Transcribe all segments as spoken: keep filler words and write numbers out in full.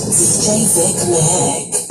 D J Vic Nick.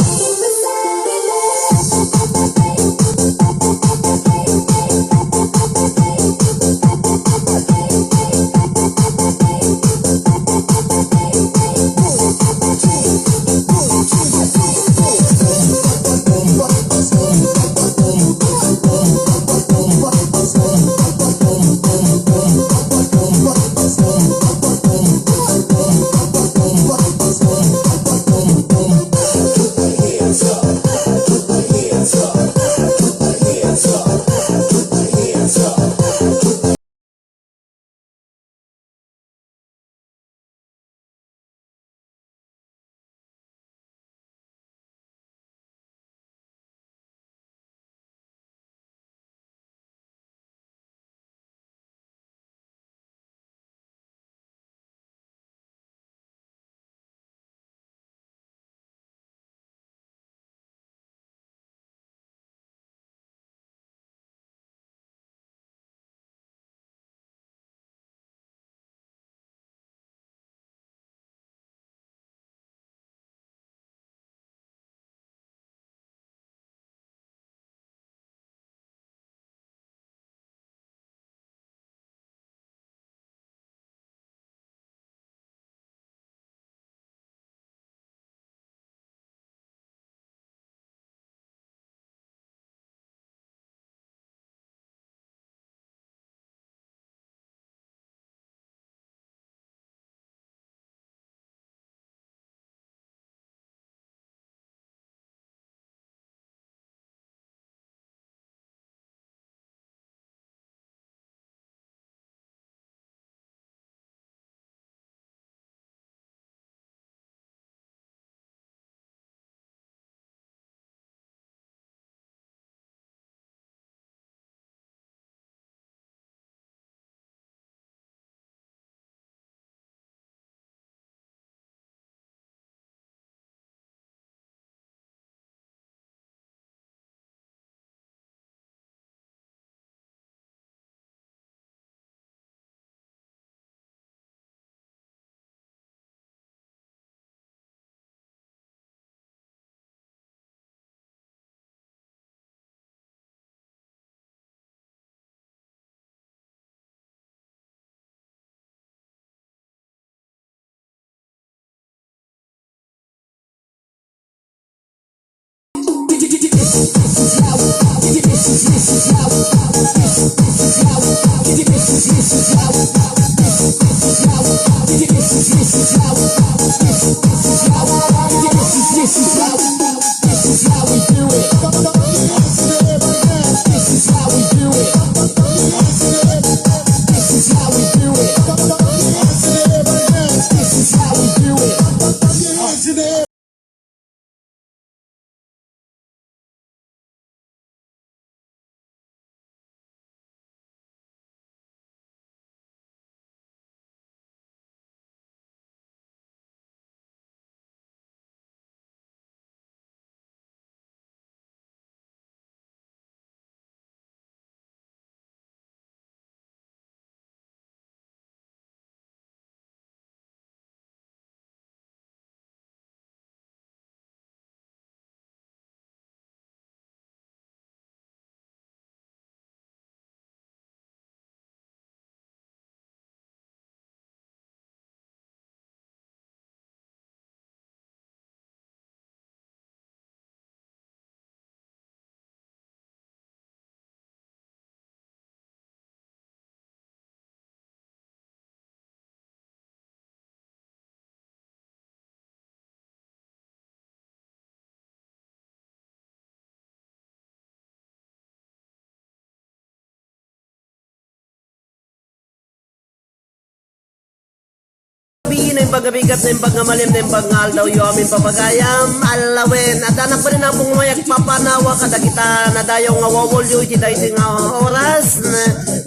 Naimbag nga bigat, naimbag nga malem, naimbag nga aldaw yo amin papagayam, alawen. Adda nakbalinabong nga mayat papanawa kadagita nadayaw nga wawolyo iti daytoy nga oras,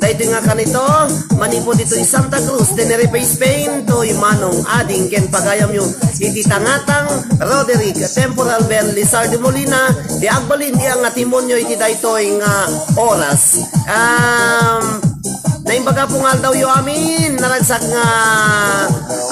daytoy nga kanito, manipud itoy Santa Cruz, Tenerife, Spain, toy Manong Ading ken pagayamyo iti tangatang Roderick Temporal Ben Lizardo Molina, ti agbalin ti angatimonyo iti daytoy nga oras. Um, Naimbag, Apo, nga aldawyo amin, naragsak nga,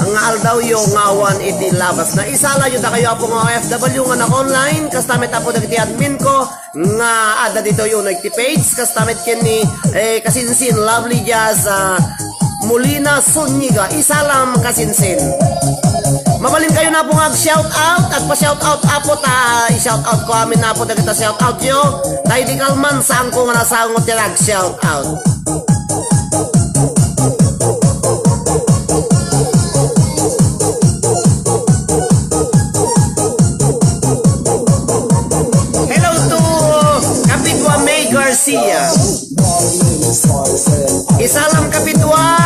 nga aldawyo nga awan iti labas. Naisalayo dakayo, Apo, nga O F W nga naka-online, kasta met, Apo, dagiti admin ko nga adda ditoy uno iti page, kasta met ken ni, eh, kasinsin, Lovely Jazz, ah, Molina Zuniga. Isalam, kasinsin. Mabalin kayo na, Apo, nga ag-shout out, agpa-shout out, Apo, ta i-shout out ko amin, Apo, dagita shout out yo. Ta idi kalman, saan ko nga nasango ti nag-shout out. Hello to Kapitwa May Garcia. Isalam, Kapitwa.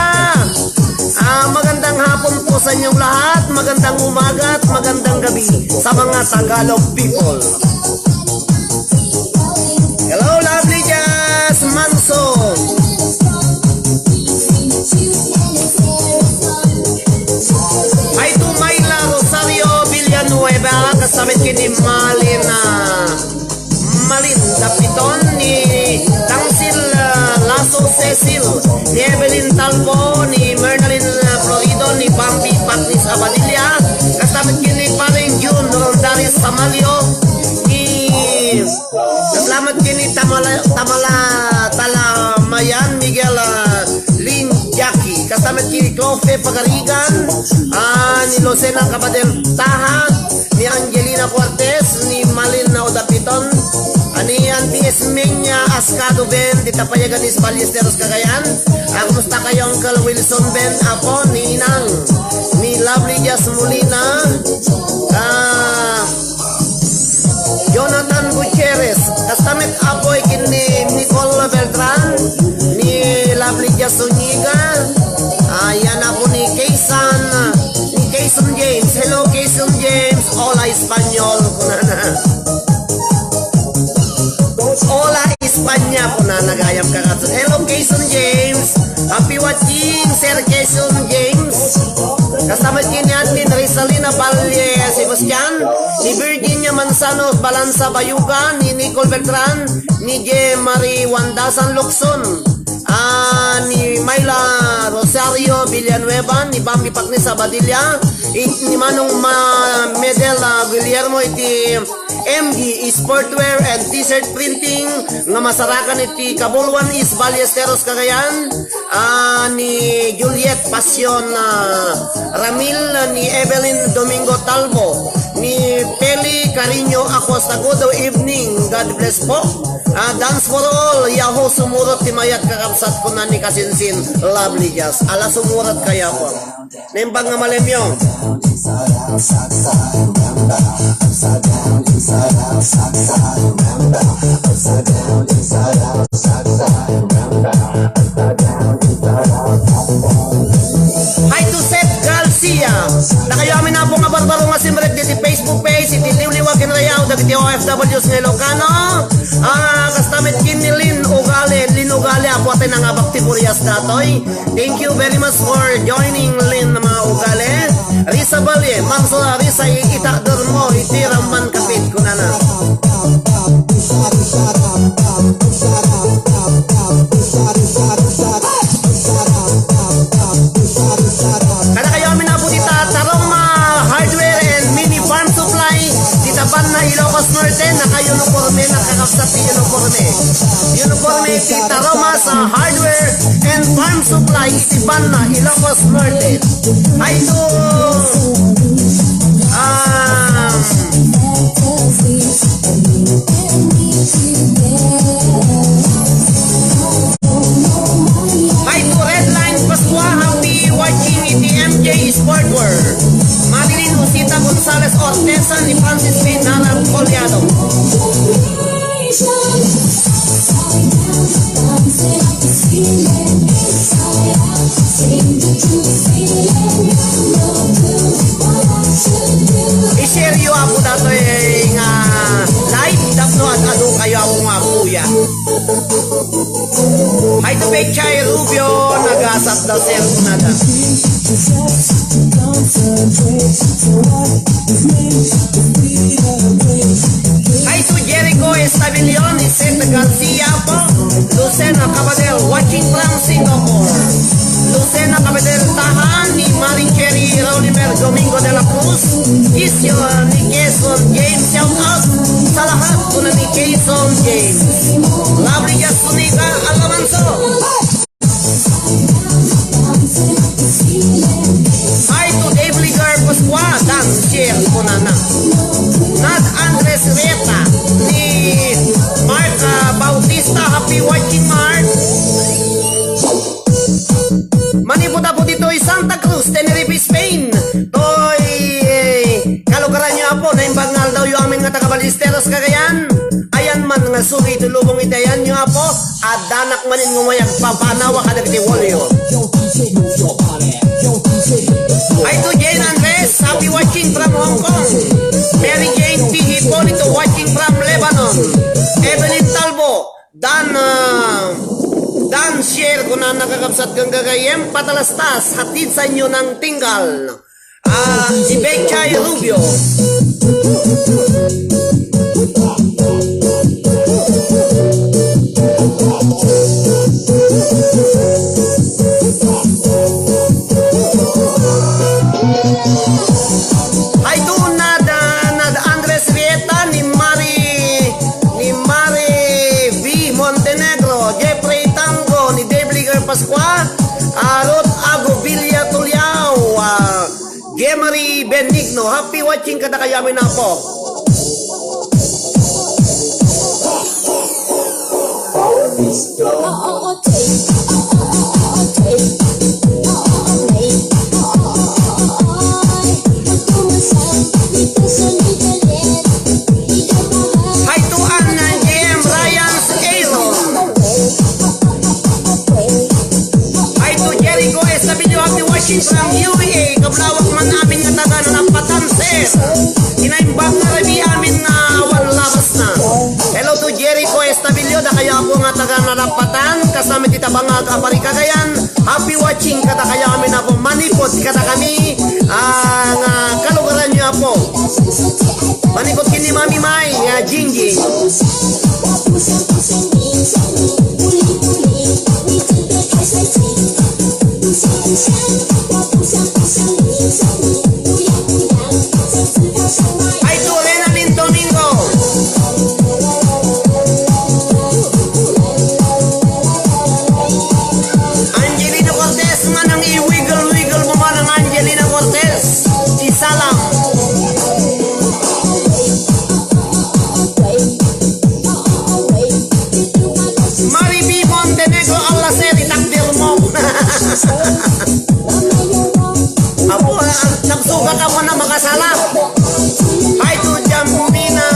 Ah, magandang hapon po sa inyong lahat, magandang umaga at magandang gabi sa mga Tagalog people. Hello, Lovely Jazz Manso. Hi to Myla Rosario Villanueva, kasta met ken ni Malin, ah, Malin Dapiton, ni Tangsil, ah, Lasso Cecil, ni Evelyn Talbo, ni Mernalyn, ah, Florido, ni Bambi Patnis Abadilla, kasta met ken ni Paring Jun Rondaris Samalio, ni Salamat ken ni Tamala, Tamala, Talamayan, Miguel, ah, Lin, Jackie. Kasta met ken ni Clofe Pagarigan, ah, ni Lucena Cabadel Taha, ni Angelina Cortez, ni Malin na Odapiton, ah, ni Auntie Esmeña Ascado Ben, dita payagan ni Ballesteros, Cagayan. Ah, kumusta kayo, Uncle Wilson Ben, Apo, ni Inang, ni Lovely Jazz Molina, ah, Jonathan Gutierrez, kasta met, Apo, ken ni Nicole Beltran, ni Lovely Jazz Zuniga, ayan, Apo, ni Kaysan, ni Kayson James. Hello, Kayson James. Hola, Espanyol, kunana. Hola, Espanya, kunana gayam, kakabsat. Hello, Kayson James. Happy watching, Sir Kayson James. Kasta met ken ni Admin Rizalina Valle Sebastian, ni Virginia Manzano Balanza Bayuga, ni Nicole Beltran, ni J. Marie Wandasan Locson, ah, ni Myla Rosario Villanueva, ni Bambi Patnis Abadilla, i-, ni Manong Ma-, Medel, ah, Guillermo iti M G Sportwear and T-shirt printing nga masarakan iti Kabuluan, East Ballesteros, Cagayan, ah, ni Juliet Pasion, ah, Ramil, ni Evelyn Domingo Talbo, ni Peli Cariño Acosta. Good evening. God bless po. Ah, dance for all. Yahoo, sumurot ti mayat, kakabsat, kuna ni kasinsin, Lovely Jazz. Ala, sumurot kayo po. Naimbag nga malemyo. Hi to Seth Garcia. Dakayo amin, Apo, nga barbaro nga simrek diti Facebook page, iti liwliwa ken rayaw dagiti O F Ws nga Ilocano. Ah, kasta met ken ni Lin Ugali, Lin Ugali, Apo, atay nangabak ti burias datoy. Thank you very much for joining, Lin, mga ugali. Risa Valle, Manso, Risa, i-, itakder mo iti Ramban Kapit, kunana. Kada kayo amin, Apo, dita Taroma Hardware and Mini Farm Supply, dita Banna, Ilocos Norte, naka-uniforme, nakakabsat ti uniforme. Uniforme ti Taroma sa Hardware and Farm Supply iti Banna, Ilocos Norte. Hi to, um, hi to Red Line Pascua, happy watching iti M J Sportwear. Marilyn Osita Gonzalez Ortesa, ni Francis P. Naran Collado. I-share yo, Apo, datoy nga live tapno ad-adu kayo, Apo, nga kuya. Hi to Pechay Rubio, nagasat da, sir, nada. Hi to Jericho Estabilon, Seth Garcia po, Lucena Cabadel, watching from Singapore. Lucena Capital, tahan ni Mari Cherry Rolimer Domingo de la Cruz, Isyo ni Quezon James, shout out sa lahat, kuna ni Quezon James. Lovely Jazz Zuniga, Alamanso. Hi to Dave Ligar Pascua, Dan Share, kunana. Nad Andres Reta, ni Mark, ah, Bautista, happy watching, Mark. Manipud-apud ditoy Santa Cruz, Tenerife, Spain. Toy, eh, kalugaranyo, Apo, naimbag nga aldawyo amin nga taga Ballesteros, Cagayan. Ayan man nga suri iti lubong iti ayanyo, Apo. Addanak manen nga umayag papanawa kadagiti walyo. Hi to Jane Andres, happy watching from Hong Kong. Mary Jane T. Hipolito, watching from Lebanon. Evelyn Talbo, Dan, ah, Dan Share, kuna nakakabsat kang gagayem, patalastas, hatid sa inyo ng tinggal. Ah, si Betchay Rubio. Hi to Nad, ah, Nad Andres Rieta, ni Mari, ni Mari V Montenegro, Jeffrey Tango, ni Dave Liger Pascua, ah, Ruth Ago Villa Tuliao, ah, Gemari Benigno. Happy watching kadakayo amin, Apo. Hi to Ann, J M, Ryan, Aaron. Hi to Jericho Estabillo, happy watching from U A E. Kablawak man amin nga taga Nalapatan, sir. Inaimbag nga rabii amin nga awan labasna. Hello to Jericho Estabillo, dakayo, Apo, nga taga Nalapatan, kasama ti tabangag a pari Cagayan. Happy watching kadakayo amin, Apo, manipud kadakami, ah, nga kalugaranyo, Apo. Manipud ken ni Mami May, ah, Jingjing. Hi to Lena Lin Domingo. Angelina Cortez, manang i-wiggle-wiggle mo, manang Angelina Cortez. Isalam. Maribi Montenegro, Allah, sir, itakdir mo. Apo, ah, nagsugat ako na makasala. Hi to Jamina.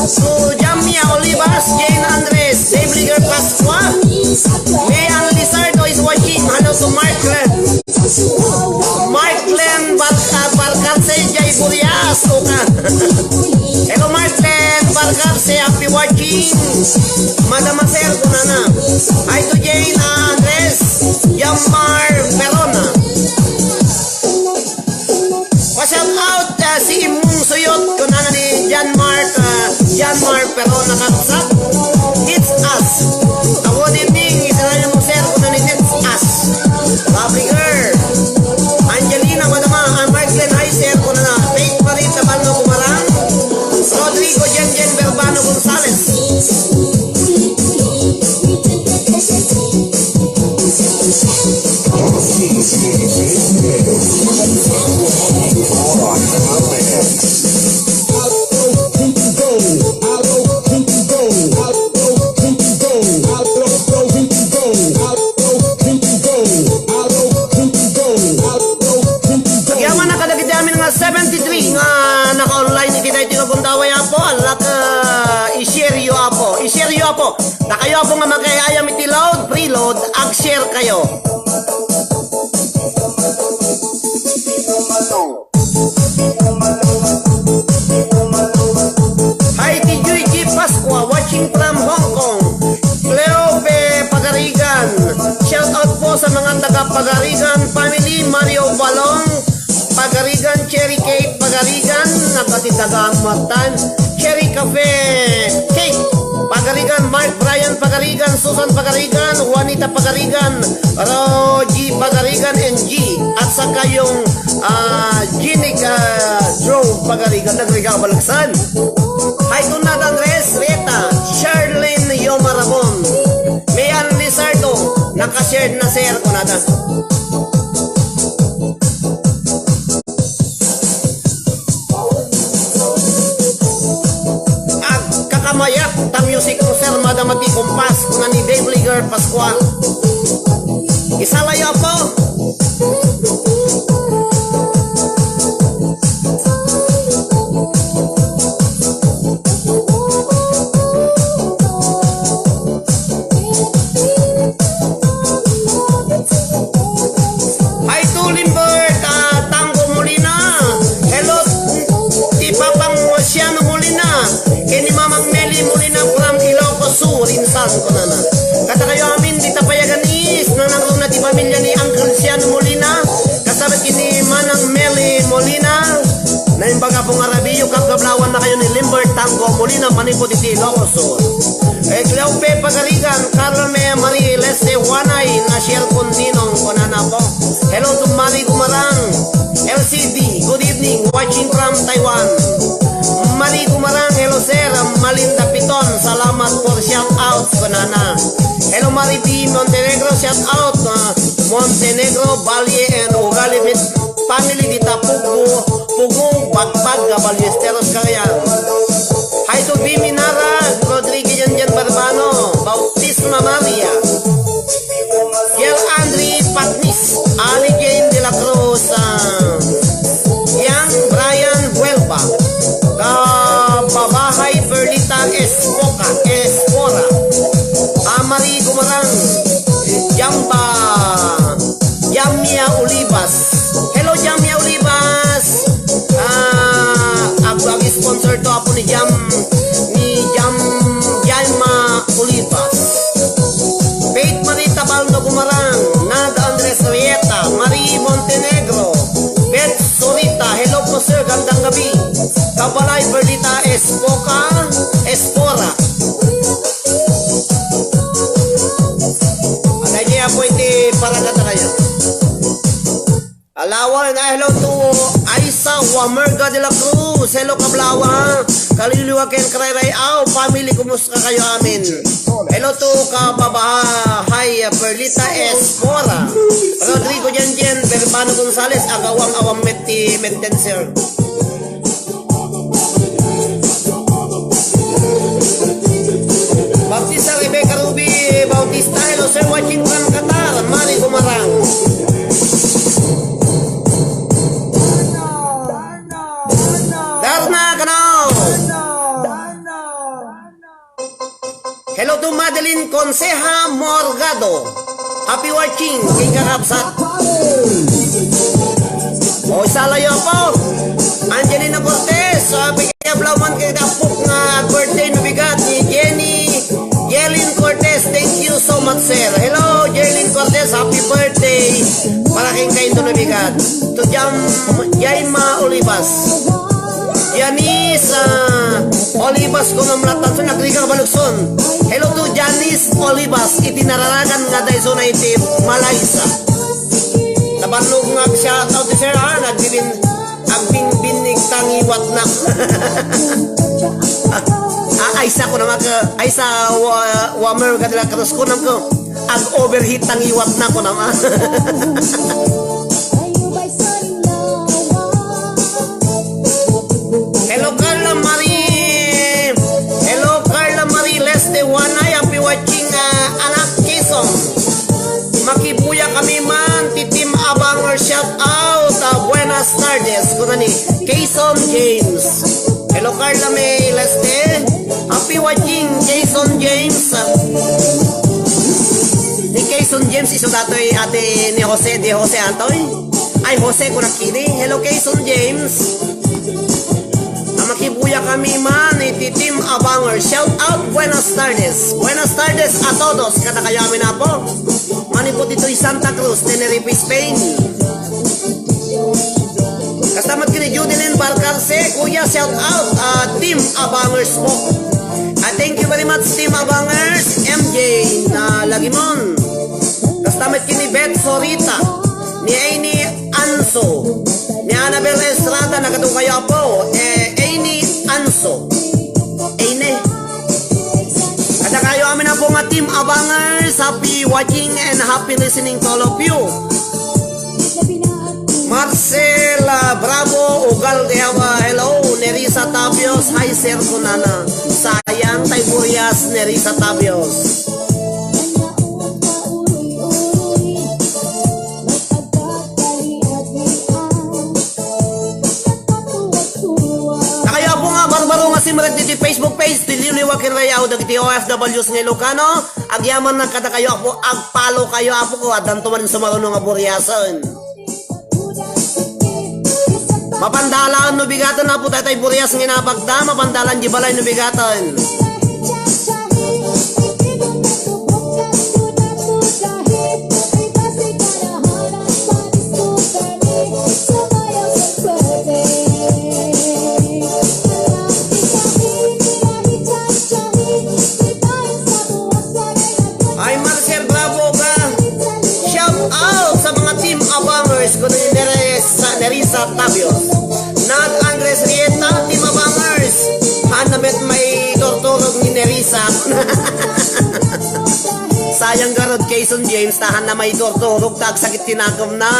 To Jamia Olivas, Jane Andres, Dave Liger Pascua, Mayan Lizardo is watching. Hello to Mark Len. Mark Len Bar-, ah, Barcarse, Jay Burias, Oka. Hello, Mark Len Barcarse, happy watching. Madam Acer, kunana. Hi to Jane, ah, Andres, Jamar Perona. Pa-shout out, ah, si Imong Suyot, kunana ni John Mark, ah, John Mark, pero nakakasat. It's us. Ako din, Ming, isa na yung sir, kunana ni It's us. Lovely girl. Angelina, madama, ah, Mark Glenn, hi, sir, kunana. Faith Marie Tabalno Kumarang. Rodrigo Jen Jen Verbano Gonzalez. Agyaman na kadagiti amin nga seventy-three nga naka-online iti daytoy nga gundaway, Apo. Alak, ah, i-share yo, Apo. I-share yo, Apo. Dakayo, Apo, nga makay-ayam iti load, preload, ag-share kayo. Hi, ti Joy G Pascua, watching from Hong Kong. Cleope Pagarigan. Shout out po sa mga taga Pagarigan family, Mario Balong, Pagarigan, Cherry Cake Pagarigan, nakatitagaan matan, Cherry Cafe Cake. Pagarigan, Mark Brian Pagarigan, Susan Pagarigan, Juanita Pagarigan, Rogie Pagarigan, and G. At saka yung, ah, Jeannie, ah, Joe Pagarigan, nagriga ka balagsan. Hi to Nat Andres Rieta, Charlene Yoma Rabon, Mayan Lizardo, nakashare na, sir, kunada. Agkakamayat ta music ko, sir, madama ti kumpas, kuna ni Dave Liger Pascua. Isalayo, Apo. Hi to Limbert, ah, Tango Molina. Hello, ti Papang Marciano Molina. Ken ni Mamang Meli Molina from Ilocos Sur, insan, kunana. Kadakayo amin, dita Payagan East, nanangruna ti pamilya ni Uncle Ciano Molina. Kasabet ken ni Manang Meli Molina. Naimbag Apo nga Rabio, kabkablawannakayo ni Limbert Tango Molina, manipud iti Ilocos Sur. Eh, Cleope Pagarigan, Carlo May Marie, Leste Juanay, na-share ko Ninong, kunana po. Hello to Marie Gumarang, L C D, good evening, watching from Taiwan. Marie Gumarang, hello sir, Malinda Piton, salamat for shout out, kunana. Hello Marie B Montenegro, shout out, ah, Montenegro, Valle, and Ugali, family dita Pugo, Pugo, Bagpag, Cabalesteros, Cagayan. Hi to Bimi Nara, Rodriguez, Jan Jan Barbano, Bautisma Maria, Gel Andre Patnis, Ali Jane de la Cruz, ah, Yang Brian Huelva, Kababahay Perlita Espoca, Espora, Amari Gumarang, Jamba, Jamia Olivas. Hello, Jamia Olivas. Ah, ag-, ag-sponsor to, apo ni Jam, ni Jam, Jaima Olivas. Faith Marita Baldo Gumarang, Nada Andres Rieta, Marie Montenegro, Beth Sorita. Hello po, sir. Gandang gabi. Kabalay Bernita Espoca, Espora. Agay niya po iti paragatan kayo. Alawan, ah, hello to Aisa Wamerga de la Cruz. Hello, Kablawa. Kaliliwa ken Karayray. Aw, family, kumusta kayo amin? Hello to Kababahay, ah, Perlita Espora. Rodrigo Janjen, Verbano Gonzales, agawang awang met ti metten, sir. Baptista Rebecca Ruby Bautista, hello sir, watching from Qatar, Mari Gumarang. Darna, kano? Hello to Madeline Conseja Morgado. Happy watching, king kakabsat. O, isalayo po. Angelina Cortez, ah, bigyan blauman kay dapok nga birthday no bigat ni Jenny, Jelin Cortez. Thank you so much, sir. Hello, Jelin Cortez. Happy birthday. Para kay kayo no bigat. To Jam, Jaima Olivas. Janice, ah, Olivas, kung namlatan, so nagrigang balukson. Hello to Janice Olivas, iti nararagan nga dayso na iti Malaysia. Nabannog nga ag-shout out ti sir, ha? Nagbibin-, agbingbinnig tangiwat na. Ah, ay, sa ko naman ka, ay, sa wa-, Wamer Gadala Cruz ko naman ko. Ag-overheat tangiwat na ko naman. Hello, Carla Marie. Hello, Carla Marie Leste Wanay. Happy watching, ah, anak Quezon. Makibuya kami man, ti Team Abanger, shout out, ah, buenas tardes. Kuna ni Quezon James. Hello, Carla May Leste. Happy watching, Quezon James. Ni Quezon James, isu datoy ate ni Jose, di Jose Antoy. Ay, Jose, kunak kini. Hello, Quezon James. A makibuya kami man iti Team Abanger. Shout out, buenas tardes. Buenas tardes a todos. Kada kayo amin, apo. Manipod ditoy Santa Cruz, Tenerife, Spain. Kasta met ken ni Judeline Barcarce, kuya, shout out, ah, Team Abangers po. At Thank you very much, Team Abangers, M J na Lagimon. Kasta met ken ni Beth Sorita, ni Amy Anso, ni Annabel Estrada, nagadu kayo, apo, eh, Amy Anso. Amy. Kadakayo amin, apo, nga Team Abangers, happy watching and happy listening to all of you. Marcel, ah, Bravo, Ugalde, Hawa, hello. Nerissa Tabios, hi, sir, kunana. Sayang tay burias, Nerissa Tabios. Nakayo, apo, nga barbaro nga simrek diti Facebook page ti Liwliwa ken Rayaw dagiti O F Ws nga Ilocano. Agyaman na kadakayo, apo, ag-follow kayo, apo ko, addanto man sumaruno nga buriasen. Mapandalan no bigaten, apo, daytay burias nga inabakda, mapandalan di balay no bigaten. Ay, Marcel, bravo ka. Shout out sa mga Team Abangers, kuno ni Nerissa, Nerissa Tabios. Nad Andres Rieta, Team Abangers. Hana met maiturturog ni Nerissa. Sayang garud, Quezon James, ta hana maiturturog, ta agsakit ti nakemna.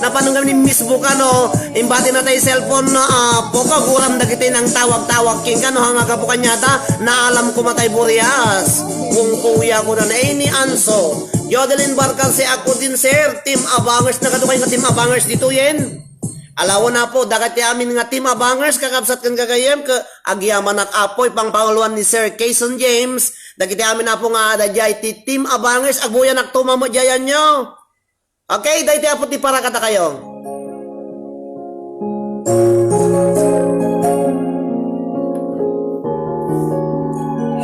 Napanong kami ni Miss Buka, no? Imbati na tay cellphone, no? Ah, poka, guram dagiti nang tawag-tawag king kano, hanga kapo kanyata, naalam ko matay burias. Kung kuya ko na, eh, ni Anso. Jodeline Barcal, si ako din, sir. Team Abangers, nagadu kay nga Team Abangers dito, yen. Alawa na po, dagiti amin nga Team Abangers, kakabsat ken gagayem, ke agyamanak apo, ipangpanguluan ni Sir Quezon James, dagiti amin apo nga adda diay ti Team Abangers, agbuyanak tumamo diayanyo. Okay, daytoy apo ti para kadakayo.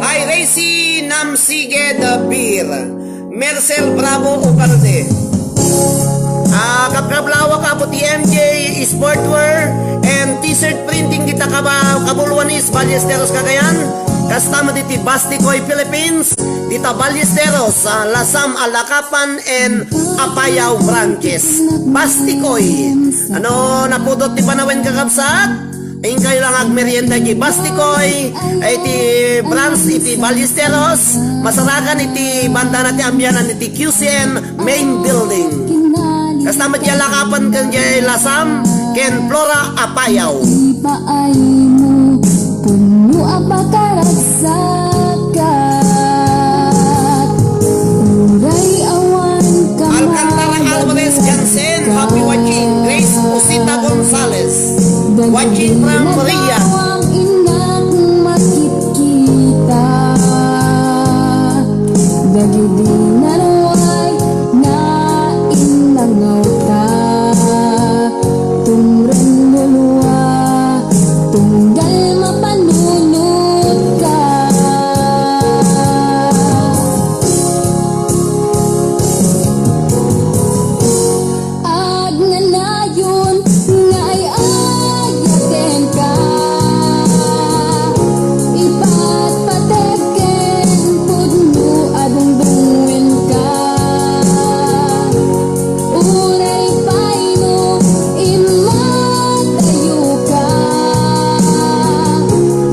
Hi, Racy Namsige the Beer. Mercel Bravo Ugalde. Ah, kapkablawak apo ti M J Sportwear and T-shirt printing dita kaba-, Kabuluan East, Ballesteros, Cagayan. Kasta met iti Bastikoy, Philippines. Dita Ballesteros, ah, Lasam, Alacapan, and Apayao branches. Bastikoy. Ano, napudot ti panawen, kakabsat? Inkayo lang agmerienda iti Bastikoy, iti branch iti Ballesteros, masarakan iti bandana ti ambianan iti Q C M main building. Kasta met diay Alacapan ken diay Lasam ken Flora Apayao. Ipaaymo, puno a pakaragsakat. Uray awan ka Alcantara Alvarez Jansen, happy watching. Grace Osita Gonzalez, watching from Korea. Dagiti nadawang innak makitkita. Dagiti naruay nga innangawka. Tumreng lulua, tunggal mapanunotka. Agnanayon nga ay-ayatenka, ipatpateg ken pudno a dungdungenka. Uray pay no immadayoka,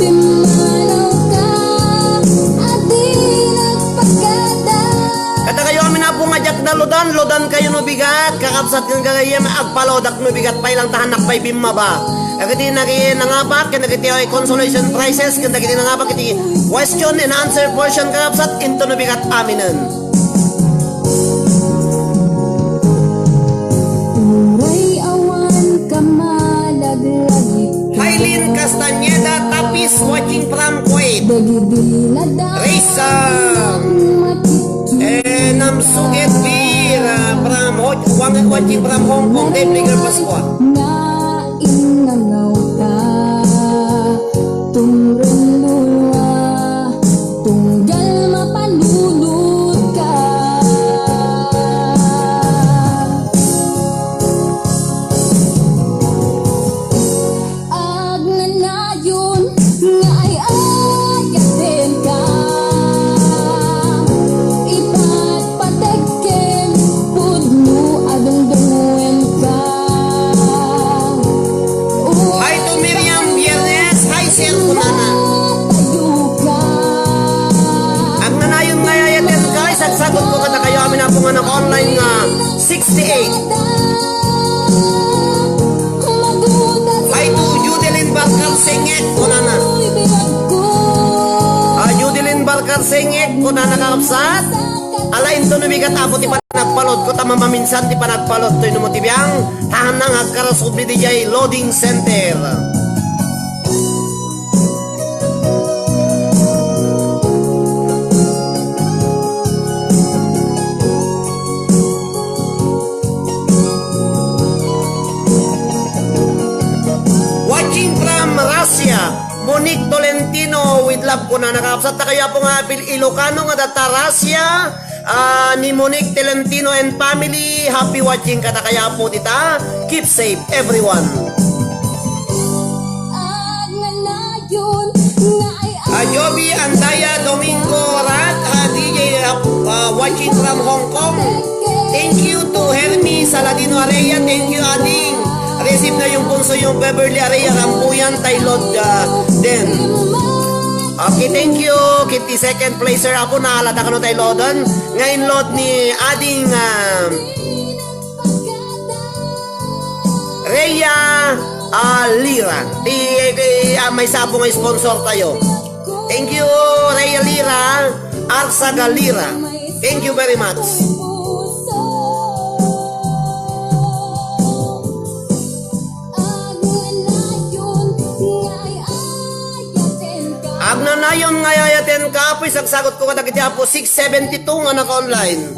timmanawka a di nagpagada. Kadakayo amin apo nga diak naludan, ludan kayo no bigat, kakabsat ken gagayem, agpalodak no bigat pay lang ta hannak pay bimmaba. Dagiti nagi-, nangabak, ken dagiti consolation prizes, ken dagiti nangabak iti question and answer portion, kakabsat, inton no bigat aminen. Uray awan ka malaglagip. Hailin Castañeda Tapis watching from Kuwait. Dagiti nadawang Risa. Makikita. Eh, Namsuget Beer, ah, from Ho-, Wang-, watching from Hong Kong. Dave Liger Pascua. Na innangawka. Tumreng lulua, tunggal mapanunotka. Agnanayon nga ay-ayatenka. sixty-eight. Ay, to Judeline Barcar Singek, kunana. Ah, Judeline Barcar Singek, kunana, kakabsat. Ala, inton umigat, Apo, ti panagpalod ko, ta mamaminsan ti panagpalod toy no mo ti biang, ta hanang agkarasubli diay loading center. Watching from Russia, Monique Tolentino, with love, kunana, kakabsat, ta kayo, Apo, nga apil Ilocano nga adda ta Russia, ah, ni Monique Tolentino and family, happy watching kadakayo, Apo, dita. Keep safe, everyone. Ah, Joby Andaya Domingo Rat, ah, D J, ah, ah, watching from Hong Kong. Thank you to Hermi Saladino Area. Thank you, ading. Receive na yung punso yung Beverly Area Rambuyan, tay Lord, ah, din. Okay, thank you. Kiti second placer, Apo, naalada kano tay Lord, nga in Lord ni ading, ah, Rhea, ah, Lira. Ti, ti, ah, maysa, Apo, nga sponsor tayo. Thank you, Rhea Lira, Arsaga Lira. Thank you very much. Agnanayon nga ay-ayatenka, Apo, isagsagot ko kadagiti, Apo, six seventy-two nga naka-online.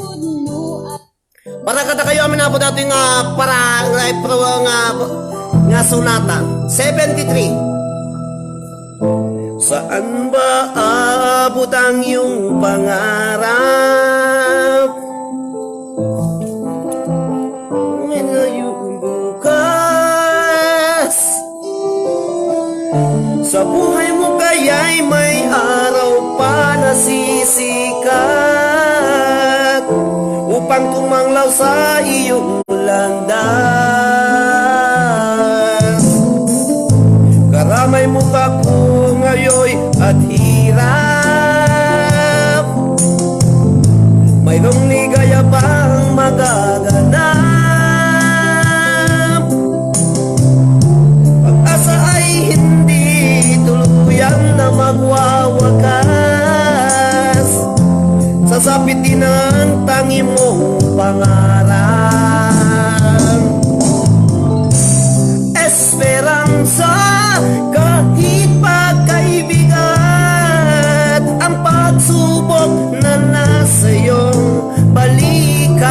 Para kadakayo amin, Apo, datoy nga para nga, nga, nga sonata. Seventy-three. Saan ba aabot ang iyong pangarap? Ngayon bukas. Sa buhay mo kaya'y may araw pa na sisikat upang tumanglaw sa iyong landas. Karamay mo pa kung ayoy at hirap. Mayroong ligaya pang magaganap. Pag-asa ay hindi tuluyan na magwawakas. Sasapit din ang tangi mong pangarap. Esperansa, kahit pagkaibigat ang pagsubok na nasa iyong balikat.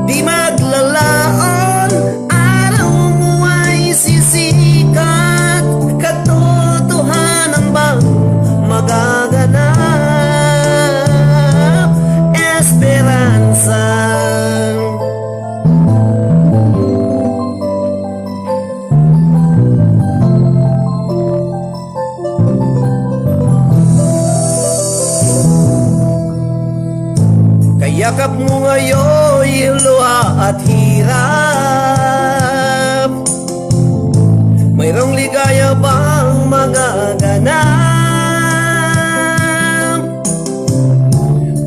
Di maglalaon, araw mo ay sisikat. Katotohanan bang magaganap? Esperansa. Kayakap mo ngayon yung luha at hirap. Mayroong ligaya bang magaganap?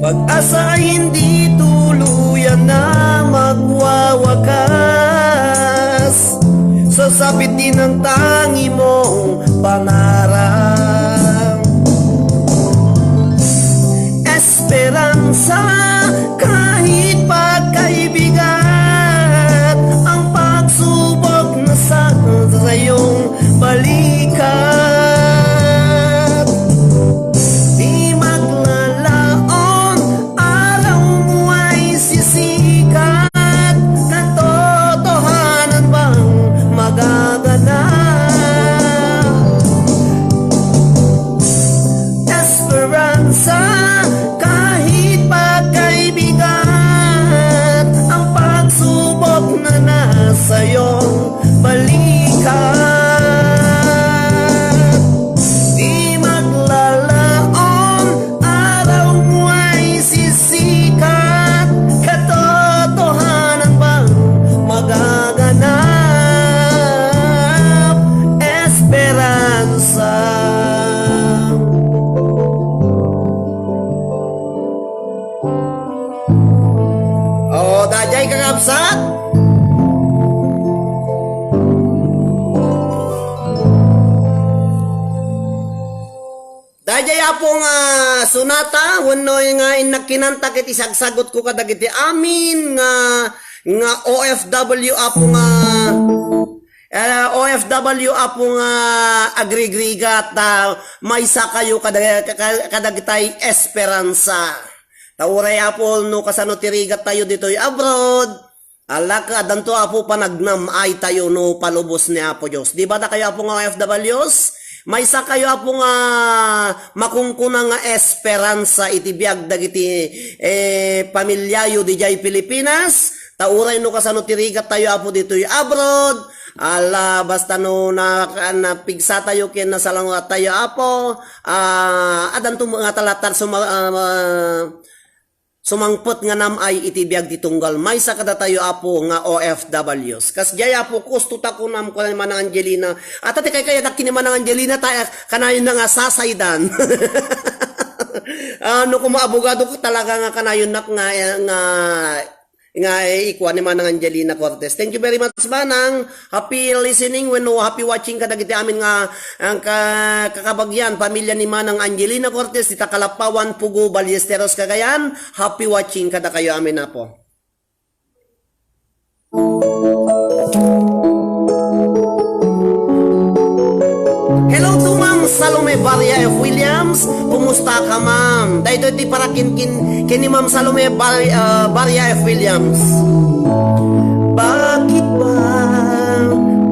Pag-asa ay hindi tuluyan na magwawakas. Sasapit din ang tangi mong pangarap. Esperansa, kahit pagkaibigat ang pagsubok na sa, sa iyong balikat. Di maglalaon, araw mo ay sisikat. Katotohanan bang magaganap? Esperansa, kahit pagka Daydiay, Apo, nga sonata, wenno nga innak kinanta ket isagsagutko kadagiti amin nga, nga O F W, Apo, nga, eh, O F W, Apo, nga agrigrigat, ta maysakayo kada-, ka-, kadagitay esperansa. Ta uray, Apo, no kasano ti rigattayo ditoy abroad, ala, addanto, Apo, panagnam-aytayo no palubos ni Apo Dios. Di ba dakayo, Apo, nga O F Ws? Maysakayo, Apo, nga makunkuna nga esperansa iti biag dagiti, eh, pamiliayo didiay Pilipinas. Ta uray no kasano ti rigattayo, Apo, ditoy abroad, ala, basta no na-, napigsatayo ken nasalanguattayo, Apo, ah, addanto nga talatar suma-, ah, sumangpet nga nam-ay iti biag ti tunggal maysa kadatayo, Apo, nga O F Ws. Kasdiay, Apo, kusto ta kunam, kuna ni Manang Angelina. Ata ti kaykayatak ken ni Manang Angelina, ta, eh, kanayon na nga sasaydan. Ah, no kuma abogado ko talaga nga kanayon nak nga, nga, nga, eh, ikua ni Manang Angelina Cortez. Thank you very much, Manang. Happy listening wenno happy watching kadagiti amin nga, ang ka-, kakabagyan, pamilya ni Manang Angelina Cortez, ti Takalappawan, Pugo, Ballesteros, Cagayan. Happy watching kadakayo amin, Apo. Hello to Ma'am Salome Baria F. Williams. Kumusta ka, ma'am? Daytoy ti para kin-, kin-, ken ni Ma'am Salome Bar-, ah, Baria F. Williams. Bakit ba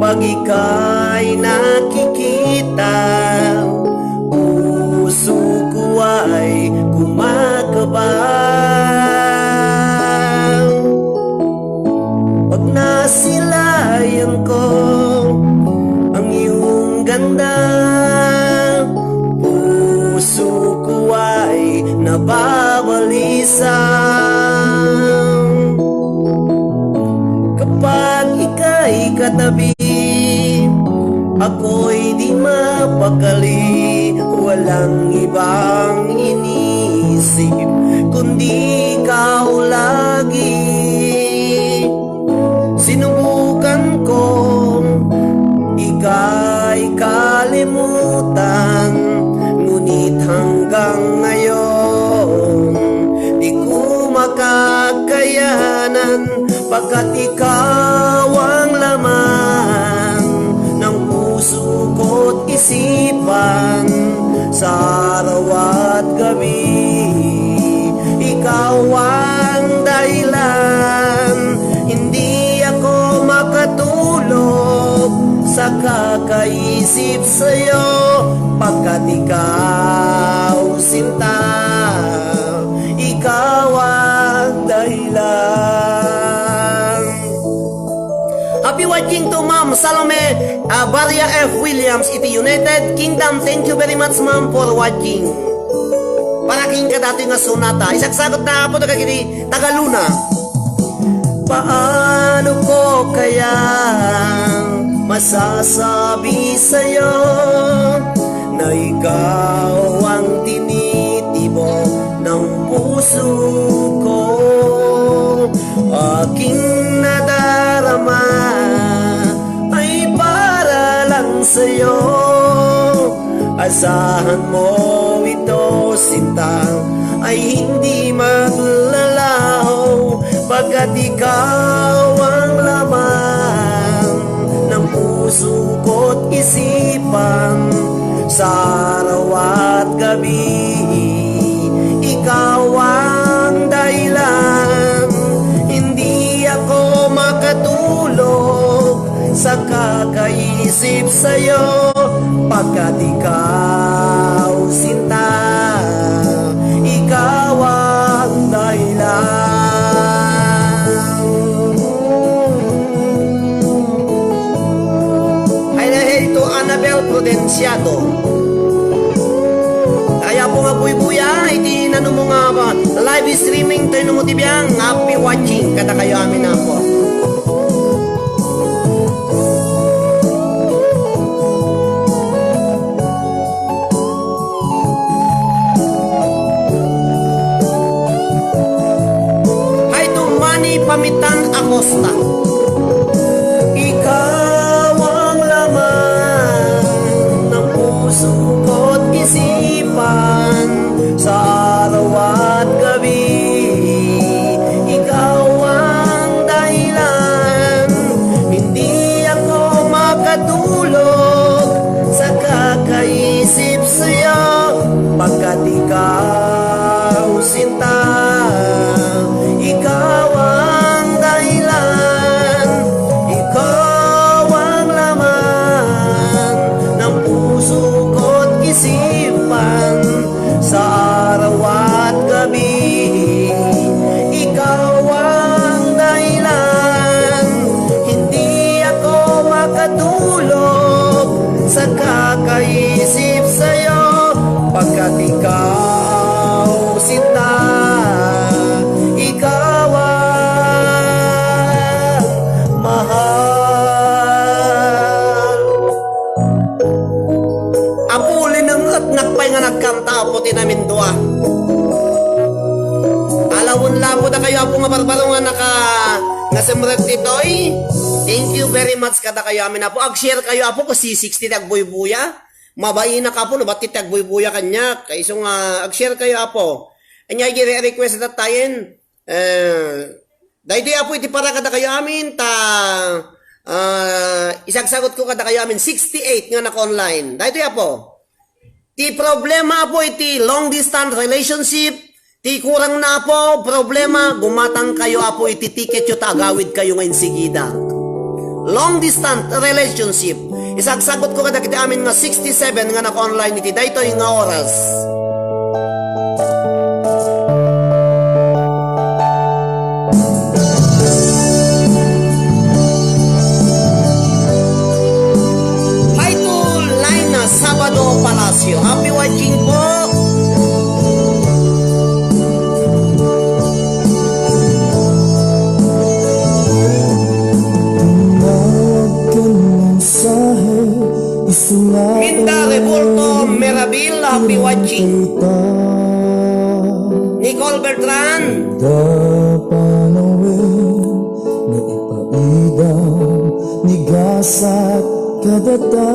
pag ika'y nakikita, puso ko ay kumakaba? Pag nasilayan ko ang iyong ganda, puso ko ay nababalisa. Kapag ika'y katabi, ako'y di mapakali, walang ibang iniisip kundi ikaw lagi. Sinubukan kong ika'y kalimutan, ngunit hanggang ngayon di ko makakayanan, pagkat ikaw ang laman ng puso ko't isipan sa araw at gabi. Ikaw ang dahilan, hindi ako makatulog sa kakaisip sa'yo, pagkat ikaw, sinta, ikaw ang dahilan. Happy watching to Ma'am Salome, ah, Baria F. Williams iti United Kingdom. Thank you very much, ma'am, for watching. Para ken kadatoy nga sonata, isagsagut na, Apo, dagiti taga-Luna. Paano ko kaya masasabi sa'yo na ikaw ang tinitibok ng puso ko? Aking nadarama ay para lang sa'yo. Asahan mo ito, sinta, ay hindi maglalaho, pagkat ikaw ang laman ng puso ko't isipan sa araw at gabi. Ikaw ang dahilan, hindi ako makatulog sa kakaisip sa'yo, pagkat ikaw, sinta, ikaw ang dahilan. Ay, na, hey, to Annabel Prudenciado. Kaya po nga buybuya, iti nanumo nga ba, live streaming, tayo numo ti biang, happy watching, kadakayo amin, Apo. Hi to Manny Pamitan Acosta. Ikaw ang laman ng puso ko't isipan. Tulog sa kakaisip sa'yo, pagkat ikaw sinta, ikaw ang dahilan, ikaw ang laman ng puso ko't isipan. Sa araw at gabi, ikaw ang dahilan. Hindi ako makatulog sa kakaisip sa'yo, pagkat ikaw sinta, ikaw ang mahal. Apo, linengetnak pay nga nagkanta, Apo, ti namindua. Alawen la, Apo, dakayo, Apo, nga barbaro nga naka-, nga sumrek ditoy. Thank you very much kadakayo amin, Apo. Ag-share kayo, Apo, kasi sixty ti agbuybuya. Mabainak, Apo, no, ba't ti agbuybuya kaniak? Kaiso nga, ag-share kayo, Apo. Anya, iti re-, request datayen. Eh, daytoy, Apo, iti para kadakayo amin, ta, ah, isagsagot ko kadakayo amin, sixty-eight nga naka-online. Daytoy, Apo, ti problema, Apo, iti long distance relationship, ti kurang na, Apo, problema, gumatang kayo, Apo, iti ticket yo ta agawid kayo nga insigida. Long distance relationship. Isagsagot ko kadagiti amin nga sixty-seven nga naka-online iti daytoy nga oras. Hi to Lina Sabado Palacio. Happy watching po. Minda Revolto Merabil, happy watching. Nicole Bertrand. Paida ni gasat kadata,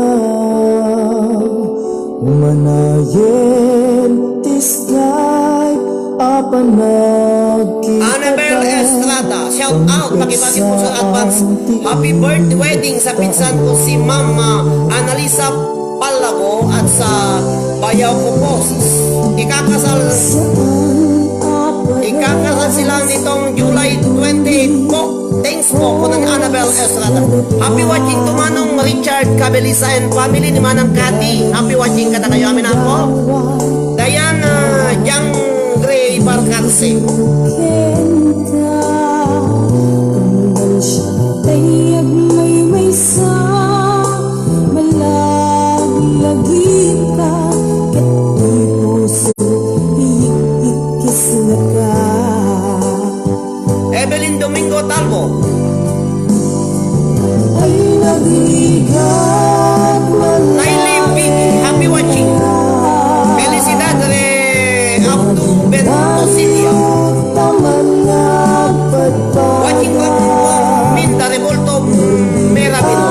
umanayen ti Skype a panagkita. Annabel Estrada, shout out, pakibati po sa advance. Happy birthday wedding sa pinsan ko, si Ma'am, ah, Annalisa Palago at sa Bayaw ko Post. Ikakasal, ikakasal sila nitong July twenty-eight po. Thanks po, kunan Annabel Estrada. Happy watching to Manong Richard Cabelisa and family ni Manang Cathy. Happy watching kadakayo amin, Apo. Diana Jangre Barcarse. Kenta, kung siya tayo agmaymaysa, malaglagitan, ket ti puso, iikis na ka. Evelyn Domingo Talbo. Ay, nagrigat man. Niley Vicky, happy watching. Felicidad Re Abdu Bentosilia. Watching from Minda Revolto Merabil.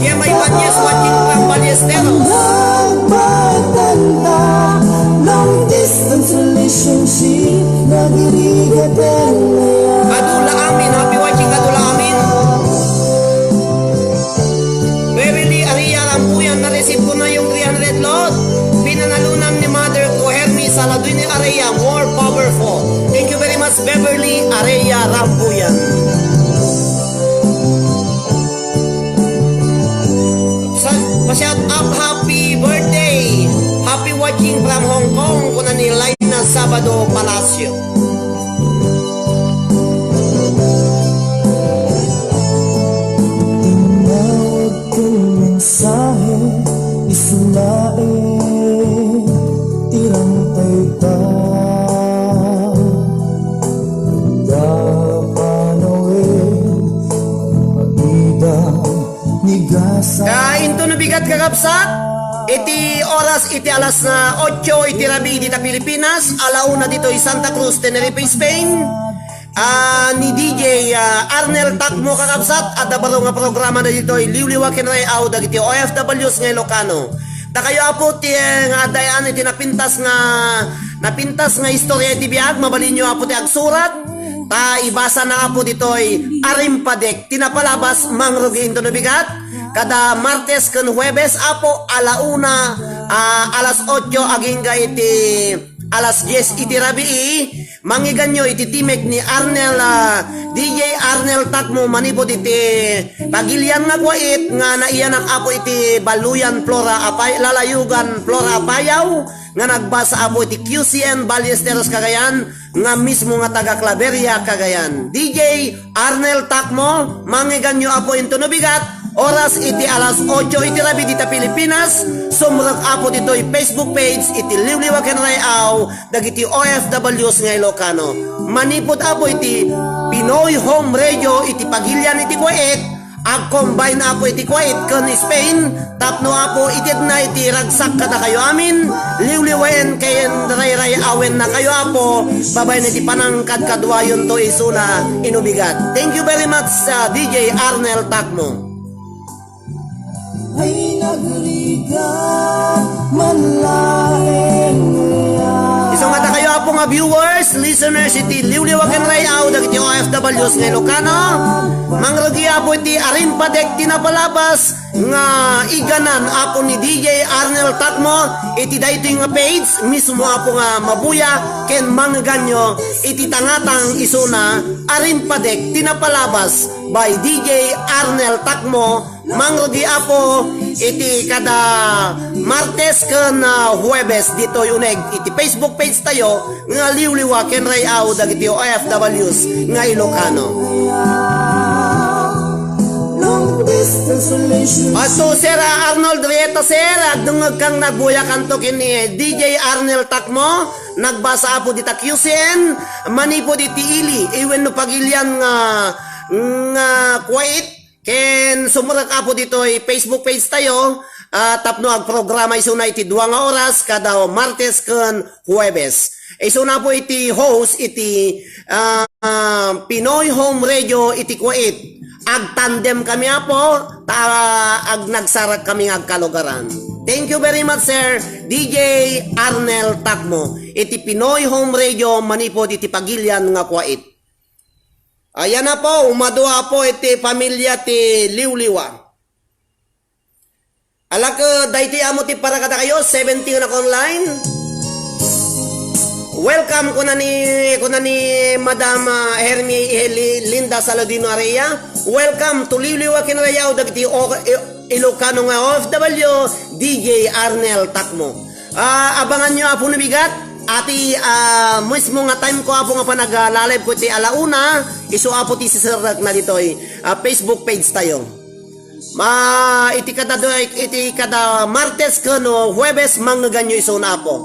Gemma Ibanez watching from Ballesteros. Nagpatanda, long distance relationship, nagrigat Adula amin, happy watching, Adula amin. Beverly Aria Rambuyan, na-receive ko na yung three hundred load. Pinanalunan ni mother ko, Hermi Saladuini Aria, more powerful. Thank you very much, Beverly Aria Rambuyan. Sa, pa-shout out, happy birthday! Happy watching from Hong Kong, kuna ni Laina Sabado Palacio. Tinawag kong mensahe, isu laeng ti rantay ta. Dapanawin, maida, nigasa. Kainto no bigat, kakabsat? Iti oras iti alas na otso iti rabii dita Pilipinas, ala una ditoy Santa Cruz, Tenerife, Spain. Ah, ni D J, ah, Arnel Takmo, kakabsat, adda baro nga programa dagitoy Liwliwa ken Ray-aw dagiti O F Ws nga Ilocano. Dakayo, Apo, ti, eh, nga adda yan iti napintas nga, napintas nga istorya iti biag, mabalinyo, Apo, ti agsurat. Ta ibasana, Apo, ditoy Arimpadek ti napalabas mangrugi intono bigat. Kada Martes ken Huwebes, Apo, ala una, ah, alas otso agingga iti alas dies iti rabii, mangiganyo iti timek ni Arnel, ah, D J Arnel Takmo manipud iti pagilian nga kuwait nga naiyanak, Apo, iti Baluyan Flora Apay-, Lalayugan Flora Apayaw, nga nagbasa, Apo, iti Q C N Ballesteros, Cagayan, nga mismo nga taga Claveria, Cagayan. D J Arnel Takmo, mangiganyo, Apo, intono bigat, oras iti alas otso iti rabii dita Pilipinas, sumrek, Apo, ditoy Facebook page iti Liwliwa ken Ray-aw dagiti O F Ws nga Ilocano. Manipud, Apo, iti Pinoy Home Radio iti pagilian iti kuwait, ag-combine, Apo, iti kuwait ken Spain, tapno, Apo, itedna iti ragsak kadakayo amin, liwliwaen ken rayray-awennakayo, Apo, babaen iti panangkadkadwayonto isuna inno bigat. Thank you very much, ah, D J Arnel Takmo. Ay nagrigat man laeng. Isu nga dakayo, Apo, nga viewers, listeners iti Liwliwa ken Ray-aw dagiti O F Ws nga Ilocano, mangrugi, Apo, iti Arimpadek ti napalabas nga iganan, Apo, ni D J Arnel Takmo iti daytoy nga page mismo, Apo, nga mabuya ken mangiganyo iti tangatang isuna Arimpadek ti napalabas by D J Arnel Takmo. Mangrugi, Apo, iti kada Martes ken, ah, Huwebes ditoy uneg iti Facebook page tayo nga Liwliwa ken Ray-aw dagiti O F Ws nga Ilocano. Ato, Sir, ah, Arnold Rieta, sir, agdengngeg kang nagbuyakanto ken ni D J Arnel Takmo, nagbasa, Apo, dita Q C N, manipud iti ili, wenno pagilian nga, nga kuwait, ken sumrek, Apo, ditoy Facebook page tayo, ah, tapno agprograma isuna iti dua nga oras kada Martes ken Huwebes. Isuna, Apo, iti host iti, ah, Pinoy Home Radio iti kuwait. Agtandem kami, Apo, ta ag-, nagsarag kami nga agkalugaran. Thank you very much, Sir D J Arnel Takmo, iti Pinoy Home Radio manipud iti pagilian nga kuwait. Ayan, Apo, umadu, Apo, iti pamilya ti Liwliwa. Alak, eh, daytoy ammo ti para kadakayo, seventy nga naka-online. Welcome, kuna ni, kuna ni Madam, ah, Hermi, eh, Li-, Linda Saladino Area. Welcome to Liwliwa ken Ray-aw dagiti o-, i-, Ilocano nga O F W, D J Arnel Takmo. Ah, abangan nyo, Apo, no bigat. Iti, ah, mismo nga time ko, Apo, nga panaglalibeko iti ala una, isu, Apo, ti siserrekna ditoy, ah, Facebook page tayo. Ma, iti kada, iti kada Martes ken Huwebes, mangngeganyo isuna, Apo.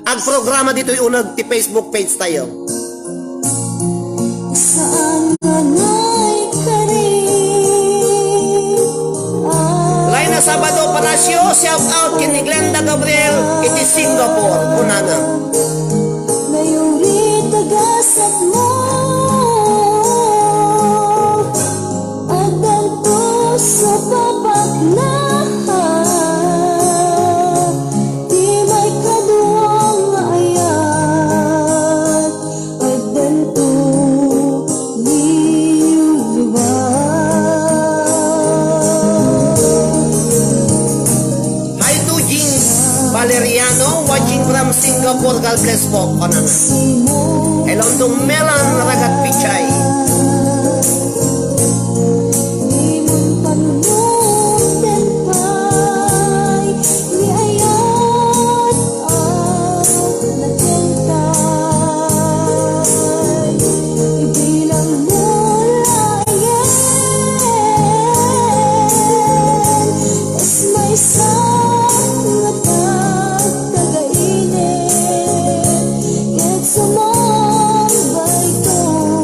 Agprograma ditoy uneg ti Facebook page tayo. Saan ka na'y kari? Laina Sabado Palacio, shout out ken ni Glenda Gabriel iti Singapore, kunana. Nayuri tagasat mo. Addanto sa papaknahan, ti maikadua nga ayat, addanto liwliwa. Hi to Jean Valeriano, watching from Singapore. God bless po, kunana. Hello to Melan Ragat Pichay.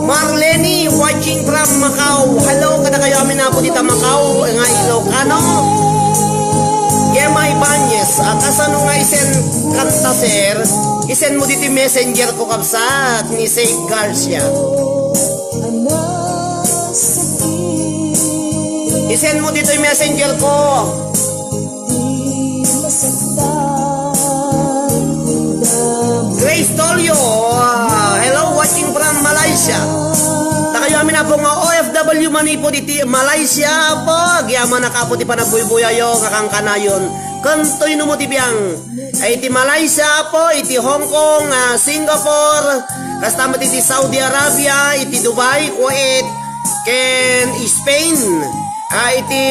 Marlene, watching from Macau. Hello kadakayo amin, Apo, dita Macau nga Ilocano. Gemma Ibanez, ah, kasano nga isend kanta, sir? Isend mo ditoy messenger ko, kabsat, ni Saint Garcia. Isend mo ditoy messenger ko. Grace Tolio, ah, hello, watching from Malaysia. Apo nga O F W manipud iti Malaysia, Apo, agyamanak, Apo, ti panagbuybuyayo nga kankanayon. Ken toy no mo ti biang. Ay iti Malaysia, Apo, iti Hong Kong, ah, Singapore, kasta met iti Saudi Arabia, iti Dubai, Kuwait, ken Spain, ah, iti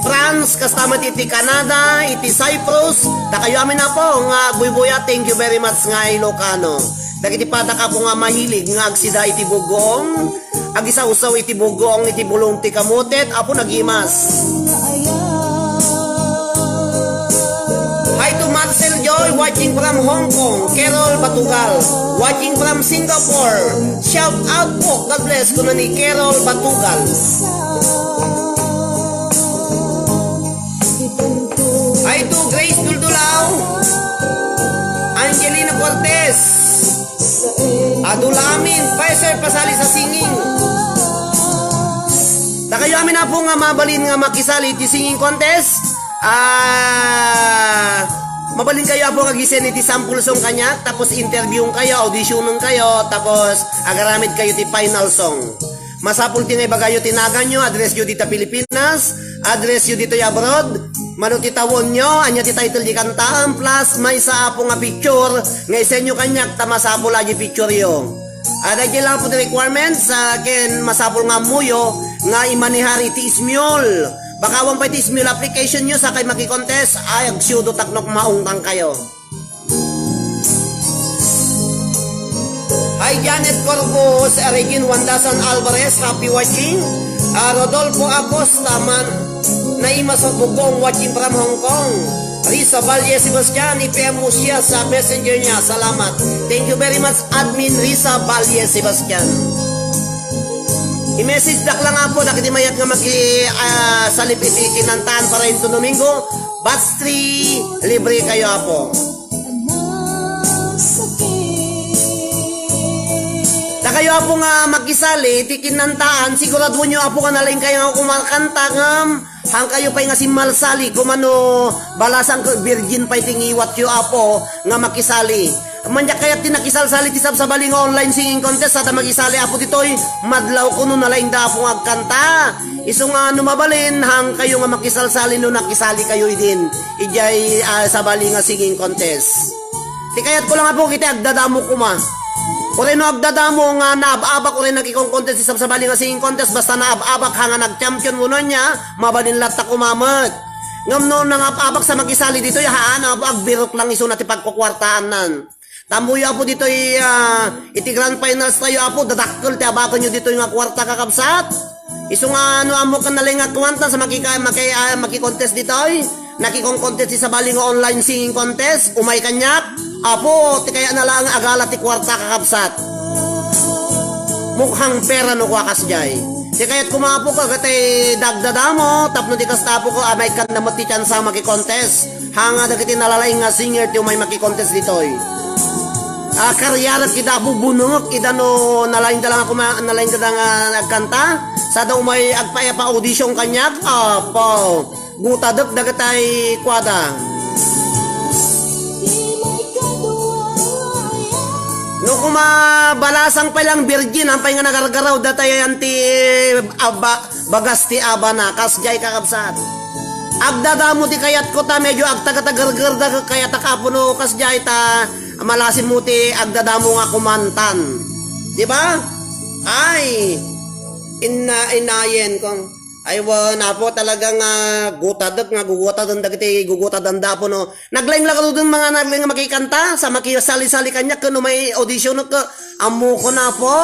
France, kasta met iti Canada, iti Cyprus, dakayo amin, Apo, nga agbuybuya, thank you very much nga Ilocano. Dagiti padak, Apo, nga mahilig nga agsida iti bugong, agisawsaw iti bugong iti bulong ti kamote, Apo, nagimas. Hi to Marcel Joy, watching from Hong Kong. Carol Batugal, watching from Singapore. Shout out po, God bless, kuna ni Carol Batugal. Hi to Grace Duldulao, Angelina Cortez. Adu la amin, pay, sir, pasali sa singing. Dakayo amin, Apo, nga mabalin nga makisali iti singing contest. Ah, mabalin kayo, Apo, nga agsend iti sample song kaniak, tapos interviewon kayo, auditionon kayo, tapos agaramid kayo ti final song. Masapul ti nga ibagayo ti naganyo, address yo dita Pilipinas, address yo ditoy abroad, mano ti tawonyo, ania ti title di kantaam, plus maysa, Apo, nga picture nga isenyo kaniak ta masapul a di picture yo. Adda di lang, Apo, ti requirements, ah, ken masapul nga ammoyo nga imanehar iti Ismiol. Baka awan pay ti Ismiol application yo, sakay makikontest, ay, agsiudo tapno maungtan kayo. Hi, Janet Corpus, Regine Wandasan Alvarez, happy watching. Ah, Rodolfo Acosta man, Naima sa Bugong, watching from Hong Kong. Risa Valle Sebastian, ipiam mo siya sa messenger niya. Salamat. Thank you very much, Admin Risa Valle Sebastian. I-message dak lang, Apo, dagiti mayat nga maki-, ah, salip iti kinantaan para into Domingo. Batch three, libre kayo, Apo. Dakayo, Apo, nga makisali iti kinantaan, siguraduenyo, Apo, nga nalaing kayo nga kumakanta, ngem haan kayo pay nga simmalsali, kumano, balasang ket virgin pay ti ngiwatyo, Apo, nga makisali. Madiak kayat ti nakisalsali ti sabsabali nga online singing contest, sada makisali, Apo, ditoy, madlaw kuno nalaingda, Apo, nga agkanta. Isu nga no mabalin, haan kayo nga makisalsali no nakisali kayo idin. Idiay, ah, sabali nga singing contest. Ti kayat ko lang, Apo, iti agdadamo koma. Uray no agdadamo nga naab-abak, uray nakikong-contest ti sabsabali nga singing contest, basta naab-abak, ha nga nag-champion wenno ania, mabalin latta koma met. Ngem no nangab-abak sa makisali ditoy, haan, Apo, agbirok lang isuna ti pagkukuartaannan. Tammoyo, Apo, ditoy, ah, iti grand finals tayo, Apo, dadakkel ti abakenyo ditoy nga kuarta, kakabsat. Isu nga no ammok nga nalaing nga kuanta sa makika-, maki-, ah, maki-contest ditoy. Nakikong-contest ti sabali nga online singing contest. Umay kaniak. Apo, ti kayatna laeng agala ti kuarta, kakabsat. Mukhang pera no kua kasdiay. Ti kayat koma, Apo, ket agdadamo, tapno di kasta, Apo, ko, ah, maikkan na met ti tsansa maki-contest. Haan nga dagiti nalalaing nga singer ti umay maki-contest ditoy. Ah, kariarek ida, Apo, bunengek ida no nalaingda lang, Apo, ma-, nalaingda nga agkanta. Sada umay agpaipa-audition kaniak, Apo. Gutadek dagitay kuada. No koma balasang pay lang virgin, haan pay nga nagargaraw datay anti, aba, bagas ti abana, kasdiay, kakabsat. Agdadamo ti kayatko ta medyo agtagatagargerda kayatak, Apo, no kasdiay ta malasim mo ti agdadamo nga kumantan. Di ba? Ay, inna-, inayen ko. Ay, wen, Apo, talaga nga gutadek nga gugutaden dagiti gugutadanda, Apo, no. Naglaing la kadudun mga naglaing nga makikanta, sa makisali-sali kaniak ken umay audition ket ammokon, Apo.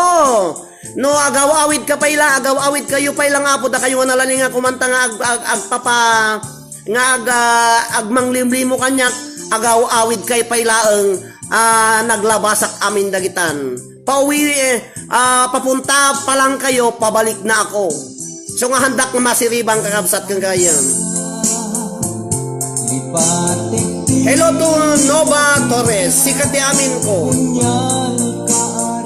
No, agaw-awid ka pay la, agaw-awid kayo pay lang, Apo, dakayo nga nalaing nga kumanta nga ag-, ag-, agpapa-, nga ag-, ah, agmanglimlimo kaniak, agaw-awid kay pay laeng, ah, naglabasak amin dagitan. Pauwi, eh, ah, papunta pa lang kayo, pabalik na ako. So nga handak nga masiribang kakabsat kang kayam. Hello to Nova Torres, sikat ti amin ko.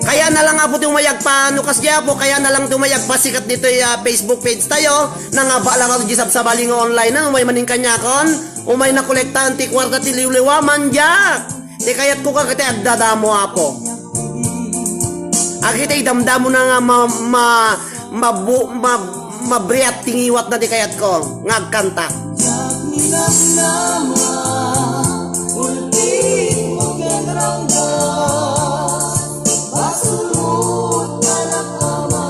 Kaya na lang, Apo, ti umayag pa, no kasdi, Apo, kaya na lang ti umayag pa sikat ditoy, ah, Facebook page tayo. Nangaba lang ako di sabsabali nga online, ah, umay maning kanyakon, umay nakolektaan ti kwarta ti liwliwa, mandiak. Ti kayat ko ka, kati agdadamo, Apo. Agitay damdamona nga ma, ma, mabu, ma, mabriat ti ngiwatna ti kayatko nga agkanta. Diak ninamnama, ultimo ket ranggas, basolot kanak ama,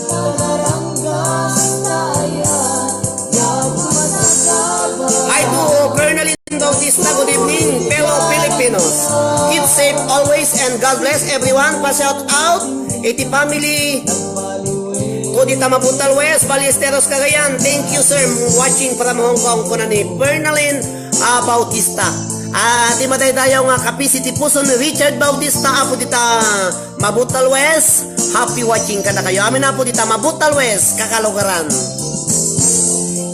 panaranggas ta ayat, diak masagaba. Hi to Colonel Bautista, good evening, fellow Filipinos. Keep safe always and God bless everyone. Pa-shout out iti family ko dita Mabutal West, Ballesteros, Cagayan. Thank you, sir. Watching from Hong Kong, kuna ni Fernalin, ah, Bautista. Ah, ti madaydayaw nga kapisit ti puso ni Richard Bautista, apo dita Mabutal West, happy watching kadakayo amin, apo dita Mabutal West, kakalugaran.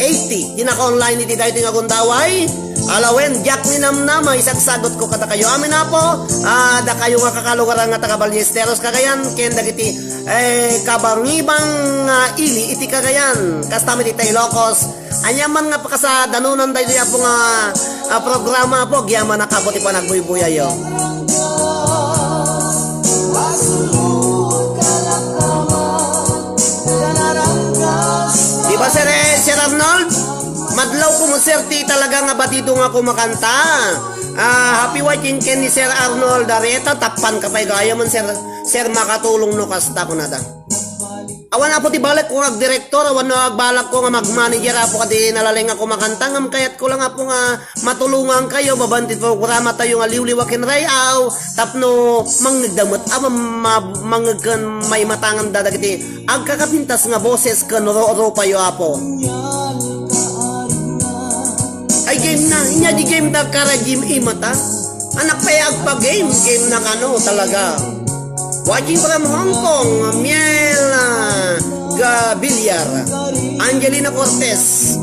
Eighty, ti naka-online iti daytoy nga gundaway. Alawen, diak ninamnama, isagsagot ko kadakayo amin, apo. Ah, dakayo nga kakalugaran nga taga Ballesteros, Cagayan, ken dagiti, eh, kabarngibang nga ili iti Cagayan. Kasta met ita Ilocos, Ania man nga pakasadanunan daytoy, apo, nga, ah, programa, apo, agyamanak, apo, ti panagbuybuyayo. Di ba, Sir, eh, Sir Arnold? Madlaw ko mo, sir, ti talaga nga batido nga kumakanta. Ah, happy watching ken ni Sir Arnold Arieta, tappan ka pay gayam, Sir, Sir, makatulong no kasta kunada. Awan, apo, ti balak ko nga agdirektor, awan no agbalak ko nga magmanager, apo, kadi nalaing nga kumakanta, ngem kayat ko lang, apo, nga matulongankayo babaen ti programa tayo nga Liwliwa ken Ray-aw, tapno mangngegda met a ma-, ma-, mangngeg ken maimatangan da dagiti agkakapintas nga boses ken ru-, rupayo, apo. Ay, game na. Inya di game da kara game imata. Anak pay agpa-game, game na kano talaga. Watching from Hong Kong, Miel, ah, Gabillar, Angelina Cortez.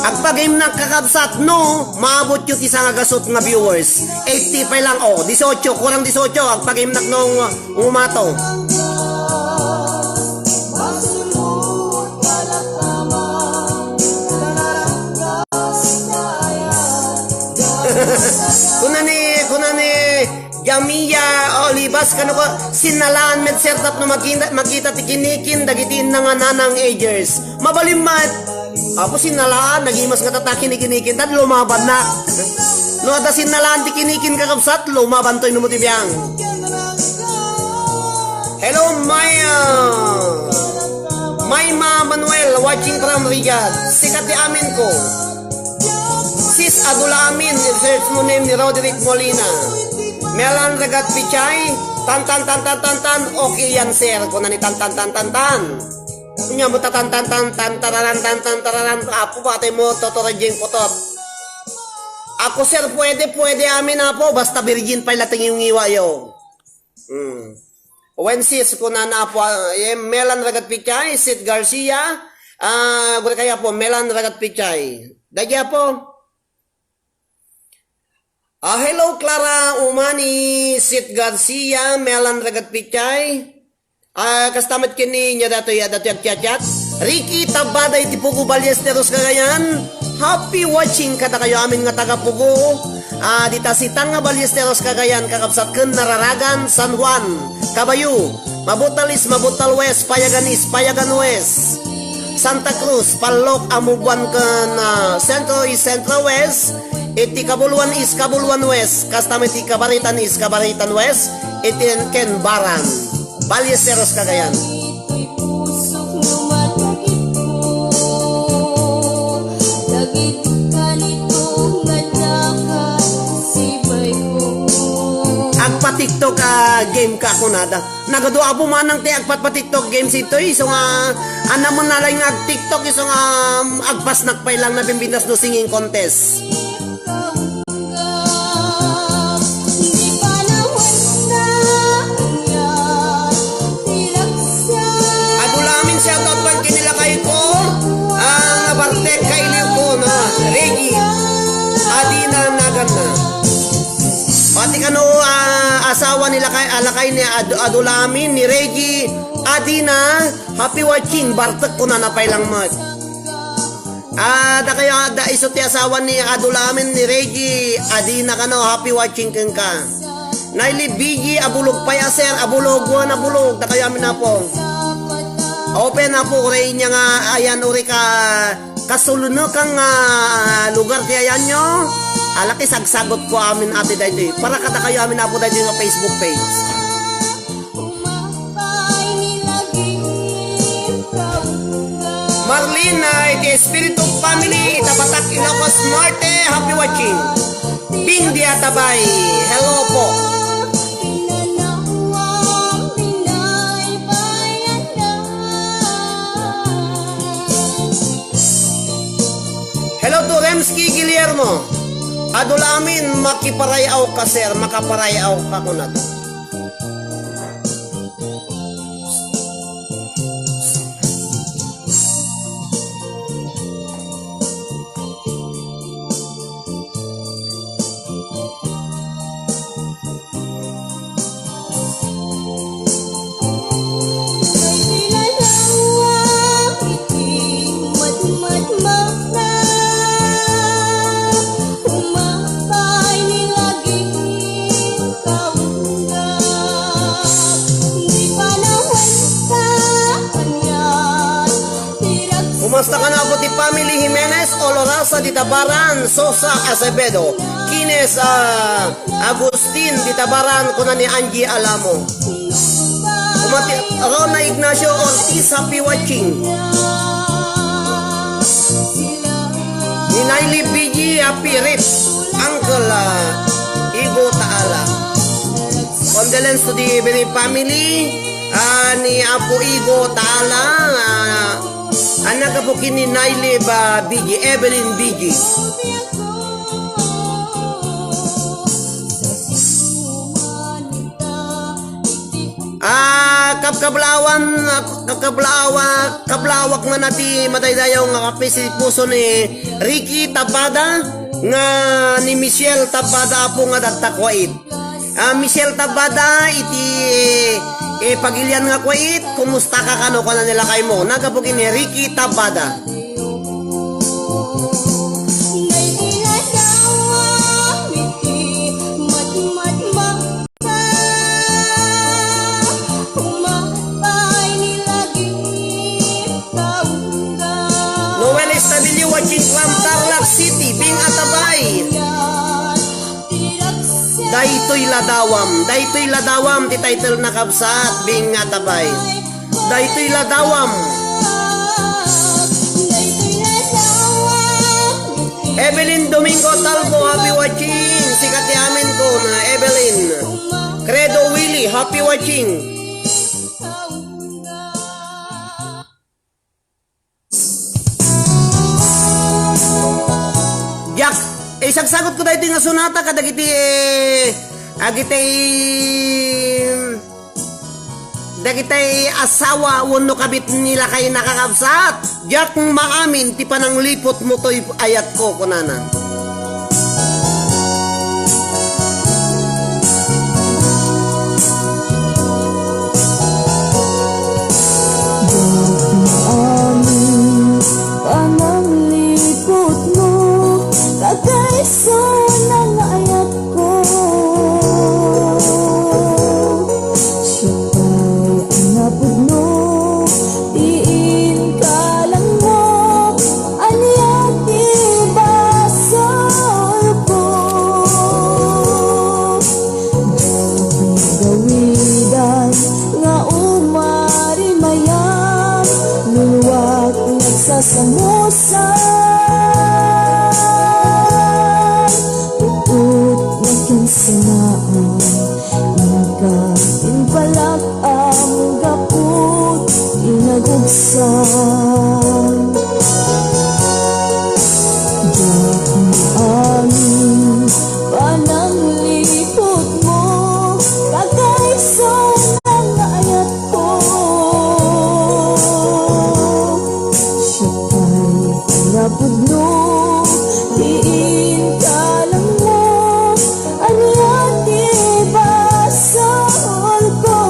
Agpa-game na, kakabsat, no maabot yu ti sanga gasut nga viewers. Eighty pay lang, oh, dieciocho, kurang dieciocho, agpa-game na nung umato. Kuna ni, kuna ni Jamia Olivas, kano ko, sinalaan met, sir, tapno makita, makita ti kinikin dagiti nangananang agers. Mabalin met. Apo, sinalaan, nagimas nga tata kinikinikin, tad lumaban na. No, adda sinalaan ti kinikin, kakabsat, lumaban toy no mo ti biang. Hello, Maya. Maima Manuel, watching from Riyadh. Sikat ti amin ko. Sis, adu la amin, search mo name ni Roderick Molina. Melan Regat Pichay, tan, tan, tan, tan, tan, tan, okay yan, sir. Kuna ni tan, tan, tan, tan, tan. Nya mo ta tan, tan, tan, tan, tararan, tan, tan, tararan, apo, batay mo, Toto Rajing Putot. Ako, sir, pwede, pwede amin, apo, basta virgin pa ila tingiw-ngiwa yo. Hmm. Wences, kunana, apo, ah, eh, Melan Ragat Pichay, Sid Garcia, ah, guri kaya po, Melan Ragat Pichay. Dagiti, apo. Ah, hello, Clara Umani, Sid Garcia, Melan Ragat Pichay. Ah, kasta met ken ni, nya datoy, ah, datoy agchat-chat. Ricky Tabada iti Pugo, Ballesteros, Cagayan. Happy watching kadakayo amin nga taga Pugo. Ah, dita sitang nga Ballesteros, Cagayan, kakabsat ken Nararagan, San Juan, Cabayo, Mabutal East, Mabutal West, Payagan East, Payagan West, Santa Cruz, Pallok, Amubuan ken, ah, Centro East, Centro West, iti Kabuluan East, Kabuluan West, kasta met iti Cabaritan East, Cabaritan West, iti ken Baran. Ballesteros, Cagayan. Agpa-TikTok a game ka kunada. Nagadu a bumanang ti agpatpa-TikTok games itoy. Isu nga, anam mo na lang ag-TikTok, isu nga, um, agpasnak pay lang na bimbintas no singing contest. Adu la amin, shout out man ken ni lakay ko, ah, nga Bartek, kailiw ko, no? Reggie, Adina, nagan na. Pati kano, ah, asawa ni lakay, ah, lakay ni Ad-, adu la amin, ni Reggie, Adina, happy watching, Bartek, kunana pay lang met. Ah, dakayo, da isu ti asawa ni Adulamin ni Reggie Adina kano, happy watching kenka. Naili B G, abulog pay a sir, abulog, wen abulog, dakayo amin apo. Open apo, uray nia nga ayan, uray ka, kasulunekang, ah, lugar ti ayanyo. Ala ti sagsagutko amin ati daytoy. Para kadakayo amin apo daytoy nga Facebook page. Marlene, ah, iti Espiritu Family, ita Batac, Ilocos Norte, happy watching. Bing di Atabay, hello po. Hello to Remski Guillermo. Adulamin, makiparay-aw ka, sir, makaparay-aw ka kunat. Kumasta kano, apo ti family Jimenez, Olorasa, di Tabaran, Sosa, Acevedo, Kines, ah, Agustin, di Tabaran, kuna ni Angie Alamo. Kuma ti Rona Ignacio Ortiz, happy watching. Ni Naili B G, happy rip. Uncle, ah, Igo Taala. Condolence to the bereaved family, ah, ni Apo Igo Taala, ah, anak apo ken ni Naili ba B G, Evelyn B G. Ah, kabkablawan, kabkablawa-, kablawak nga nati madaydayaw nga kape ti puso ni Ricky Tabada nga ni Michelle Tabada apo nga dattak wait. Ah, Michelle Tabada, iti, eh, pagilian nga kuwait, kumusta ka kano, kuna ni lakaymo? Nagapu ken ni Ricky Tabada. Noel Estabilio watching from Tarlac City, Bing Atabay. Daytoy ladawam, daytoy ladawam ti title na, kabsat, Bing Atabay. Daytoy ladawam. Evelyn Domingo Talbo, happy watching. Sika ti amin ko na Evelyn. Credo Willie, happy watching. Diak, eh, isagsagutko daytoy nga sonata kadagiti, eh, agitay, dagitay asawa wenno kabit ni lakay, nakakabsat. Diak maamin ti panangliputmo toy ayatko, kunana. Dagiti amin panangliputmo, kakaisuna nga ayatko. Siak pay a napudno ti inkalangmo. Ania ti basolko? Diak nagawidan nga umarimayam, luluak nagsasamusan. Pupot nakinsanaam, inka impalak-am gapu ti nagubsam. Diak maamin panangliputmo, kakaisuna nga ayatko. Siak pay a napudno ti inkalangmo. Ania ti basolko?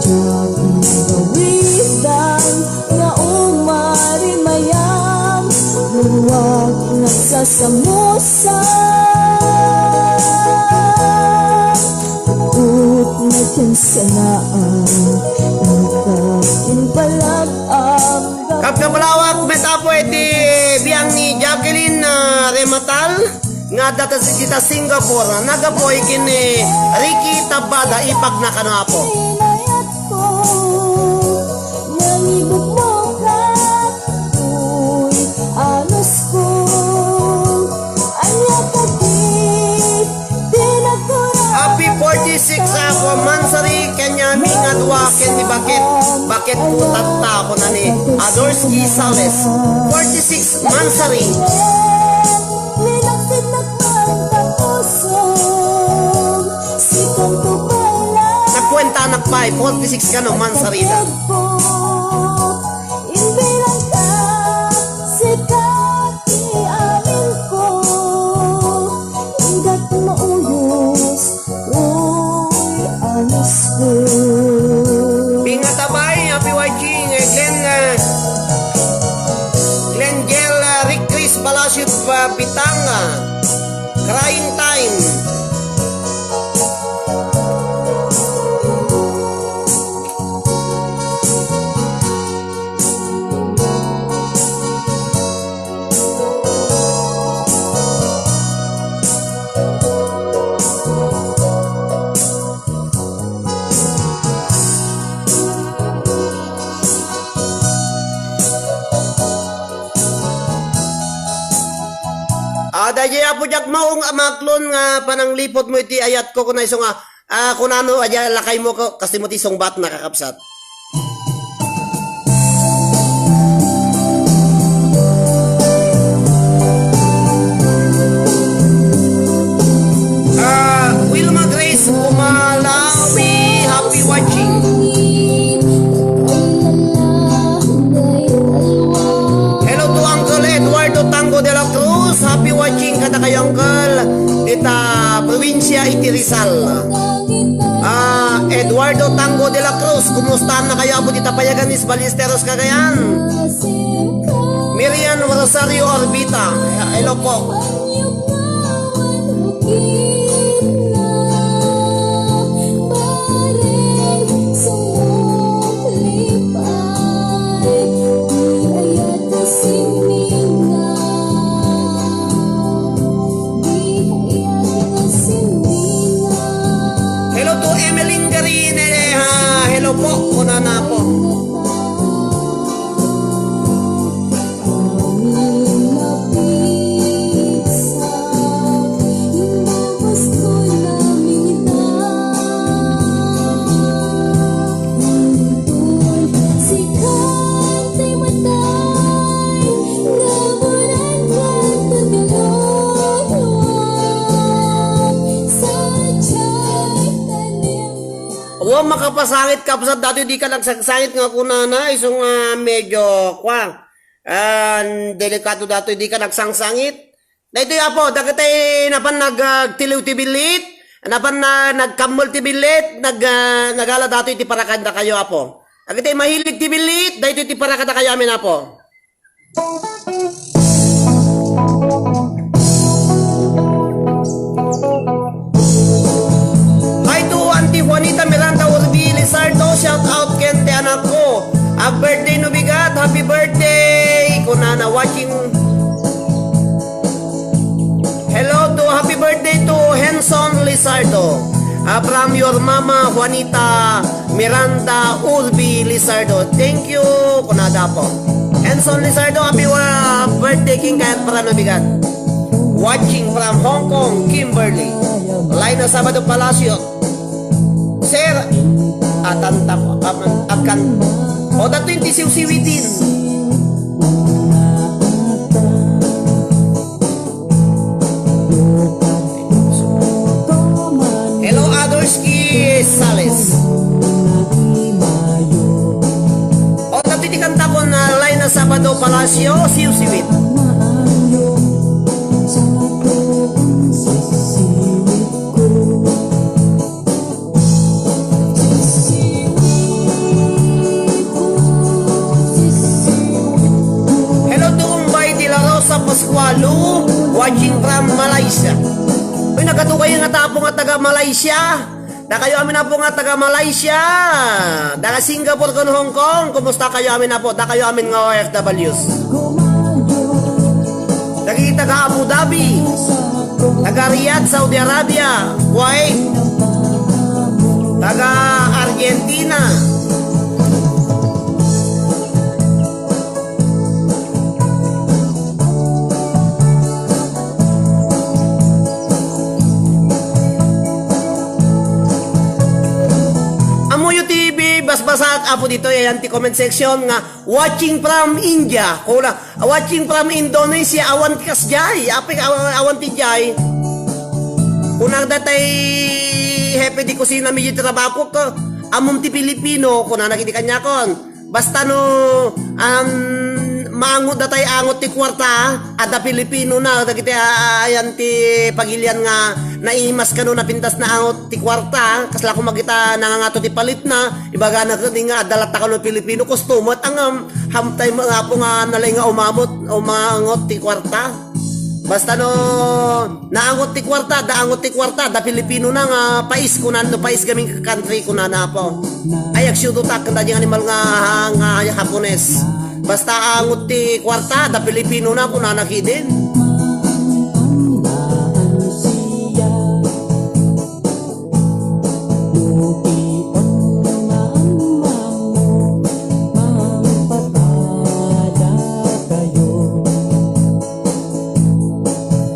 Diak nagawidan Samusa, ut nagkinsanaan, nagkinpalag-am. Kapkabalawak met, Apo, iti biang ni Jacqueline, ah, Rematal, nga adda ta dita Singapore, nagapu ken ni Ricky Tabada, ipagna kano, Apo. Inayat ko, nangibukmok Uy, anos ko, ania kadi ti nagkurak. Happy forty-six, Apo, mansari ken ni Ami nga dua ken ni Bakit. Bakit ko tatta, kunana ni Adorski Sales. Forty-six mansari. Linaksid nakman ta pusom, sikan to pala. Nagkuentanak pay, forty-six kano, mansari da. Imbilang ka, sika ti amin ko. Inggat mauyos, uy, anos ko. Pingatabay, happy watching, eh, Glenn, eh, Glenn Gel, eh, Rick Chris Palacio, eh, Bitanga. Crying time. Ah, daydiay, Apo, diak maong a maklon nga panangliputmo iti ayatko, kuna isu nga, ah, kunano, adda lakaymo ko, kas dimo ti sungbat, nakakabsat. Ah, Wilma Grace Kumalawi, happy watching. Hello to Uncle Eduardo Tango de la Cruz. Happy watching kadakayo, Uncle. Ita probinsya iti Rizal. Ah, Eduardo Tango de la Cruz, kumusta na kayo, Apo, dita Payagan, East Ballesteros, Cagayan? Miriam Rosario Orbita, hello po. Hello to Emeline Garine, ha, hello po, kunana po. Wa, makapasangit, kabsat, datoy dika nagsangsangit nga kunana, isu nga medyo, kwa, ah, delikado datoy dika nagsangsangit. Daytoy, Apo, dagiti napan nag-, ah, tiliw ti billit, napan na, nagkammol ti billit, nag-, ah, nagala datoy ti parakanda kayo, Apo. Dagiti mahilig ti billit, daytoy ti parakanda kayo amin, Apo. Hi to Auntie Juanita Miranda Urbi Lizardo, shout out ken ti anakko. Ag-birthday no bigat, happy birthday! Kunana, watching. Hello to, happy birthday to Henson Lizardo. Ah, from your mama, Juanita Miranda Urbi Lizardo. Thank you, kunada po. Henson Lizardo, happy wa-, birthday, king Kayat Parano Bigat. Watching from Hong Kong, Kimberly. Lain a Sabado Palacio. Sir, atanta po, am-, agkan. O, datoy ti siwsiwitin. Hello, Adorski Sales. O, datoy ti kanta ko na Lain a Sabado Palacio, siwsiwit. Hello to Umbay de la Rosa, Walu, watching from Malaysia. Uy, nagkatukayo nga tapo nga taga Malaysia. Dakayo amin, apo, nga taga Malaysia, taga Singapore, ken Hong Kong. Kumusta kayo amin, apo? Dakayo amin nga O F Ws. Dagiti taga Abu Dhabi, taga Riyadh, Saudi Arabia, Kuwait, taga Argentina. Ammoyo ti basbasaak, apo, ditoy, ayan ti comment section nga, "Watching from India." Kuna, "Watching from Indonesia." Awan ti kasdiay. Apay, awan, awan ti diay. Kuna datay hepe di kusina, medyo trabako ka. "Ammom ti Pilipino?" Kunana iti kaniakon. Basta no, um, maangot datay angot ti kuarta, adda Pilipino na, dagiti, ah, ayan ti pagilian nga naimas kano napintas na angot ti kuarta, kasla koma ita nangangato ti palitna, ibagana ket nga adda latta kano Pilipino, kustomet ang, um, hamtay mo nga apo nga nalay nga umamot, umangot ti kuarta. Basta no, naangot ti kuarta, adda angot ti kuarta, adda Pilipino na nga pais, kunan, no pais gamin country, kunana, apo. Ay, agsiudotak, kanda di animal nga, nga Hapones. Basta angot ti kuarta, adda Pilipino na, kunana kidin.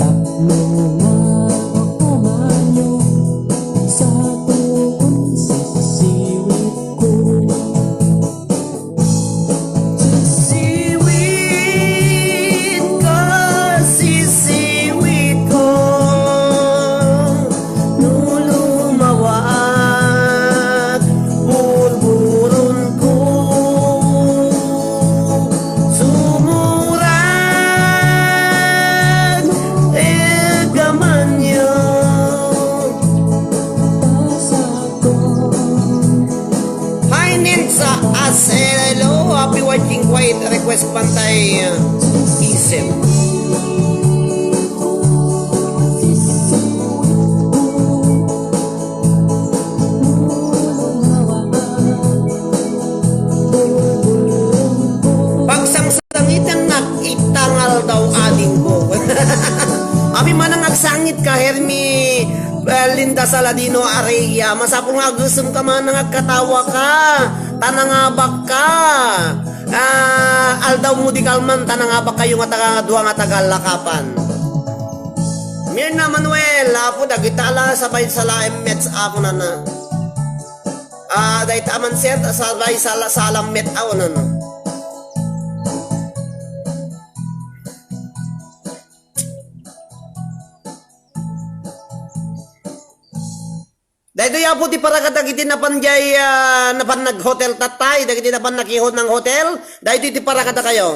Tapno nga kamanyo, sa tukon sisiwit ko. Sisiwit ka, sisiwit ko. No lumawat, burburon ko. Sumurag, ed kamanyo. Hi, Ninsa Aselo. Happy watching, quiet request, Pantay, uh, Isip. Pagsangsangitannak ita nga aldaw, adingko. Amin man nga agsangit ka, Hermi, eh, Linda Saladino Araya. Masapul nga agusem ka man nga agkatawa ka. Ta nangabak ka. Ah, aldaw mo di kalman, ta nangabak kayo nga taga, dua nga taga Lakapan. Mirna Manuel, apo, dagita ala sabay sa laeng Mets, apo, nana. Ah, dayta man, sir, sabay sa la-, sa alam Met, aw, nana. Daytoy, apo, ti para kadagiti napan diay, ah, napan nag-hotel tattay, dagiti napan nakihon ng hotel, daytoy ti para kadakayo.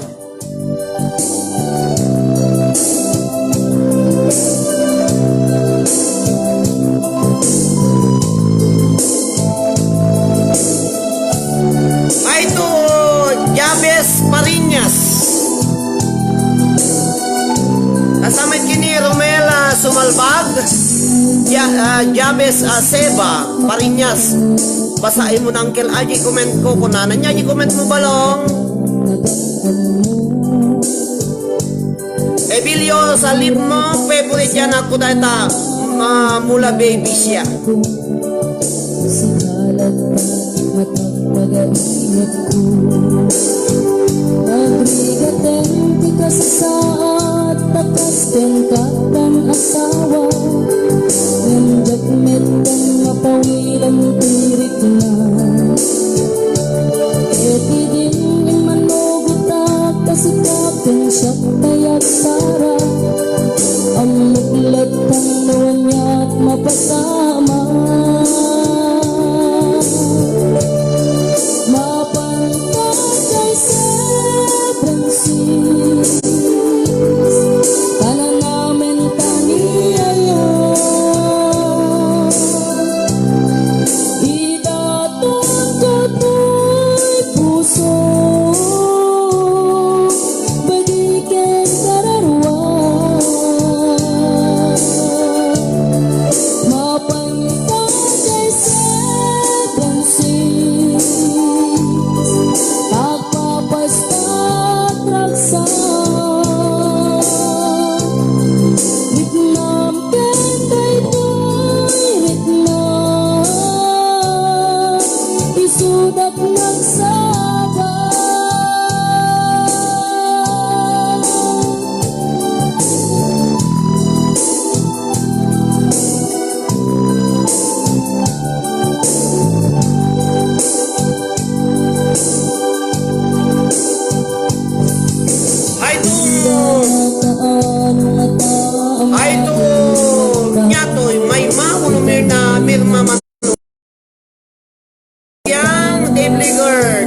Ay to, Jabez Pariñas. Asa met kini, Romela Sumalbag? Ja-, ah, Jabez, ah, Seba Pariñas. Basaen mo na, Uncle Aji, comment ko. Kunana niya, Aji, comment mo, balong. Emilio Salib mo, favorite yan ako dahil ta, ah, mula baby siya. Sa halad ka, matagpagaingat ko. Agrigaten ti kasasaad, takas ken katan asawa. Ngem diak metten mapawilen ti rikna. Ket idin immanugotak, ta sika ken siak tay agsara. Ammok latta no aniak mapasamak. Mapan ka diay San Francisco.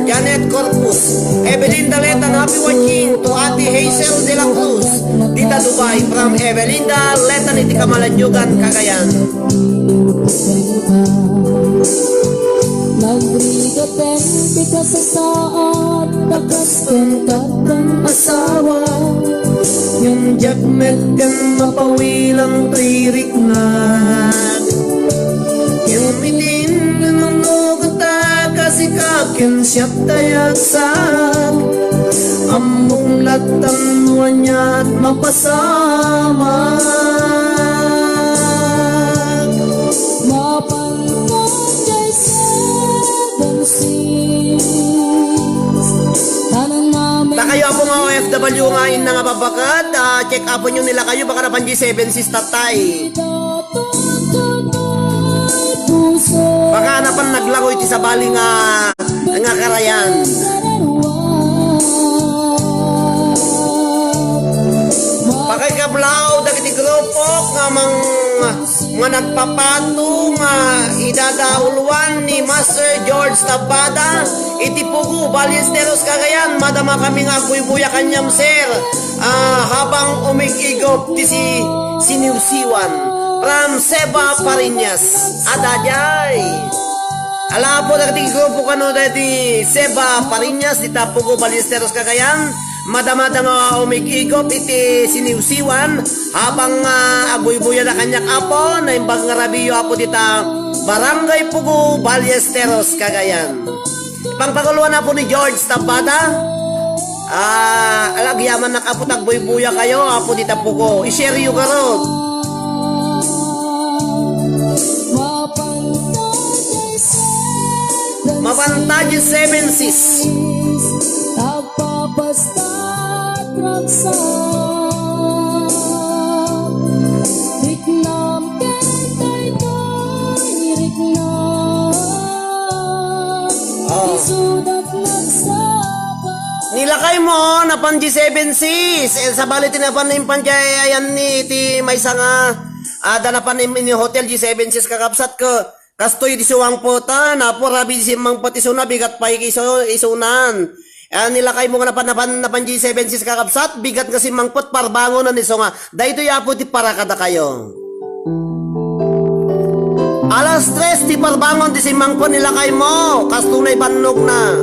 Janet Corpus, Evelinda Letan, happy watching to Ate Hazel de la Cruz, dita Dubai, from Evelinda Letan iti Camalaniugan, Cagayan. Nagrigat ti kasasaad, bakas ken tatang asawa. Ngem diak met ken mapawilan toy riknak. Ngem idin nannunugotak a sika ken siak ti agsak. Ammom latta no aniat mapasamak. Mapan Dakayo, Apo, nga O F W nga inna nga babbakat, ah, check upon yo nila kayo, baka napan di seven sis tatay. Baka napan naglangoy ti sabali nga, nga karayan. Pakikablaw dagiti grupo nga mang-, nga nagpapato nga idadauluan ni Master George Tabbada iti Pugo, Ballesteros, Cagayan. Madama kami nga agbuybuya kaniam, sir. Ah, habang umig-igop ti si-, siniwsiwan. From Seba Pariñas. Adda diay. Ala, Apo, dagiti grupo kano dagiti Seba Pariñas, dita Pugo, Ballesteros, Cagayan. Madamada nga umig-igop iti siniwsiwan, habang, ah, agbuybuyada kaniak, Apo, naimbag nga rabiyo, Apo, dita Barangay Pugo, Ballesteros, Cagayan. Pangpanguluan, Apo, ni George Tabbada. Ah, ala, agyamannak, Apo, ta agbuybuya kayo, Apo, dita Pugo. I-share yo garud. Mapanta di seven sis. Agpapastat ragsak. Riknam ken daytoy riknam. Ah. Isudat nagsapa. Nilakay mo, napan di seven sis. Eh, sabali ti napan impan di ayan ni ti maysa nga, ah, da napan im-, ini hotel di seven sis kakabsat ko. Kastoy ti suwangpet, a, napurabi ti simmangpet isuna, bigat pay isu-, isunan. A, nilakay mo nga napan, napan, napan di seven sis kakabsat, bigat nga simmangpet, parbangonen isu nga, daytoy, Apo, ti para kadakayo. Alas tres ti parbangon ti simmangpet, nilakay mo, kastoy ti bannogna.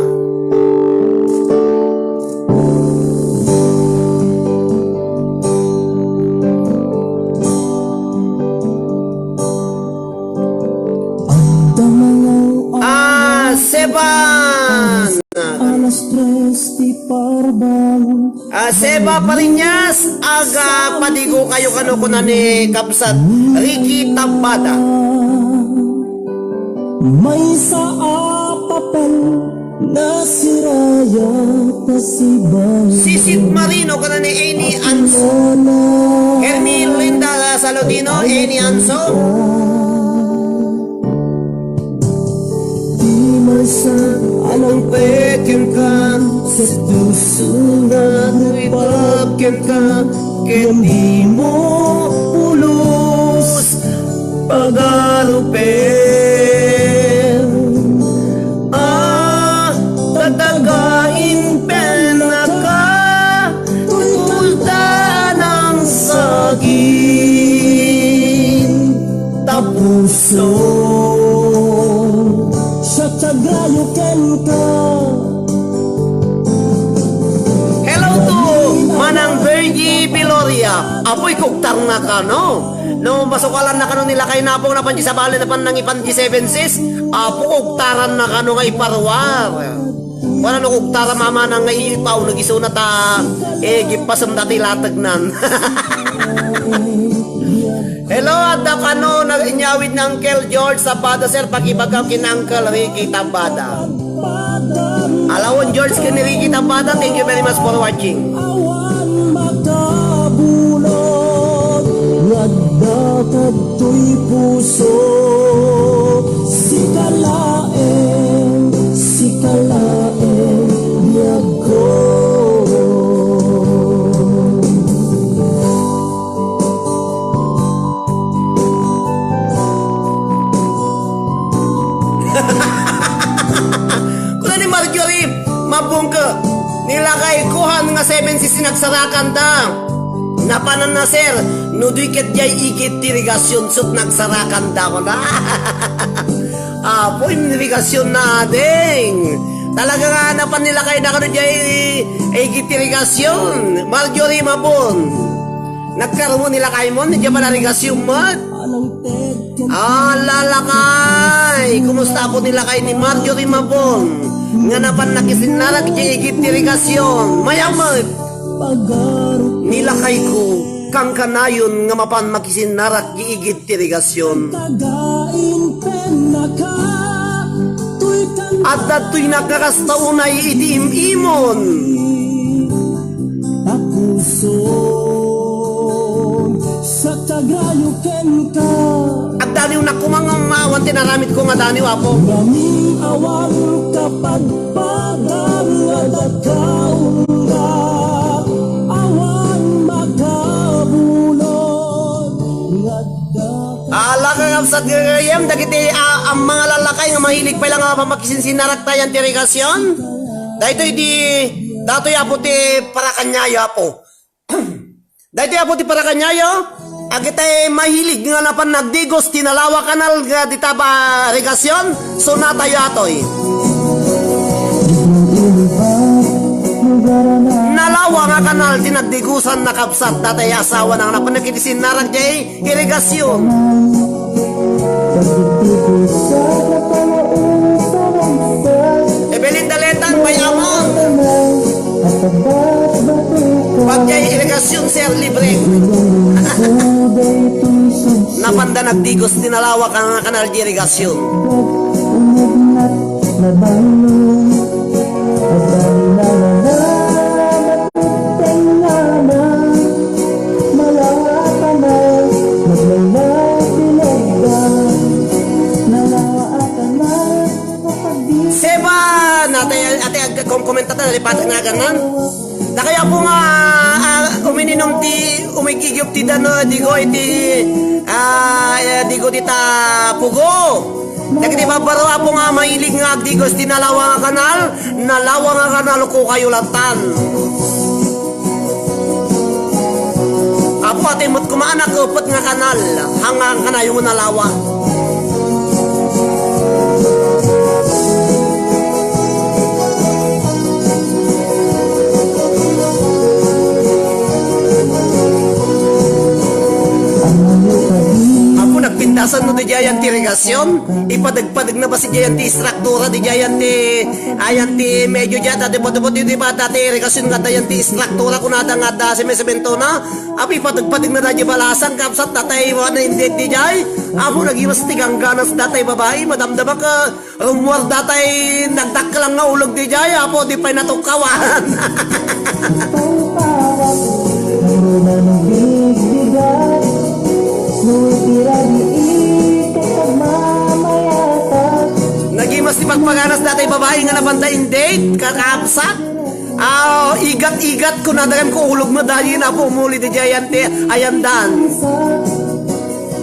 Anda mangaw-aw. Ah, Seban. Alas tres ti parbangon. Ah, Seba Pariñas, aga padigo kayo kano kuna ni Kabsat Ricky Tabbada. Maysa a papel. Nasiraya ta si Bal- Sisit Marino, kana ni Amy Anso. Hermie Linda Salodino, Amy Anso. Di maysa a nangpet kenka, seduso nga nangipap kenka, ket di mo pulos pagarupen. Ah, tataga impianaka, tuldan ang saging tapuso. Siya tagayo kenka. Hello to Manang Virgie Piloria. Apoy, kugtarna kano. No, masukalan na kano nilakay na Apo, napan di sabali, napan nangipan di seven sis, Apo, kugtaran na kano nga iparwar. Wala no kugtara mamana nga ipaw, nagisuna ta, eh, gipasem dati lategnan. Hello, adda kano, nag-, inyawid na Uncle George Sabada, sir, pakibagam kin Uncle Ricky Tabada. Alawon George ken Ricky Tapada, thank you very much for watching. Awan makabulot, nga adda kadtoy puso, sika laeng, sika laeng, biagko. Kuna ni Marjorie, Abungke, ni lakayko han nga seven C C nagsarakanda. Napanan na, sir, no di ket diay igid ti irigasion ket nagsarakanda, kuna. Apo, irigasion na, ading. Talaga nga napan ni lakayda kano diay igid ti irigasion. Marjorie Mabon. Nagkarumo ni lakaymo, diay pala irigasion met. Ah, lakay! Kumusta apo ni lakay ni Marjorie Mabon? Nga napan nakisinnarak diay igid ti irigasion. Mayam met! Ni lakayko, kankanayon nga mapan makisinnarak diay igid ti irigasion. Adda toy nakakasta unay iti im-imon. Agdaniw na koma nga awan ti naramidko nga daniw, Apo. Ala, kakabsat nga gagayem, dagiti, ah, ammong nga lakay nga mahilig pay la nga makisinsinnarak diay irigasion. Daytoy di, daytoy, Apo, ti parakaniayo, Apo. Daytoy, Apo, ti parakaniayo, dagiti mahilig nga napan nagdigos ti Nalawa Kanal nga dita ba irigasion, sunatayo atoy. Nalawa nga kanal ti nagdigosan, kakabsat, daytoy asawa na nga napan nakisinnarak diay irigasion. Evelyn Daletan, may amang. Pag diay irigasion, sir, libre. Napanda nagdigos ti Nalawa nga kanal diay irigasion. Seba, natay, ati, ag-, kom-, komenta ta, nalipatak na ganan. Dakayo, Apo, nga, ah, umininum ti, umigigop ti dano, digo iti, ah, eh, digo dita pugo. Dagiti babbaro, Apo, nga mahilig nga agdigos ti Nalawa nga kanal, Nalawa nga kanal, kukayo latan. Apo, ati met koma a nakepet nga kanal, hangkanayon nga Nalawa. Apo, nagpintasan no diay ayan ti irigasion, ipadagpadagna basi diay ayan ti istruktura, diay ayan ti, ayan ti medyo diay, dati, dati, dati, dati irigasion nga adda ayan ti istruktura, kunada nga adda simesementona, apo, ipadagpadagna diay balasan, kabsat, dati, wala na, hindi, diay, apo, nagimas ti gangganas, dati, babai, madamdama ka, Rummuar datay nagdakkel nga ulog diay, Apo, di pay natukkawan. Nagimas ti pagpaganas datay babai nga napanda in date, kakabsat. Ah, igat-igat ko na dagam ko ulog mo dahil na po muli diay ayan ti ayandan.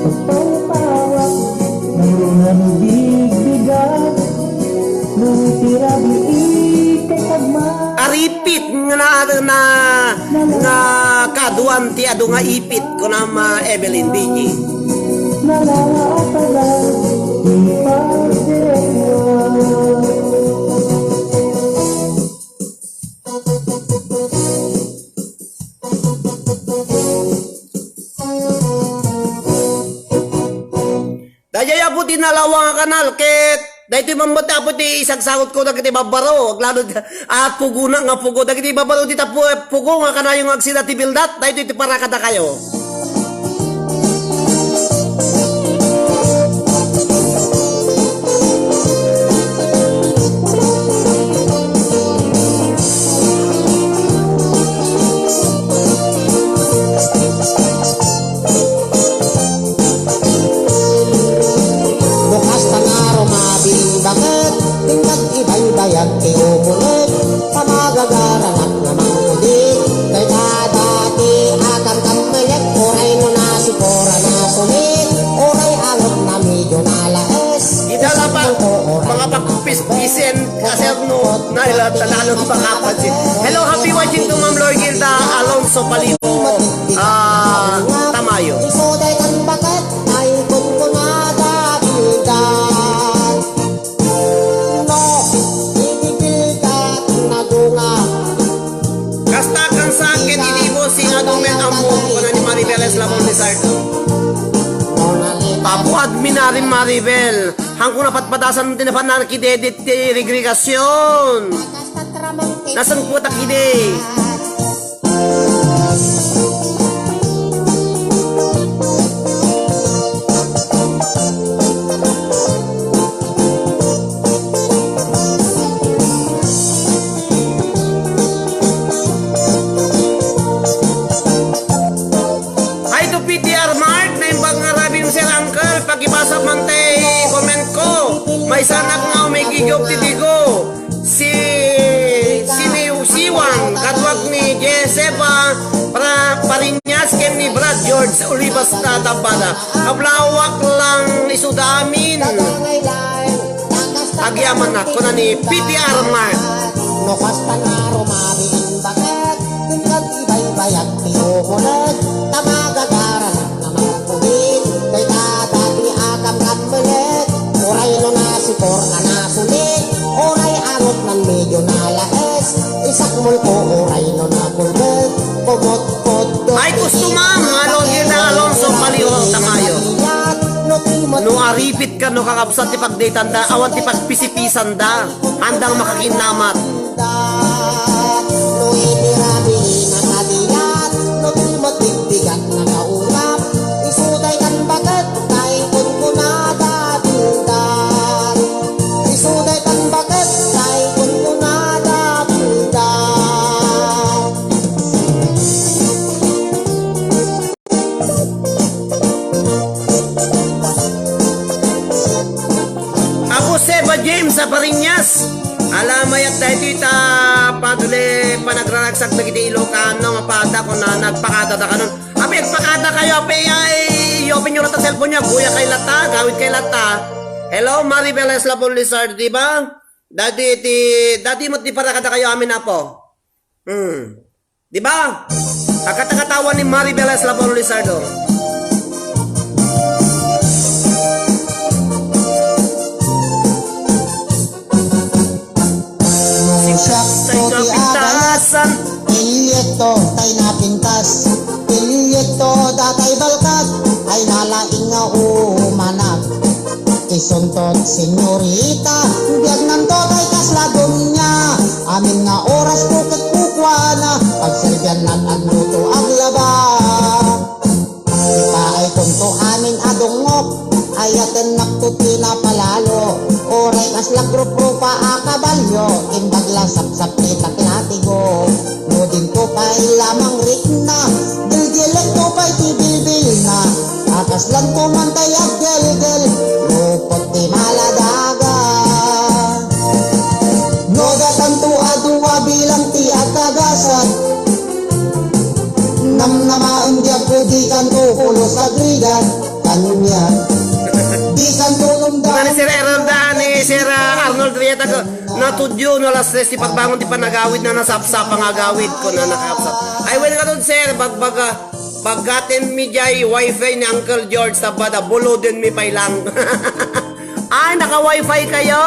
Pagpawpawa, mayroon ang bigbiga, nung tirabi ikay pagma- Aripit nga na, na, nga kaduan ti adu nga ipit, kunam, ah, Evelyn Biggie. Nalawa at tagal, di pa diretso. Dayay, Apo, ti Nalawa nga kanal, ket daytoy mammet, Apo, ti isagsagot ko dagiti babbaro, aglalo, a, pugo na nga pugo. Dagiti babbaro dita pu-, pugo nga kanayon nga agsida ti bildat, daytoy ti para kadakayo. Bukas ta nga rumabing baket, dintag ibaybayan ti ubulet, pamagagaranak nga mangkudik, kay kadati akan kammayat Ay, lahat na lalong makapansin. Hello, happy watching to Ma'am Lorgilda Alonso Palibo, ah, Tamayo. Isu daytan baket, ay kunkunada bildan. No, idibildan nagunga. Kasta kan sakit, inibo si Adumen Ambo, kuna ni Maribel Eslabon Lizardo. Papuad mi na rin, Maribel. Hangko napatpadasan ti napanan ki Dedit ti regregasyon. Nasangputak idi. Hi to P T R Mark, naimbag nga rabi ni Sir Uncle, pakibasa man tay comment ko. Maysanak nga umigigop ti tigo. Si, siniwsiwang, kaduak ni Josefa Pra-, Pariñas ken ni Brad George Olivas ta Tabbada. Kablawak lang isuda amin. Agyamanak, kuna ni P T R Mark. No kasta nga rumari, baket, ket ibaybayag ti umuneg, ta magagaranak nga mangkulit, dayta dati a kamkammelet, uray no nasipor a nasulit, uray angot nan medyo nalaes, isakmulko uray no nakulbet, kumot-kot. Ay, gusto, ma'am, Alonso na Alonso, Palihog, Tamayo. No aripit ka, no kakabsat ti pagdaytanda, awan ti pagpisipisanda, andang makakinnamat. No iti rabii nakadilat, no tumagdigdigat nakaurap, isu daytan baket tay kunkunada bildan. Isu daytan baket tay kunkunada bildan. Apo Seba James a Pariñas, ala, mayat daytoy ta paduli panagraragsak dagiti Ilocano nga pada, kuna nagpakada dakanon. Apay, agpakada kayo, apay, ay, i-open nyo latta cellphone nyo, agguya kay latta, agawid kay latta. Hello, Maribel Eslabon Lizard, di ba? Dati ti, dati met di para kada kayo amin, apo. Hmm. Di ba? Agkatkatawaan ni Maribel Eslabon Lizardo. Siak ti kapintasan. Iyeto tay napintas. Iyeto datay balkat. Ay nalaing nga umanak. Isunto, senyorita, biagnanto tay kasla dunia. Amin nga oras ko ket kukuana, pagserbiannak agluto, aglaba. Ipaaykonto amin a dungngok, ayatennakto ti napalalo. Uray kasla gruprupa a kabalio, imbag la sapsappitak latigo. No dinto pay la mangrikna, gilgilekto pay ti bilbilna. Akaslanto man tay aggelgel, lupot ti maladaga. No datanto a dua bilang ti agkagasat, namnamaen diak ko dikanto pulos agrigat, kaniak. Dikanto lumdaan. Kuna ni Sir Errol da, ni Sir, ah, Arnold Rieta, ko, natudyo no alas tres ti pagbangon ti panagawid na nasapsap nga agawid, kuna nakapsap. Ay, wen ngarud, sir, bagbaga, paggaten mi jay wifi ni Uncle George, sabada, buluden mi pay lang. Ay, naka-wifi kayo!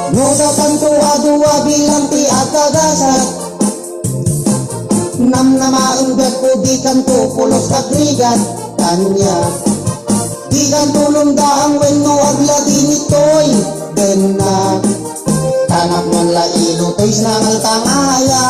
No datanto a dua bilang ti agkagasat, namnamaen diak ko dikanto pulos agrigat, kaniak. Dikanto lumdaan wenno agladingitoy, dennak. Kanak man la ilutoy sinangaltangaya.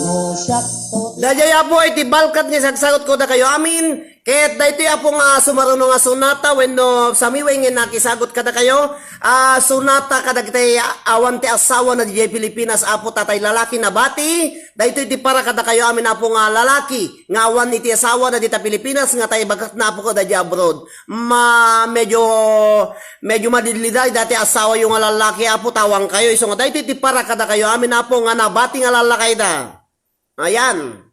No siak to. Daydiay, apo, iti balkat nga isagsagot ko dakayo amin, Ket daytoy, Apo, nga sumaruno nga sonata wenno samiwen nga nakisagut kadakayo, a, sonata kadagiti awan ti asawa na diay Pilipinas, Apo, tatay lalaki nabati. Daytoy ti para kadakayo amin, Apo, nga lalaki nga awan iti asawa na dita Pilipinas nga tay baketna, Apo, kada diay abroad. Ma-, medyo, medyo madidlidalida ti asawayo nga lalaki, Apo, tawangkayo. Isu nga daytoy ti para kadakayo amin, Apo, nga nabati nga lalaki da. Ayan.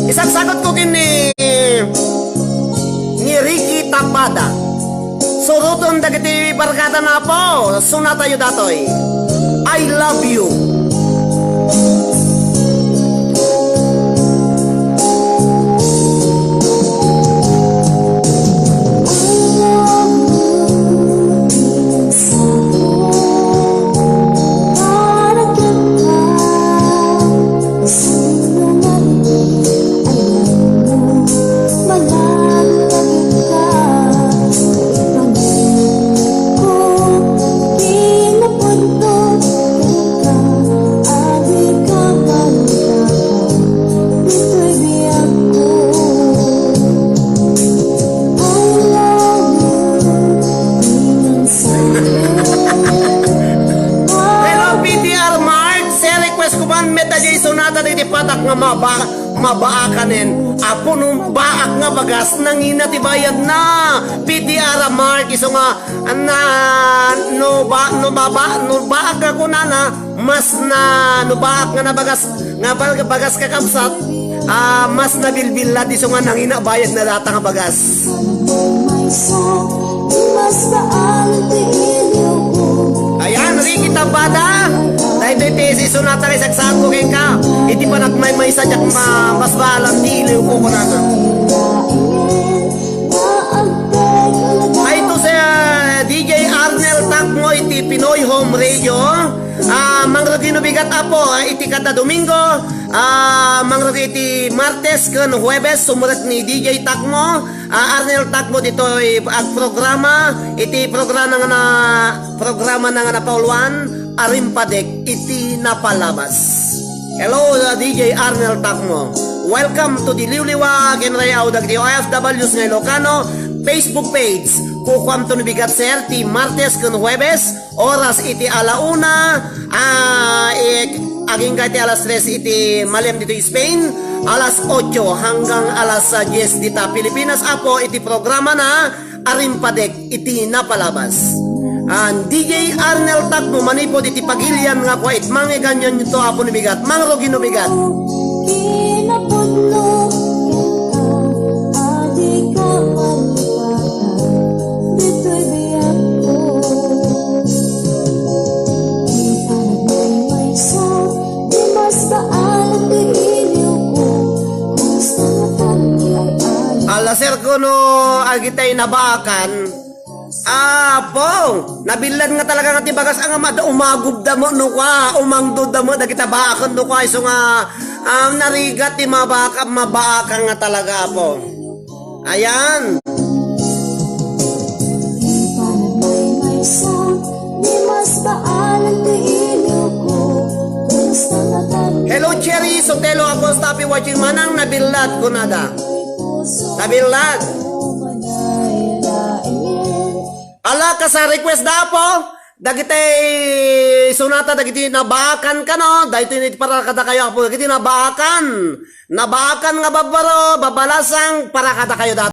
Isagsagot ko ken ni, ni Ricky Tapada. Suroten dagiti barkada na, Apo, sunatayo datoy. I love you. Hello, P T R Mark. Sir, request ko man met a diay sonata dagiti patak nga maba-, mabaakanen. Apo, no baak nga bagas, nangina ti bayadna. P T R Mark, isu nga, na, no ba, no baba, no baak nga kunana, mas na, no baak nga nabagas, nga bal-, bagas kakabsat, ah, mas nabilbilad isu nga nangina bayadna data nga bagas. Ayan, Ricky Tapada. Daytoy ti isi sonata nga isagsago kenka. Iti panagmaymaysa diak ma-, mas baalan ti iliwko kunana. Ay, ito si, ah, D J Arnel Takmo iti Pinoy Home Radio. Ah, mangrugi no bigat, Apo, ah, iti kada Domingo, ah, mangrugi iti Martes ken Huwebes, sumrek ni D J Takmo, ah, Arnel Takmo ditoy agprograma, iti programa nga na, programa na nga napauluan, Arimpadek iti Napalabas. Hello, ah, D J Arnel Takmo. Welcome to the Liwliwa ken Rayaw dagiti O F Ws nga Ilocano Facebook page. Kukuamto no bigat, sir, ti Martes ken Huwebes, oras iti ala una, ah, ik-, agingga iti alas tres iti malem ditoy Spain, alas ocho hanggang alas, ah, dies dita Pilipinas, Apo, iti programa na Arimpadek iti Napalabas. And D J Arnel Takmo manipod iti pagilian nga kuwait, mangeganyonto, Apo, no bigat, mangrugi no bigat. Kinapudno, adi ka malipatan, ditoy biag ko. Di ka nagmaymaysa, di mas baan ang iliw ko. Basta matanggi ay alam. Ala, sir, kuno agitay nabaakan. Apo, nabilad nga talaga nga ti bagas nga mada umagubda mo no kwa, umangdudda mo dagita baakan no kwa, isu nga, ah, narigat ti mabaka-, mabaakan nga talaga, Apo. Ayan. Di pa nagmaymaysa, di mas baan ang iliw ko. Kumusta na tayo? Hello, Cherry Sotelo Agosta, happy watching, Manang, nabilad kunada. Nabilad. Ala, kas a request da, Apo. Dagiti sonata, dagiti nabaakan kano, daytoy iti para kadakayo, Apo, dagiti nabaakan. Nabaakan nga babbaro, babalasang, para kadakayo data.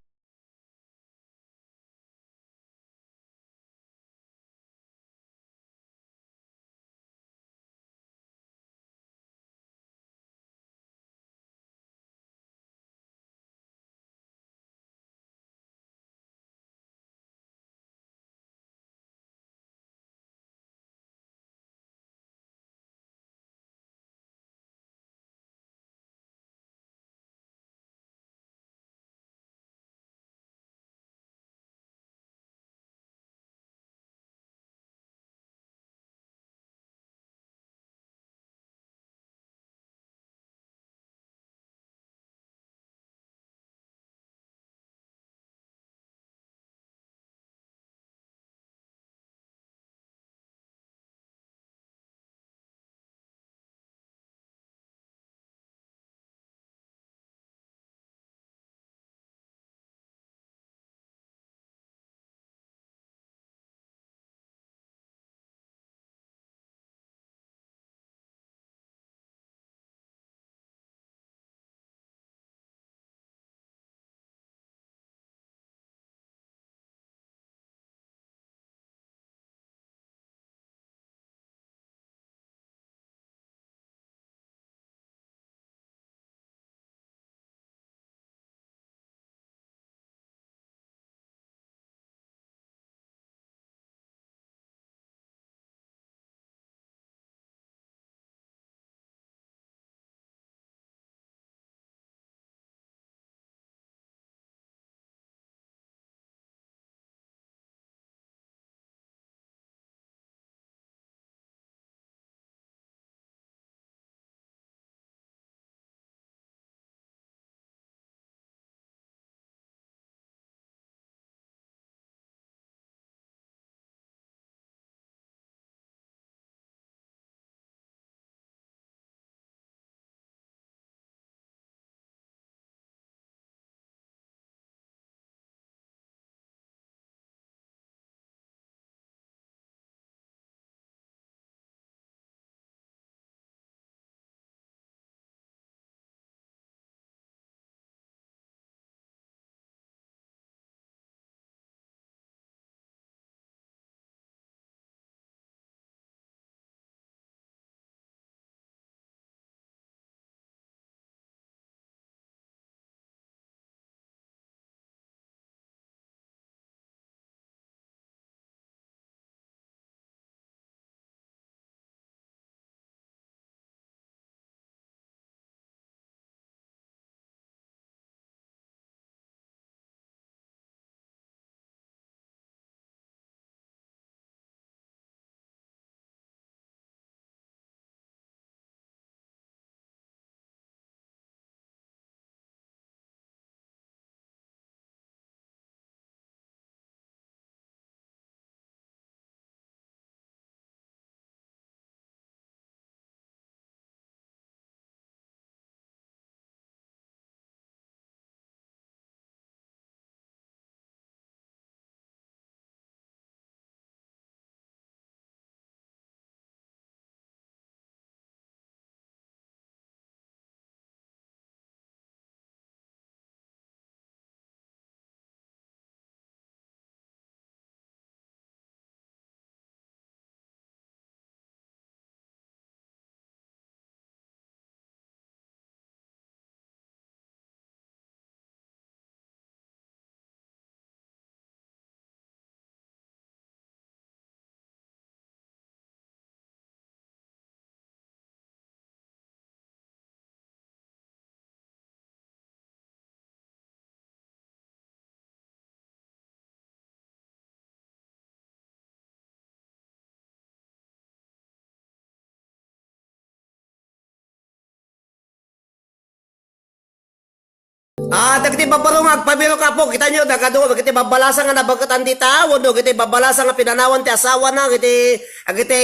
Ah, dagiti babbaro nga agpabirok, Apo, kitaenyo, nagadu, dagiti babbalasang nga nabaket-an dita, wenno dagiti babbalasang nga pinanawan ti asawana, dagiti, dagiti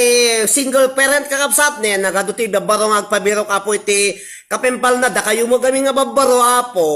single parent, kakabsat, ne, nagadu ti babbaro nga agpabirok, Apo, iti kapempalna, dakayo met ngamin nga babbaro, Apo.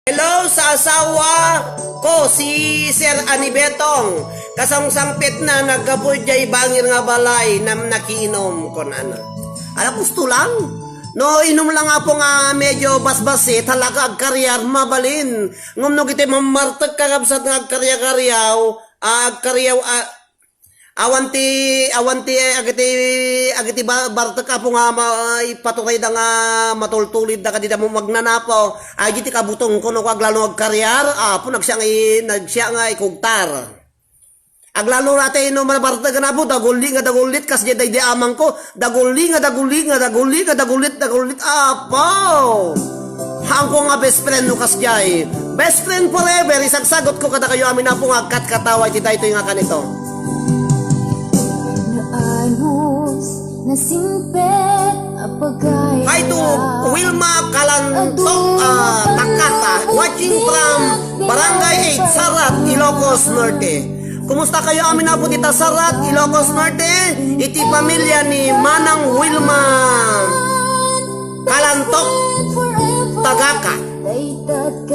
Hello sa asawa ko, si Sir Ani Betong. Kasangsangpetna, naggapu idiay bangir nga balay, nam nakiinom, kunana. Ala, gusto lang. No, inum lang, Apo, nga medyo basbasi, talaga agkariar, mabalin. Ngem no, iti mammartek, kakabsat, nga agkariakariaw, agkariaw, a-, awan ti, awan ti, agiti, agiti ba-, bartek, Apo, nga ma-, ipaturayda nga matultulidda kadida mo magnanapo. Ay, di ti kabutongko, no, aglalo agkariar, Apo, nagsiya nga i-, nagsiya nga ikugtar. Aglalo ra ti no, mabartek nga, Apo, daguli nga dagulit, kas di daydi amangko, daguli nga daguli nga daguli nga dagulit, dagulit, Apo! Haanko nga best friend no kasdiay. Best friend forever, isagsagutko kadakayo amin, Apo, nga agkatkatawa iti daytoy nga kanito. Hi to Wilma Kalantok, ah, Takata, watching from Barangay eight, Sarat, Ilocos Norte. Kumusta kayo amin apo dita Sarat, Ilocos Norte? Iti pamilya ni Manang Wilma Kalantok, Tagaka.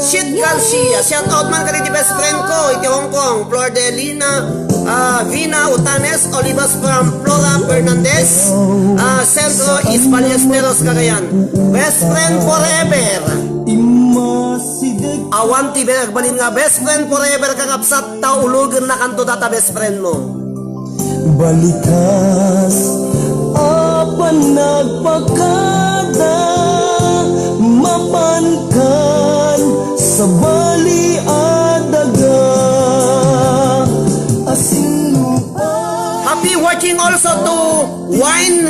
Shit Garcia, shout out man kadagiti best friend ko iti Hong Kong, Flor de Lina, ah, Vina Utanes, Olivas from Flora Fernandez, ah, Centro East Ballesteros, Cagayan. Best friend forever. Awan ti be-, agbalin nga best friend forever, kakabsat, ta ulogennakanto data best friend mo. Balikas a panagpakada, mapankan sabali a daga, asinlupa. Happy watching also to Wine,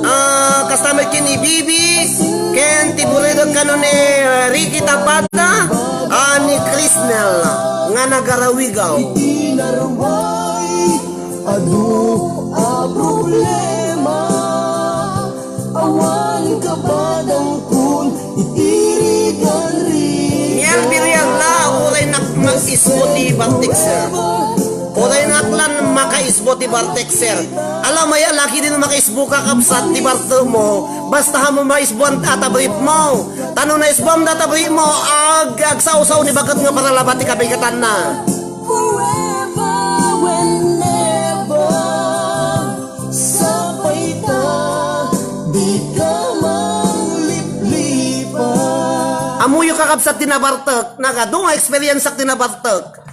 ah, customer ken ni Bibi, ken ti buredek kano ni, ah, Ricky Tapada, ah, ni Crisnel nga nagarawigaw. Iti narway, adu a problema, awan kapadangkon iti riganri. Mial birial la, uray nak mag-isbo ti bartek, sir. Uray nak lan makaisbo ti bartek, sir. Alam, may alaki din makaisbo, kakabsat, ti bartek mo. Basta mo maisbo ang data brief mo. Tano na isbo ang data brief mo, ag-, agsawsaw ni baket nga paralabat ti kabigatanna. Forever, whenever, sapay ta, di ka mangliplipa. Amuyo, kakabsat, ti nabartek, nagadu nga experience ak ti nabartek.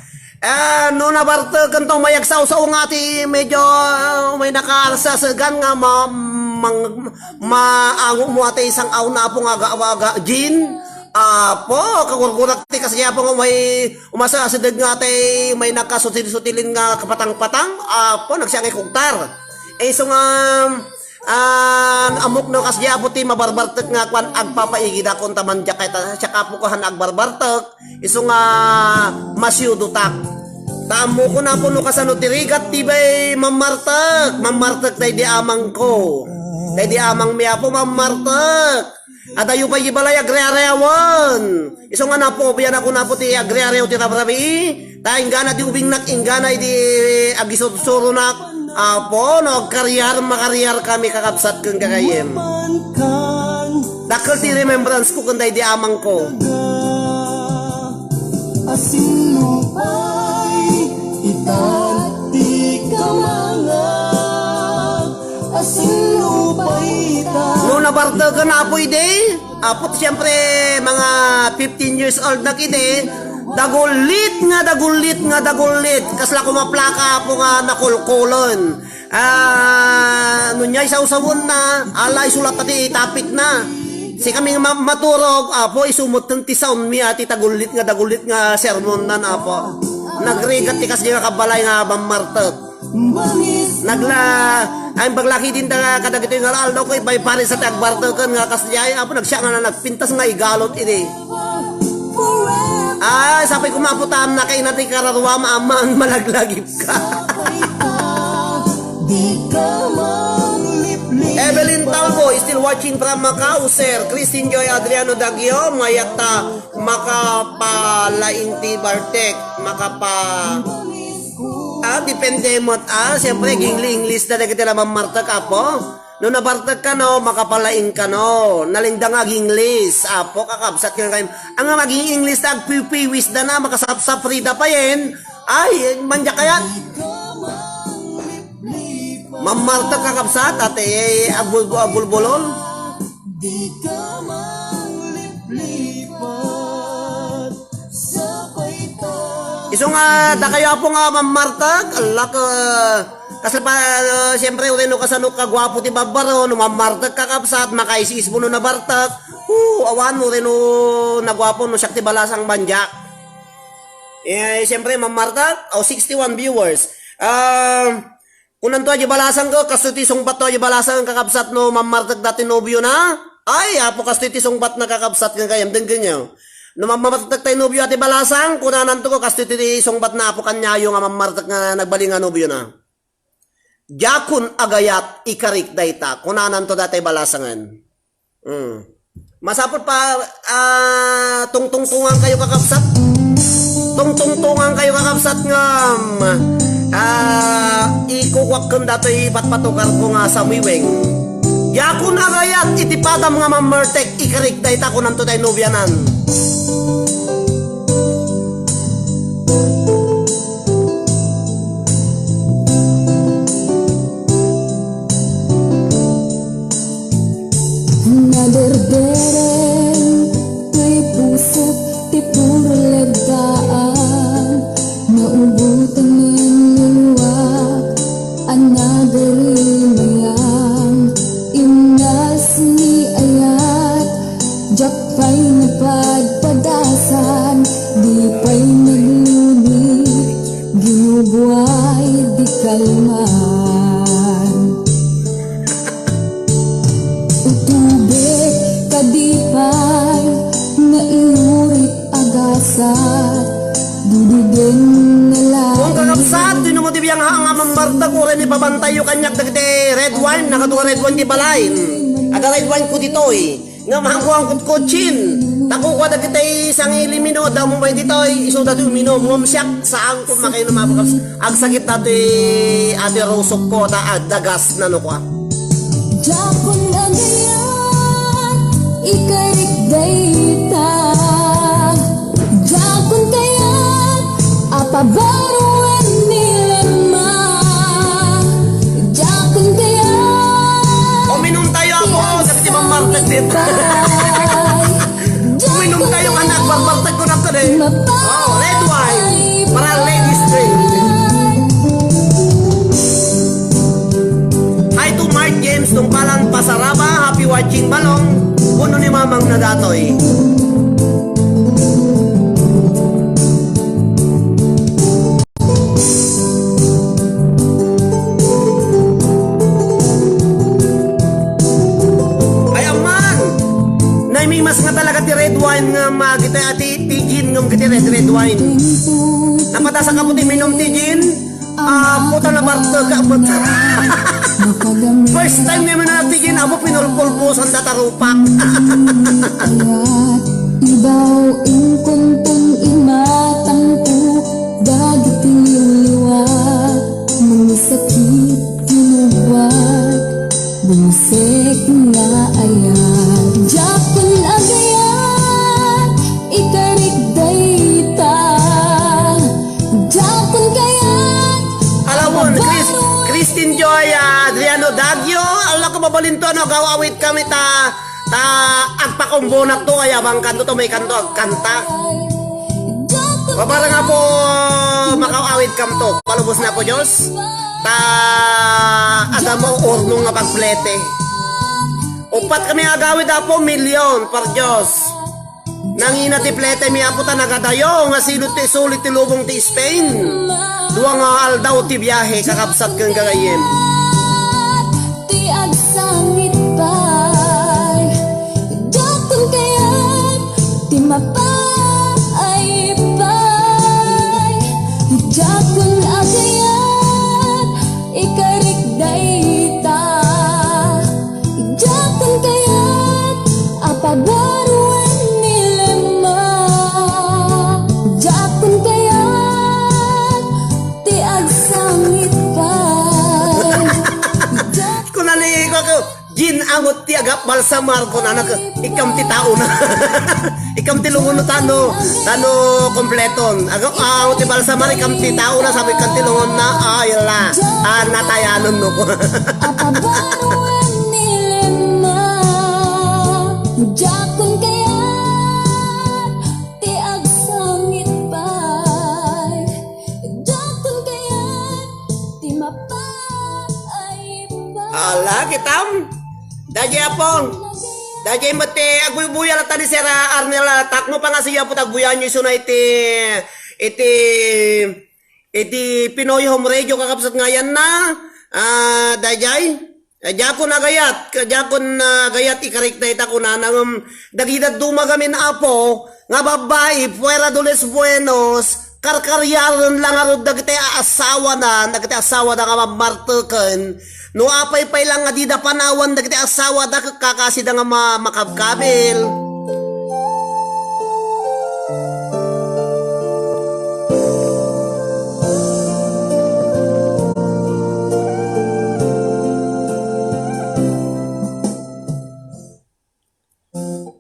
Ah, no nabartek ken to, may agsawsaw nga ti medyo, ah, may nakaarsasegan nga ma-, mang-, maango mo ati isang aw na apo nga aga, aga, gin. Apo, kagurgurak ti kasi apo nga may umasasideg nga ati may nakasutil-sutilin nga kapatang-patang. Apo, nagsiangay kugtar. Eh, isu nga, ah, ammok no kasdi apo ti mabarbartek nga kuan, agpapaigidakon ta mandiak kay ta, siak apo ko han agbarbartek. Isu nga masiudotak. Ta ammokon apo no kasano ti rigat ti bay mammartek, mammartek daydi amangko. Daydi amangmi apo mammartek. Adayo pay di balay agreareawen. Isu nga napo, biyan ako napo ti agrearew ti rabrabii. Ta inggana di ubingnak, inggana idi agisursuronak. Apo, no agkariar, makariar kami kakabsat ken gagayyem. Dakkel ti remembrance ko ken daydi amangko. Asinlupay, itan ti kamangag. Asinlupay, itan. No nabartegen apo idi, apo, siyempre, mga fifteen years old na kidi, dagullit nga, dagullit nga, dagullit. Kasla kumaplaka apo nga nakulkulen. Ah, no niya isawsawen na, ala, isulat na ti topic na. Si kami nga ma-, maturog, apo, isumutten ti sound mi, ati tagullit nga, dagullit nga sermon nan, apo. Nagrigat ti kasdi nga kabalay nga mammartek. Nagla-, ay, baglaki din ta kadagitoy nga aldaw ko, ibay pare sa ti agbarteken nga kasdi ay, apo, nagsiya nga na nagpintas nga igalot idi. Ay, sapay ko maputam na kay nati kararuam, amang malaglagip ka. Di ka manglipli. Evelyn Talbo, still watching from Macau, sir. Christine Joy Adriano Dagio, mayat ta makapalaing ti bartek, makapa-, ah, depende met, ah, siyempre, gingli-inglis na dagiti la mammartek, apo. No nabartek kano, makapalaing kano. Nalingda nga aginglis, apo, kakabsat ken kayem. Ang aging-inglis ta agpipiwis da na, makasapsapri da payen. Ay, manja kayat. Mammartek kakabsat, ate, agbulbo-, agbulbulon. Di ka mangliplipat sa paita. Isu nga, dakayo apo nga mammartek, ala ka, kasi pa, uh, siyempre, uray no kasano kagwapo ti babbaro, no mammartek kakabsat, makaisi-isbo no nabartek. Hu, awan, uray no nagwapo, no siak ti balasang bandiak. Eh, siyempre, mammartek, o, sixty-one viewers. Ah, Kunanto a di balasang ko, kastoy ti sungbat to a di balasang kakabsat no mammartek dati nobio na. Ay, apo, kastoy ti sungbat na kakabsat ken kayem, denggenyo. No mammartek tay nobio a ti balasang, kunananto ko, kastoy ti sungbat na apo kaniayo nga mammartek nga nagbalin nga nobio na. Diakon agayat ikarik dayta, kunananto datay balasangen. Mm. Masapul pa, ah, tungtungtungan kayo, kakabsat. Tungtungtungan kayo, kakabsat, ngem, ah, ikukuak ken datoy patpatukarko nga samiweng. Diakon agayat iti padam nga mammartek, ikarik dayta, kunanto tay nobianan. Naderdereng toy pusok ti puro legdaan, naubotan nen luluak a nagarimayam. Innas ni ayat, diak pay napadpadasan, di pay nagluni, ginubuay di kalman. Utubek kadi pay nga inurit agasat, dududen na lang. Kung kakabsat, ti no mo ti biangha nga mammartek, uray ni pabantayo kaniak dagiti red wine, nakaduka red wine ti balay. Aga red wine ko ditoy. Nga maangko ang kutkutsin. Takukwa dagiti sangilimino, damo pay ditoy, isu dati uminom. Ngem siak, saan ko makainom, kakabsat. Agsakit dati ati rusok ko, ta adagas na no kwa. Diakon agayat, ikarik dayta. Diakon kayat, a pabaroen ni Lemma. Diakon kayat. Uminom tayo, apo, dagiti mammartek dita. Uminom tayo, anak, barbartek ko na to, eh. Oh, red wine. Para ladies drink. Hi to Mark James Tungpalan Pasaraba, happy watching, Balong. Puno ni Mamang na datoy. Ay, amman! Naimimas nga talaga ti red wine nga magita ati ti gin ngem kiti red, red wine. Napatasa ka po ti minum ti gin? Ah, puta na barto ka, puta. First time nga manati gin, amo pinulpulpusan da tarupak. Ibaw in kuntong imatangko dagiti liwliwa, mangisakit ti lubak, bumsek nga ayat. Diakon agayat, ikarik dayta. Diakon kayat. Alawon, Chris-, Christine Joy, ah, Adriano Dagio, ala ko mabalinto, ano, agaw-awit kami ta, ta agpakumbonak to, ay abang kanto to, may kanto, agkanta. Para nga po, makaw-awit kam to, palubos na po, Diyos. Ta, adda mo urnong nga pagplete. Upat kami agawid, Apo, milyon, par Diyos. Nangina ti plete mi, Apo, ta nagadayo nga silot ti isuli ti lubong ti Spain. Dua nga aldaw ti biahe, kakabsat ken gagayyem. Ti agsangit pay, dakkel kayat ti mapaay pay. Dakkel a kayat, ikarik dayta. Dakkel kayat a pabaroen ni Lemma. Dakkel kayat ti agsangit pay. Kunana ni Koko, Jean, angot ti agbalsamar, kunana, ikkam ti taona. Ikkam ti lungon no tano, tano kompleton. Aga, ah, ti balsamar, ikkam ti taona, sabi, ikkam ti lungonna, ay, la. Ah, natayanon no. Apabaruan ni Lemma, dakkel kayat ti agsangit pay. Dakkel kayat ti mapaay pay. Ala, kitam? Daydiay, Apong. Daydiay met ti agbuybuya latta ni Sir Arnel, ah, tapno pangasiyo, Apo, ta agbuyaenyo isuna iti, iti, iti Pinoy Home Radio, kakabsat nga ayanna. Ah, daydiay. Ah, diakon agayat, diakon, ah, agayat ikarik dayta kunana ngem dagiti dadduma gamin, Apo, nga babbai, fuera de los buenos, karkaryaren la ngarud dagiti asawana, dagiti asawada nga mammarteken. No apay pay la nga dida panawan dagiti asawada, kakasida nga ma-, makabkabil.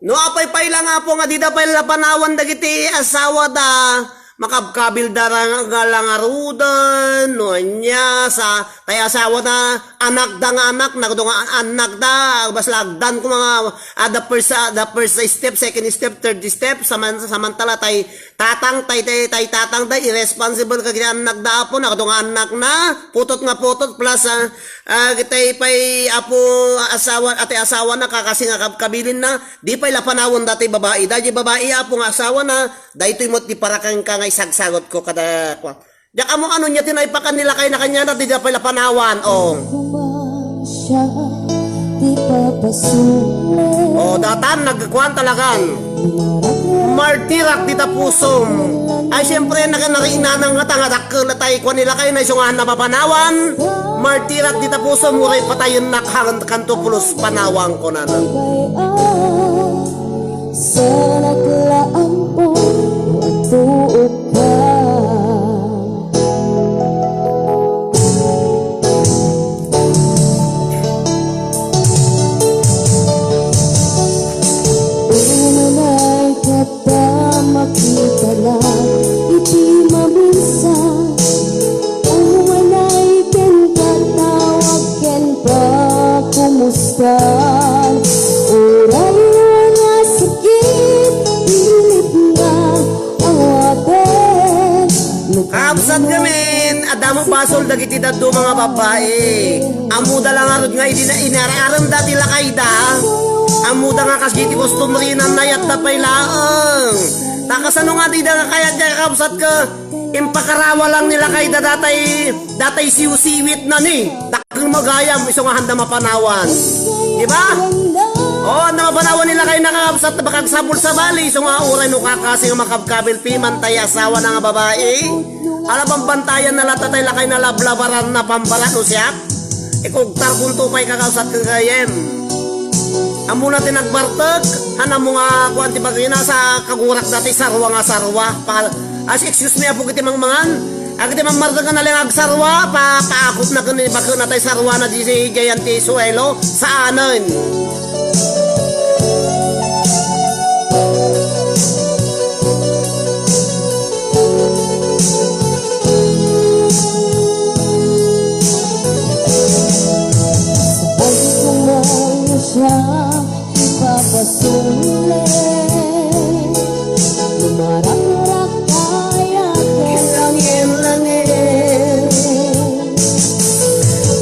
No apay pay la nga, Apo, nga dida pay la panawan dagiti asawada, makabkabilda ra nga la ngaruden, no ania, sa, tay asawada, anakda nga anak, nagdo nga an-, annakda, basta lagdan ko mga, ah, the first, ah, the first step, second step, third step, saman-, samantala tay tatang, tay, tay, tay tatang, tay irresponsible kadagiti annakda, Apo, nagdo nga annakna, putot nga putot, plus, ah, ah, tay pay, Apo, asawa, ati asawana, kakasi nga kab-, kabilinna, di pay la panawan dati babai. Daydi babai, Apo, nga asawana, daytoy met ti para kenka nga isagsagutko kada, kua. Diak ammo no ania ti naipakan ni lakayna kaniana, dida pay la panawan, o. Kuman siya ti papasulen. O, datan, nagkuan talagan. Martirak dita pusom. Ay, siyempre, naga-, nariinanang nga tanga dakkel tay kuan ni lakayna isu nga haan na mapanawan. Martirak dita pusom, uray patayennak hangan kanto pulos panawan, kunana. Sanak la ampo no agtuok ka. Umanay ket ta makita la iti maminsan. Umanay ken patawag ken pakumusta. Uray nga sakit, pilit nga awaten. Kaabsat ngamin, adda met basol dagiti dadduma nga babbai. Ammoda la ngarud nga idi na inararem dati lakayda. Ammoda nga kasdi ti kustumrina, nayatda pay laeng. Ta kasano nga dida nga kayat, kakabsat, ket impakarawa lang ni lakayda datay, datay siwsiwitna ni. Dakkel magayam, isu nga handa mapanawan. Di ba? O, handa mapanawan ni lakayna, kakabsat, ta baka agsapul sabali, isu nga uray no kakasi nga makabkabil piman tay asawana nga babai. Ala, bambantayanna latta tay lakayna, lablabaranna, pambara no siak. Ikugtarkonto pay, kakabsat, ken gayem. Ammona ti nagbartek, han ammo nga kuan ti bagina sa kagurak dati sarwa nga sarwa. Pa-, as, excuse me, Apo, iti mangmangan. Agiti mammartek nga nalingag sarwa, pa-, paakupna ken ni bakena tay sarwana di si Giant ti suelo. Saanen. Ay, kumang siya, ipapasuli. Lumarangrak kaya ken langit-langit.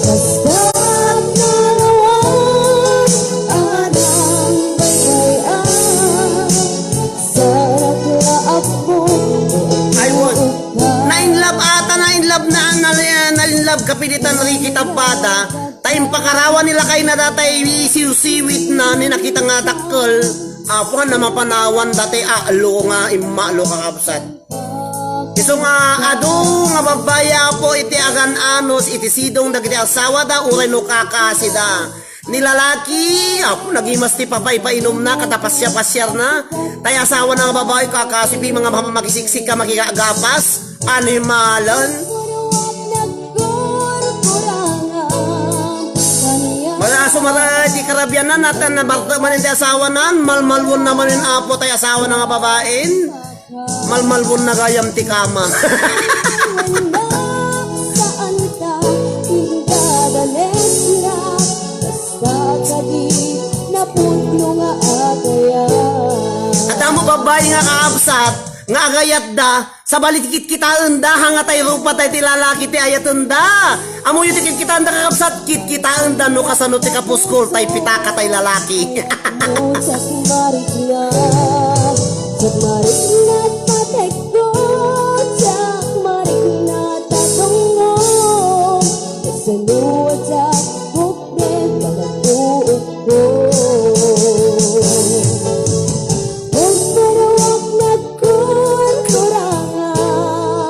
Basta narawan, adang baybay-an. Sarak la ampo. I want. Na-in love ata, na-in love na, na, na-in love kapilitan Ricky Tabbada. Ta impakarawa ni lakayna datay siwsiwitna ni nakita nga dakkel. Apo, han na mapanawan datay alo nga immalo, kakabsat. Isu nga adu nga babbai, Apo, iti agan-anos iti sidong dagiti asawada uray no kakasida. Ni lalaki, Apo, nagimas ti papaipainumna, kada pasiar-pasiarna. Tay asawana nga babai, kakasi pay nga mama-, makisiksik ka, makigagapas. Animalen. Mala, sumala ti karabianan, atan nabartek manen ti asawanan, malmalwonna manen, Apo, tay asawana nga babain. Malmalwonna gayam ti kama. Saan ta indaganesra, basta kadi napudno nga agayat. Adda met babbai nga kaabsat nga agayatda, sabali ti kitkitaenda, hanga tay rupa tay ti lalaki ti ayatenda. Ammoyo ti kitkitaenda, kakabsat, kitkitaenda no kasano ti kapuskol tay pitaka tay lalaki. Diak marikna, diak marikna patekko, diak marikna tatungko. Kasano diak bukden pagtuokko. Agparawak nagkurkurangan.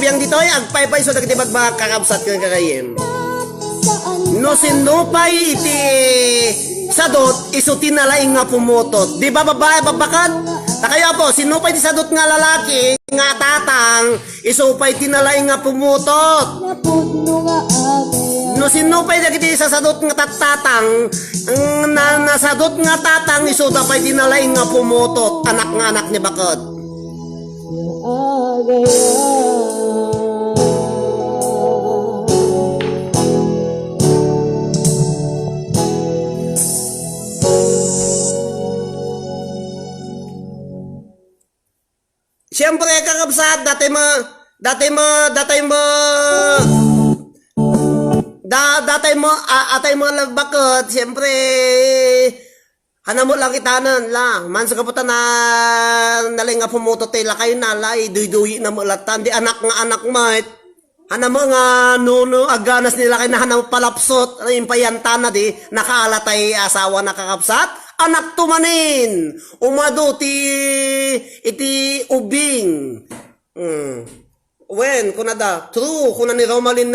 Yang ditoy, agpaypay isu dagiti bagbagak, kakabsat ken kakaem. No sinno pay iti sadut, isu ti nalaing nga pumutot. Di ba, babae, babbakat? Ta kayo, apo, sinno pay ti sadut nga lalaki, nga tatang, isu pay ti nalaing nga pumutot. No sinno pay dagiti sasadut nga tattatang, ang na-, nasadut nga tatang, isu da pay ti nalaing nga pumutot. Anak nga anak ni baket. Siyempre, kakabsat, dati mo, dati mo, dati mo, da-, dati mo, a-, atay mo lang bakit, siyempre, Hanamo lang itanan la. Mansa kaputa na nalay nga pumutot ti lakay na la, iduyduyi na mo latan. Di anak nga anak met. Hanamo nga nuno, aganas ni lakay na hanamo palapsot. Ano yung payantana di, nakaala tay asawa na kakabsat? Anak tumanin. Umado ti, iti ubing. Hmm. Wen, kunada, true, kuna ni Romalin.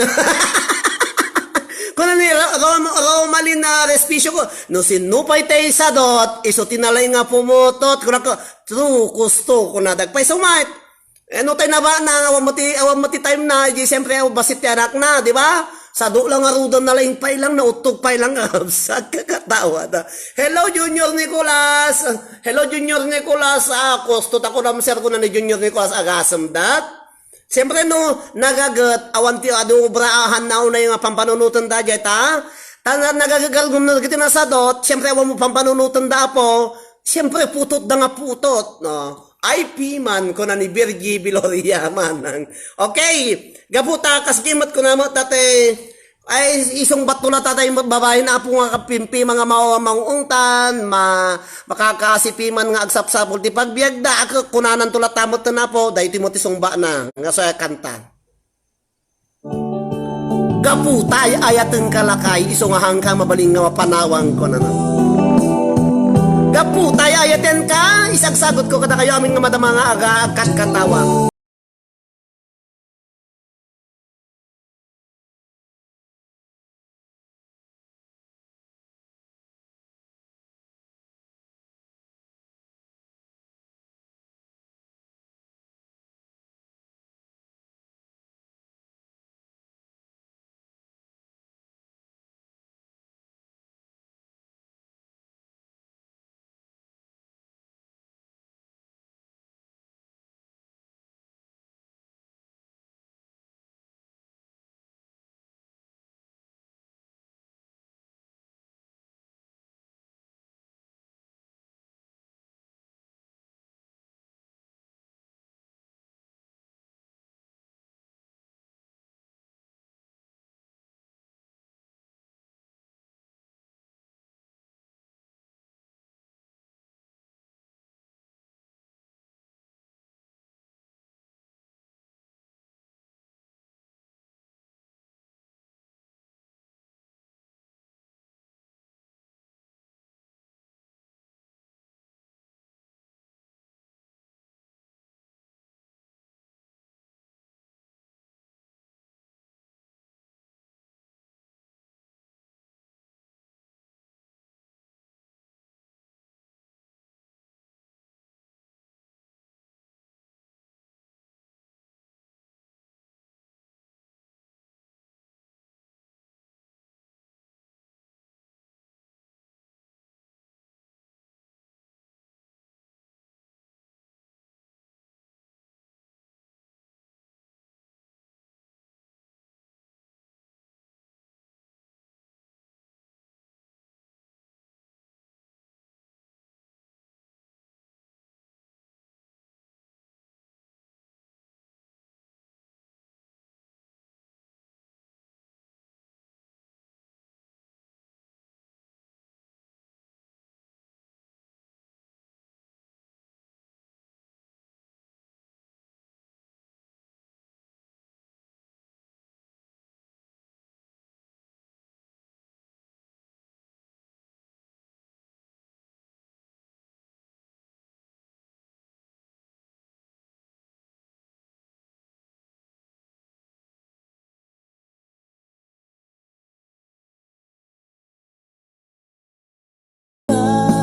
Kuna ni Ro-, Rom-, Romalin na respisyo ko. No sinno pay tay sadot, isu ti nalay nga pumutot. Kuna ko, true, kusto, kuna dagpay sumait. Eh, no tay naba na, awan mo ti, awan mo ti time na, di siyempre, awan basit ti anak na, di ba? Sado lang nga rudan na lang pay lang, nauttog pay lang, absat, kakatawa da. Hello, Junior Nicolas. Hello, Junior Nicolas. Ah, kusto ta ko, damser ko na ni Junior Nicolas, agasem dat. Siyempre, no, nagaget, awan ti adu obra, ah, han na unay nga pampanunoten da, jay ta. Ta na, nagagegargum na dagiti nasadot, siyempre, awan mo pampanunoten da, apo. Siyempre, putot da nga putot, no? Ay, piman, kuna ni Virgie Viloria, manang. Okay, gapu ta, kas gimet, kuna mo, tate, Ay, isungbat to la tatay met babaen, apo nga kapimpima nga mao-, mangungtan, ma-, makakasi piman nga agsapsapul ti pagbiagda, a kunanan to la ta met ten apo, daytoy met ti sungbana, nga sayakan ta. Gapu ta ay-ayatenka lakay, isu nga haanka mabalin nga mapanawang, kunana. Gapu ta ay-ayatenka, isagsagutko kadakayo amin nga madama nga aga-, agkatkatawa.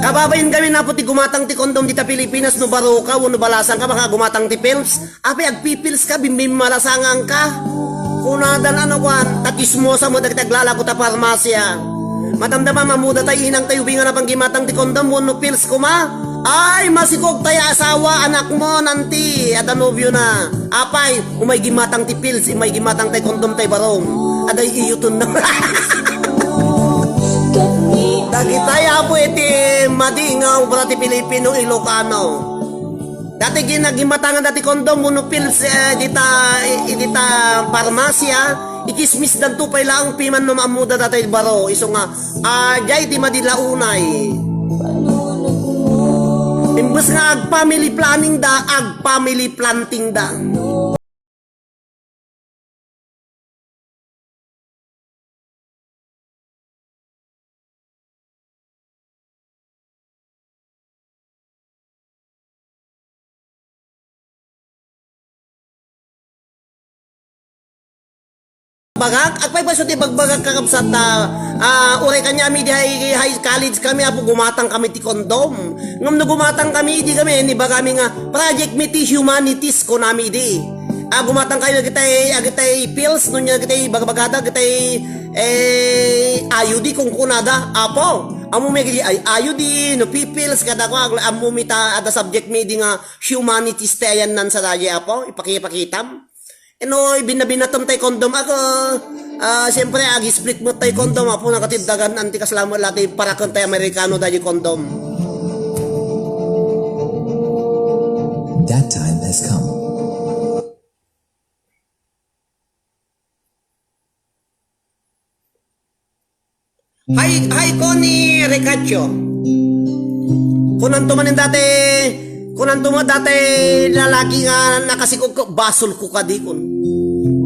Ababain kami, Apo, ti gumatang ti kondom dita Pilipinas, no baro ka wenno balasang ka, baka gumatang ti pills. Apay, agpipills ka, bimbim malasangan ka. Kunadan, ano, kuan, ta chismosa mo, dagiti aglalago ta parmasya. Madamdama, mamuda tay inang tay ubingan a panggimatang ti kondom wenno pills koma. Ay, masikog tay asawa, anak mo, nanti, ada nobio na. Apay, umay gimatang ti pills, umay gimatang tay kondom tay barom. Aday iyuton na. Dagitay, Apo, iti madi nga obra ti Pilipino, Ilocano. Dati ginagimatangan dati kondom, wenno pills, eh, dita, i-, dita parmasya, ikismisdanto pay laeng piman no maammoda data baro, isu nga, ah, diay ti madi la unay. Imbes nga ag-family planning da, ag-family planting da. Bagak, agpayso ti bagbagak, kakabsat, ta, ah, uray kaniami idi high, high college kami, Apo, gumatang kami ti kondom. Ngem no gumatang kami, idi kami, ni bagami nga, project mi ti humanities, kunami idi. Ah, gumatang kayo, agitay, agitay pills, no niya, agitay bagbagada, agitay, eh, I U D, kung kunada, Apo. Ammo mi agitay, ay, I U D, no, pi-pills, kada ko, agla-, ammo mi ta, ada subject mi idi nga, humanities ti ayanna sadiay, Apo, ipaki-, ipakitam. Eno, ibinabinatom tay kondom ako. Ah, siyempre, ag-split met tay kondom, Apo, nakatiddagan, anti kasla met la ti paraken tay Amerikano daydi kondom. That time has come. Hay, hay ko ni Ricacho. Kunanto manen dati, kunanto met dati lalaki nga nakasikog ko, basol ko kadi kun.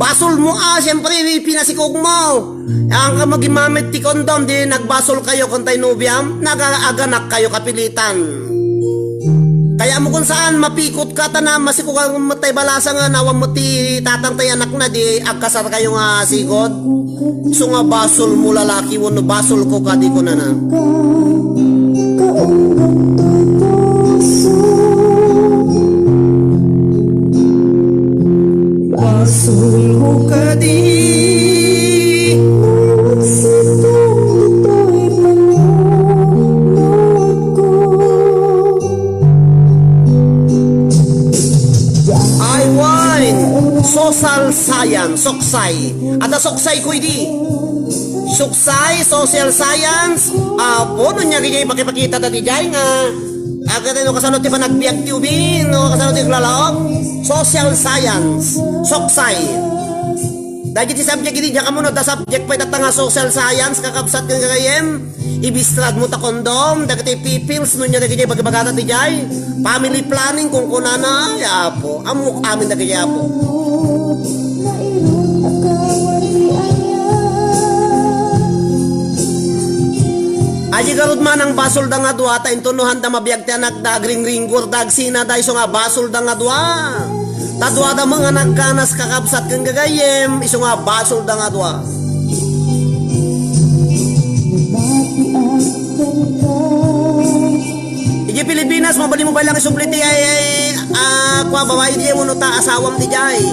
Basol mo, ah, siyempre, pinasikog mo. Ang ka magimamit ti kondom, di nagbasol kayo kun tay nobiam, nagaaganak kayo kapilitan. Kaya mo kung saan, mapikot ka, tana, masikugan met tay balasang nga, nawan met ti tatang tay anak na, di agkasar kayo nga sigod. Isu nga basol mo lalaki, wenno basol ko kadi kunana. Basol ko kadi. Ay, wine. Social science, soksay. Ada soksay ko idi. Suksay, social science, Apo, no niya kaya ipakipakita ta di jay nga, agad no kasano ti panagbiag ti ubing, no kasano ti aglalaok, social science, suksay. Dagiti subject idi, diak ammo no adda subject pay tatta nga social science, kakabsat ken gagayyem, ibistrad mo ta kondom, dagiti pipils, no niya dagiti bagibagata ti jay, family planning, kung kunana, ay, Apo, ammok amin dagiti, Apo. Aji garud manang basol da nga dua, ta intono handa mabiag ti anakda, agringringgor da, agsina da, isu nga basol da nga dua. Ta dua da nga nagkanas kakabsat ken gagayyem, isu nga basol da nga dua. Idiay Pilipinas, mabalin mo pay lang isubli ti ay, ay, ah, kua, babae diay wenno ta asawam diay.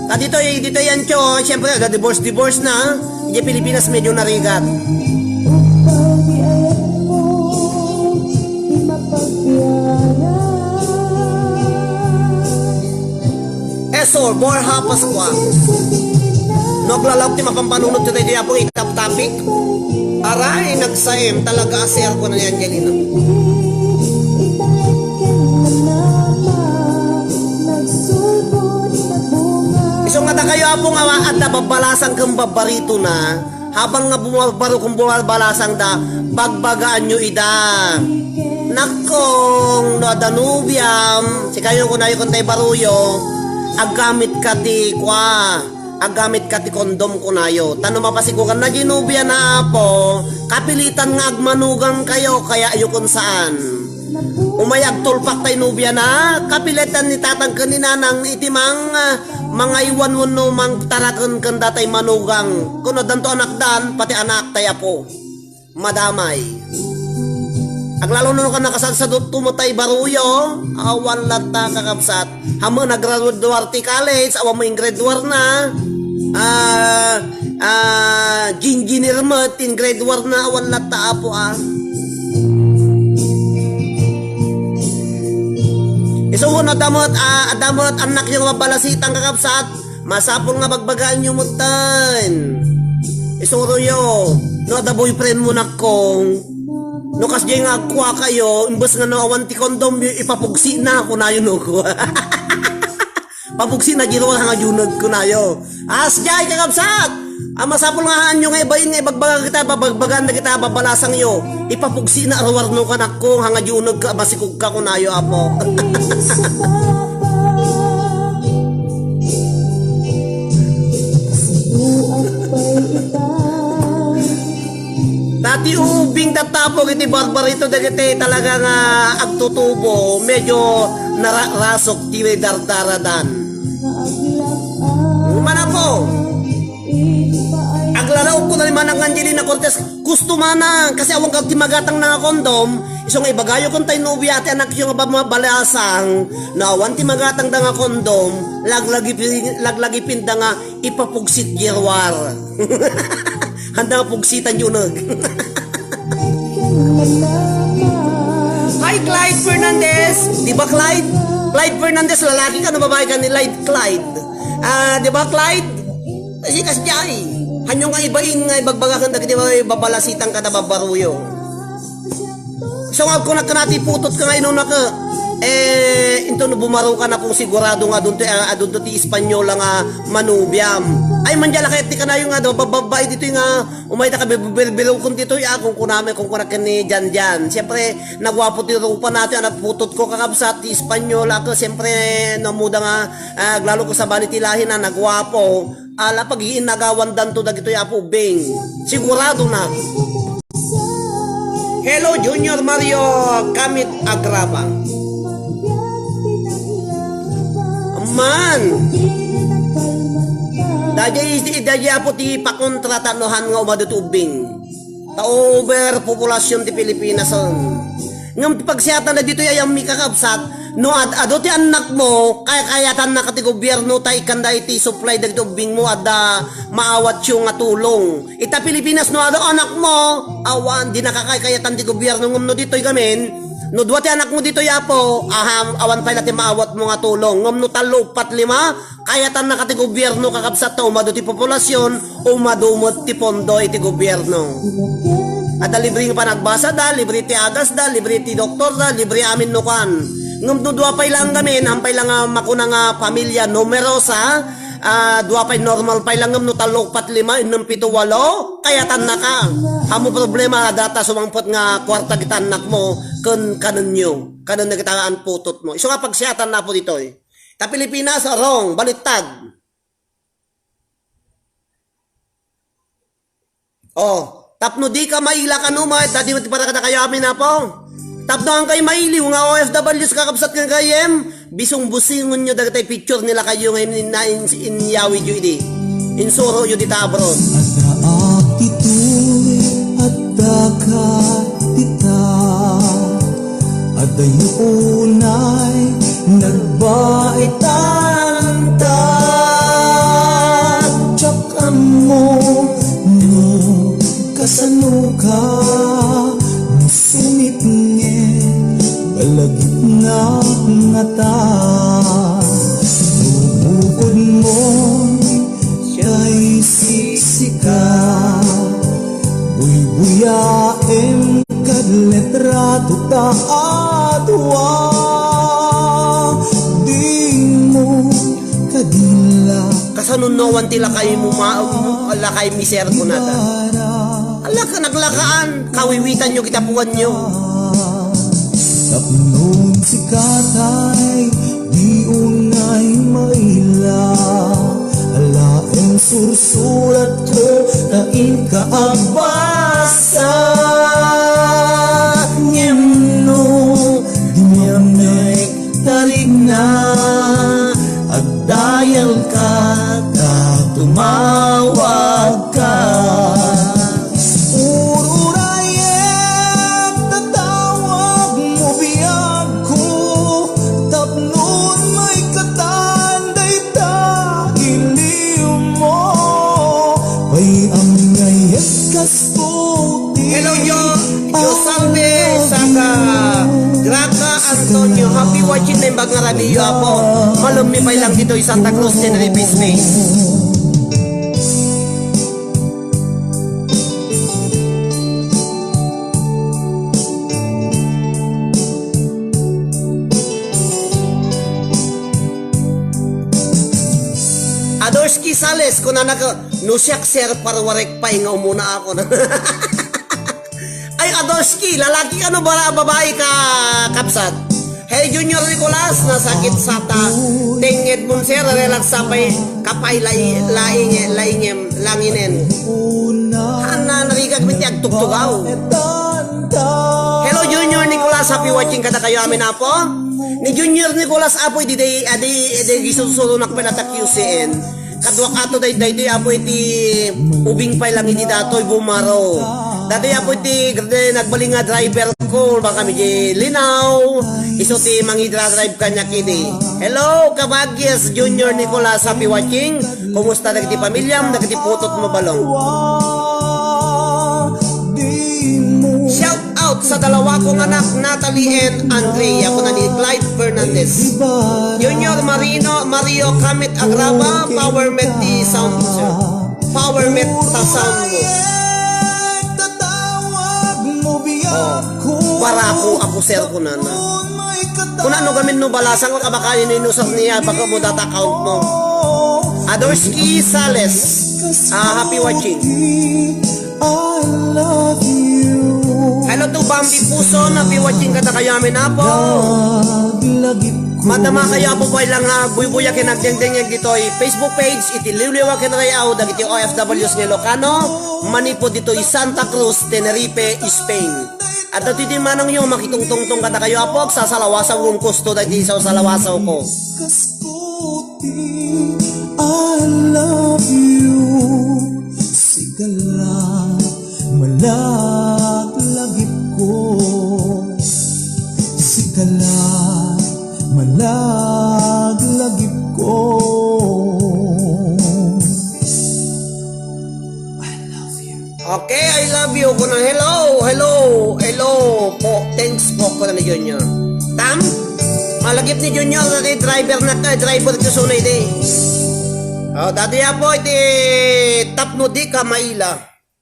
Ta ditoy, ditoy Ancho, siyempre, aga divorce, divorce na. Idiay Pilipinas, medyo narigat. Esor, Borja Pascua. No aglalaok ti mapampanunot tayo, Apo, itaptapik. Aray, nagsaem talaga a serko na ni Angelina. Isu nga dakayo, Apo, nga adda babbalasang ken babbarito na, habang nga bumabaro ken bumabalasang da, bagbagaanyo ida. Nakkong, no adda nobiam, sikayo kunayo ken tay baroyo, aggamit ka ti kua, aggamit ka ti kondom kunayo. Ta no mapasikugan na di nobia na, Apo, kapilitan nga agmanugang kayo, kaya ayo kun saan. Umay agtulpak tay nobia na, kapilitan ni tatang ken ni nanang iti mang, ah, mangaywan wenno mangtaraken ken datay manugang. Kun addanto anakdan, pati anak tay apo. Madamay. Aglalo no ka nakasadsadot to met a ibaruyo, awan latta, kakabsat. Hammo nag-graduar ti college, awan mo in grade war na. Ah, ah, engineer met, in grade war na, awan latta, apo, ah. Isu no, adda met, ah, adda met annakyo nga babalasitan, kakabsat. Masapul nga bagbagaanyo metten. Isuroyo, no adda boyfriend mo, nakkong. No kasdiay nga agkuakayo, imbes nga no awan ti condom, ipapugsi na, kunayo no ko. Papugsi na, Jeroar, nga diuneg, kunayo. Asdiay, kakabsat! A, masapul nga haanyo nga ibain nga ibagbaga kita, babagbagan da kita, babalasangyo. Ipapugsi na, Jeroar, no, kanakko, nga diuneg ka, masikog ka, kunayo, apo. Dati ubing tattapok iti barbarito dagiti talaga nga agtutubo, medyo nararasok ti dardaradan. Manapo, aglalaok ko na ni Manang Angelina Cortez, gusto manang, kasi awan ka ti magatang na nga kondom, isu nga ibagayo kun tay nobia ti anakyo nga ba-, balasang, no awan ti magatang da nga kondom, laglagi pi-, laglagi pinda nga ipapugsit, Jeroar. Handa nga pugsitan, diuneg. Hi, Clyde Fernandez. Di ba, Clyde? Clyde Fernandez, lalaki ka, no, babae ka ni Clyde? Clyde. Ah, di ba, Clyde? Kasi kasdiay. Haanyo nga ibain nga ibagbagakan dagiti babalasitan kada babaruyo. So, nga agkunak ken ti putot ka nga inuna ka, eh, into no bumaro ka na kung sigurado nga adunto, ah, adunto ti Espanyola nga manubiam. Ay, mandiala kayat ti kanayo nga, do, bababay ditoy nga, umay ta ka bir-, bir-, birukon ditoy, ah, kung kunami, kung kunak ken ni Jan Jan. Siyempre, nagwapo ti rupa natin, anak putot ko, kakabsat, ti Espanyola ka, siyempre, namuda nga, ah, aglalo ko sabali ti lahi na, nagwapo. Ala, pag-iinagawandanto dagitoy, Apo Bing. Sigurado na. Hello, Junior Mario Kamit Agraba. Man. Daydiay, daydiay, Apo, ti pakontrata no han nga umadu ti ubbing. Ta overpopulation ti Pilipinas, um. Ngem ti pagsiatanna ditoy a mikakabsat, no ad-adu ti annakmo, kaykayatanna ka ti gobierno ta ikkanda iti supply dagiti ubbingmo, adda maawatyo nga tulong. Ita Pilipinas, no adu anakmo, awan, dinaka kaykayatan ti gobierno, ngem no ditoy gamin, no dua ti anakmo ditoy, Apo, aha, awan pay la ti maawatmo nga tulong. Ngem no tallo, upat, lima, kayatannaka ti gobierno, kakabsat, ta umadu ti populasyon, umadu met ti pondo iti gobierno. Adda libre nga panagbasada, libre ti agasda, libre ti doktorda, libre amin no kuan. Ngem no dua pay la gamin, han pay la nga makuna nga pamilia numerosa, ah, dua pay normal pay la ngem no tallo, upat, lima, ennem, pito, walo, kayatannaka. Ammom problema, adda ta sumangpet nga kuarta dagiti annakmo ken kanenyo, kanen dagiti annakmo. Isu nga pagsiatanna, Apo, ditoy. Ta Pilipinas, wrong, baliktad. Oh, tapno dika maila kano, ma-, dadi ti para kadakayo amin, Apo. Tapno hankay mailiw nga O F Ws, kakabsat, ken gayyem, bisungbusingonyo dagiti picture ni lakayyo nga in-, in-, in-, inyawidyo idi. Insuroyo dita abroad. Addaak ditoy, addaka dita. Adayo unay nagbaetan ta. Diak ammo no kasano ka, no sumitnget balagitnak ngata. No bukodmo, Kay sisika, buybuyaem kad litrato ta a dua. Dimo kadila. Kasano no awan ti lakaymo ma-, lakay, mister, kunada? Ala ka naglakaan, kawiwitanyo, gitapuanyo. Tapno sika tay di unay maila, alaen sursuratko ta inka agbasa. Ngem no di mi ammek tarigna, agdayalka ta tumawagka. Ururayek, tatawa Hello, Jo. Jo Salve, saka Graca Antonio. Happy watching, naimbag nga rabiyo, Apo. Malummi pay lang ditoy Santa Cruz, Tenerife, Spain. Adorsky Sales, kunana ka, "No siak, sir, parwarek pay nga umuna ako na." Ay, Adorsky, lalaki ka no bara-, babae ka, kapsat? Hey, Junior Nicolas, nasakit sata. Tenged mo, sir, relax sa pay, kapay, lai-, laingem, laingem, langinen. Hana, narigag mi ti agtugtugaw. Hello, Junior Nicolas, happy watching kadakayo amin, Apo. Ni Junior Nicolas, Apo, idi day, adi, adi, gisusuronak pay nata Q C N. Kaduak ato day, day, day, Apo, iti ubing pay lang iti datoy, bumaro. Datoy, Apo, iti, nagbaling nga driver ko, baka mi di linaw. Isu ti mangidra-drive kaniak idi. Hello, Kabagyes, Junior Nicolas, happy watching. Kumusta dagiti pamilyam, dagiti putotmo, Balong? Shout out sa dalawa kong anak, Natalie and Andrea. Kuna ni Clyde Fernandez. Junior Marino, Mario Kamit Agraba, power met ti sound, sir. Power met ta sound mo. Oh, para ako, ako, sir, kunana. Kuna no gamin no balasang ko kabaka ino-inusar niya, baka mo data account mo. Adorsky Sales, ah, happy watching. Hello to Bambi Puson, happy watching kadakayo amin, Apo. Madama kayo, Apo, pay lang nga buybuya ken agdengdengngeg ditoy Facebook page, iti Liwliwa ken Rayaw, dagiti O F Ws nga Ilocano, manipud ditoy Santa Cruz, Tenerife, Spain. Adda ti manangyo, makitungtungtong kadakayo, Apo, agsasalawasawko, kusto dagiti saw-salawasawko. Kaskuti, I love you. Sika la, malaglagipko. Sika la, malaglagipko. I love you. Okay, I love you. Kuna, hello, hello, hello po. Thanks po, kuna ni Junior. Tam? Malagip ni Junior, dati driver na ka, driver ko sunay di. Oh, dati ya po, iti tapno di ka maila.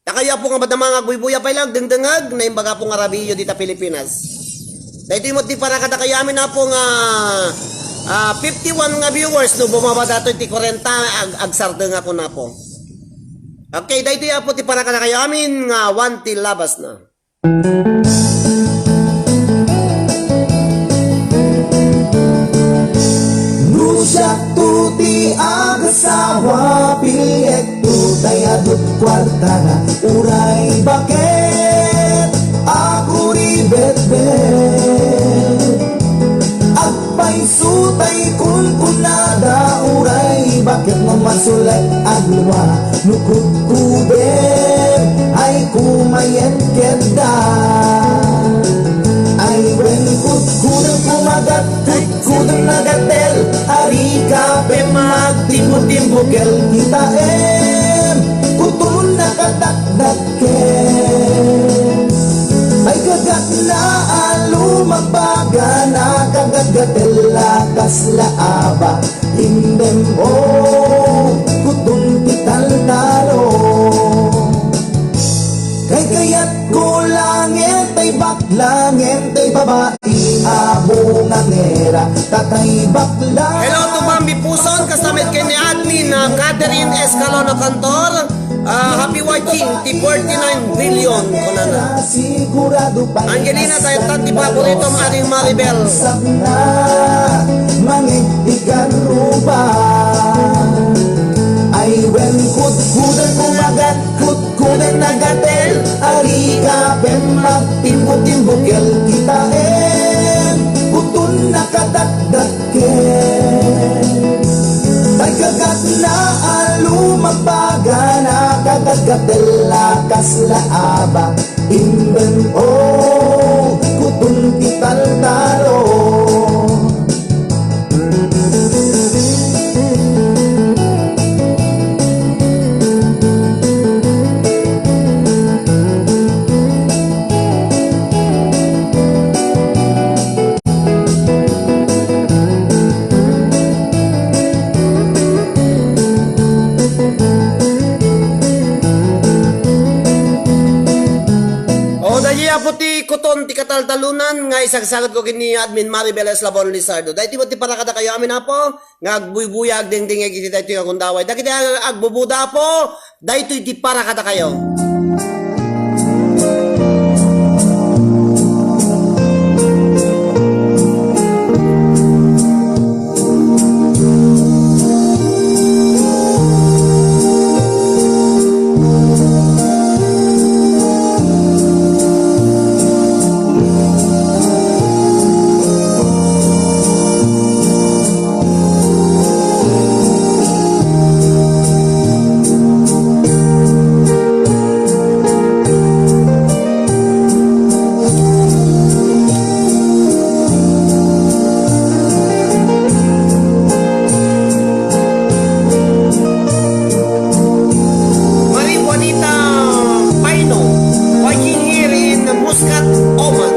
Dakayo po nga madama nga buybuya pay lang, dengdengag, naimbaga po nga rabiyo dita Pilipinas. Daytoy mo ti para kadakayo amin na po nga, ah, fifty-one nga viewers, no, bumaba datoy ti kwarenta, ag-, agsardeng ako na po. Okay, daytoy apo ti para kadakayo amin nga awan ti labasna. No siakto ti agasawa, piliekto tay adut kuartana, uray baket a kuribetbet. Agpayso tay kunkunada, uray baket no masulet a dua. No kudkudem ay kumayet kenka. Ay wen, kudkudem kumagat, kudkudem nagatel, ari ka pem agtimbo-timbokel, kitaem, kuton nakatakdak ket ay kagatna a lumagbaga, nakagatgatel a kasla aba, indem o kuton ti taltalo. Kaykayatko la ngem tay bakla, ngem tay babai a bungangera, ta tay bakla. Hello to Bambi Puson, kasta met ken ni admin, ah, Catherine Escalona Cantor. Ah, happy watching ti forty-nine billion, kunana. Angelina, tayo tan ti paborito, Ading Maribel. Sabna, mangigdi ka ruba. Ay wen, kudkudan kumagat, kudkudan nagatel, ari ka pem agtimbo-timbokel, kitaem, kuton nakatakdak ket. Ay kagatna a lumagbaga, nakagatgatel a kasla aba, indem o kuton ti taltalo. Apo ti kuton ti kataltalonan nga isagsagetko ken ni Admin Maribel Eslabon Lizardo. Daytoy met ti para kadakayo amin, Apo, nga agbuybuya, agdengdengngeg iti daytoy nga gundaway. Dagiti ag-, agbubuda, Apo, daytoy ti para kadakayo. Marie Juanita Paino, watching here in Muscat, Oman.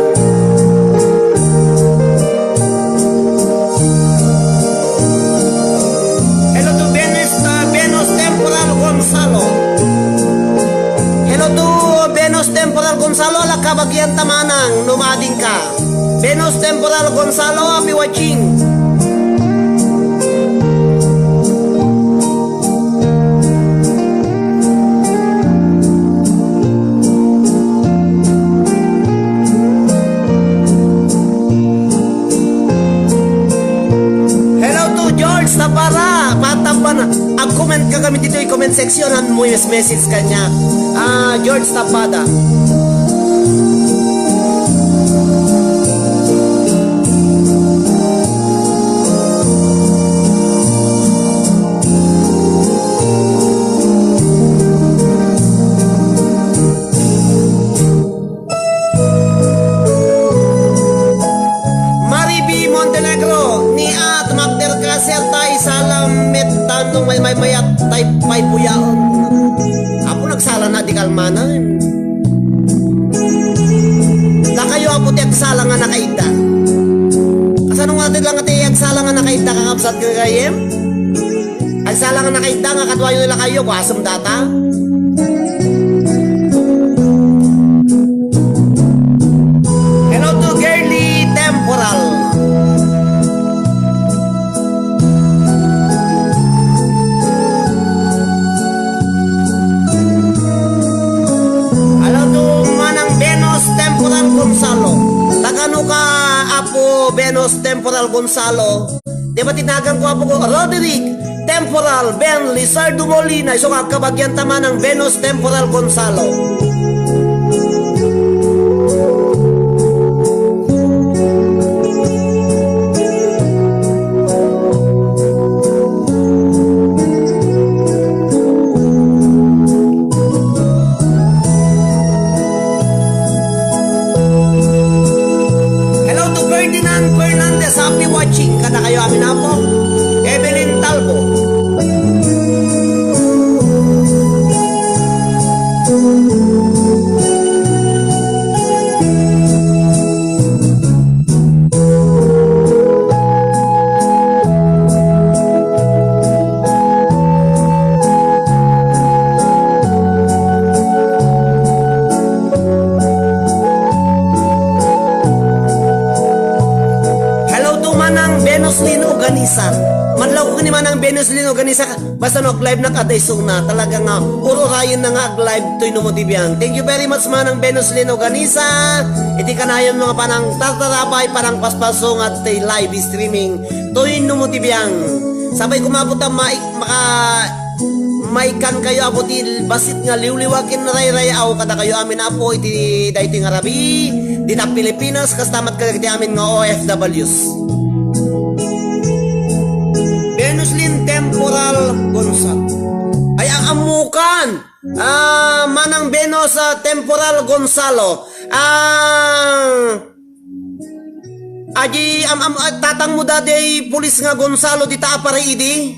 Hello to Venus, uh, Venus Temporal Gonzalo. Hello to Venus Temporal Gonzalo, ala kabagian ta manang, no maadingka. Venus Temporal Gonzalo, happy watching. Hello to George Tapara, patapan, ag-comment ka kami ditoy comment section, han mo message kanya. Ah, George Tapada. Maribi Montenegro, ni at makder ka, sir, tay salam met tanong may, may mayat tay pay puyaon. Apo, nagsala na di kalmanan. Dakayo, Apo, ti agsala nga nakaidda. Kasano nga ti lang ti agsala nga nakaidda, kakabsat, gagayem? Agsala nga nakaidda nga kaduayo ni lakayo, kuasem data? Hello to Girly Temporal. Hello to Manang Venus Temporal Gonzalo. Tagano ka, Apo Venus Temporal Gonzalo? Di ba tinagan ko, Apo ko, Roderick Temporal Ben Lizardo Molina, isu nga agkabagian ta manang Venus Temporal Gonzalo. Hello to Ferdinand Fernandez. Happy watching kadakayo amin, Apo. Evelyn Talbo. Hello to Manang Venus Lin Organisa. Madlaw ko ni Manang Venus Lin Organisa. Basta no ag-live na kada isuna, talaga nga ur-urayen na nga ag-live toy no mo ti biang. Thank you very much, Manang Venus Lin Organisa. Iti kanayon nga panang tartarabay, panang paspaso nga ti live streaming toy no mo ti biang. Sabay kumabot a mai-, maka-, maikan kayo, Apo, ti bassit nga liwliwa ken rayrayaw kadakayo amin, Apo, iti daytoy nga rabii, dita Pilipinas, kasta met kadagiti amin nga O F Ws. Venus Lin Temporal Gonzalo. Ay, ang amukan! Ah, Manang Venus, ah, Temporal Gonzalo. Ah, adi, am, am, ah, tatang mo dadi pulis nga Gonzalo dita a pariidi?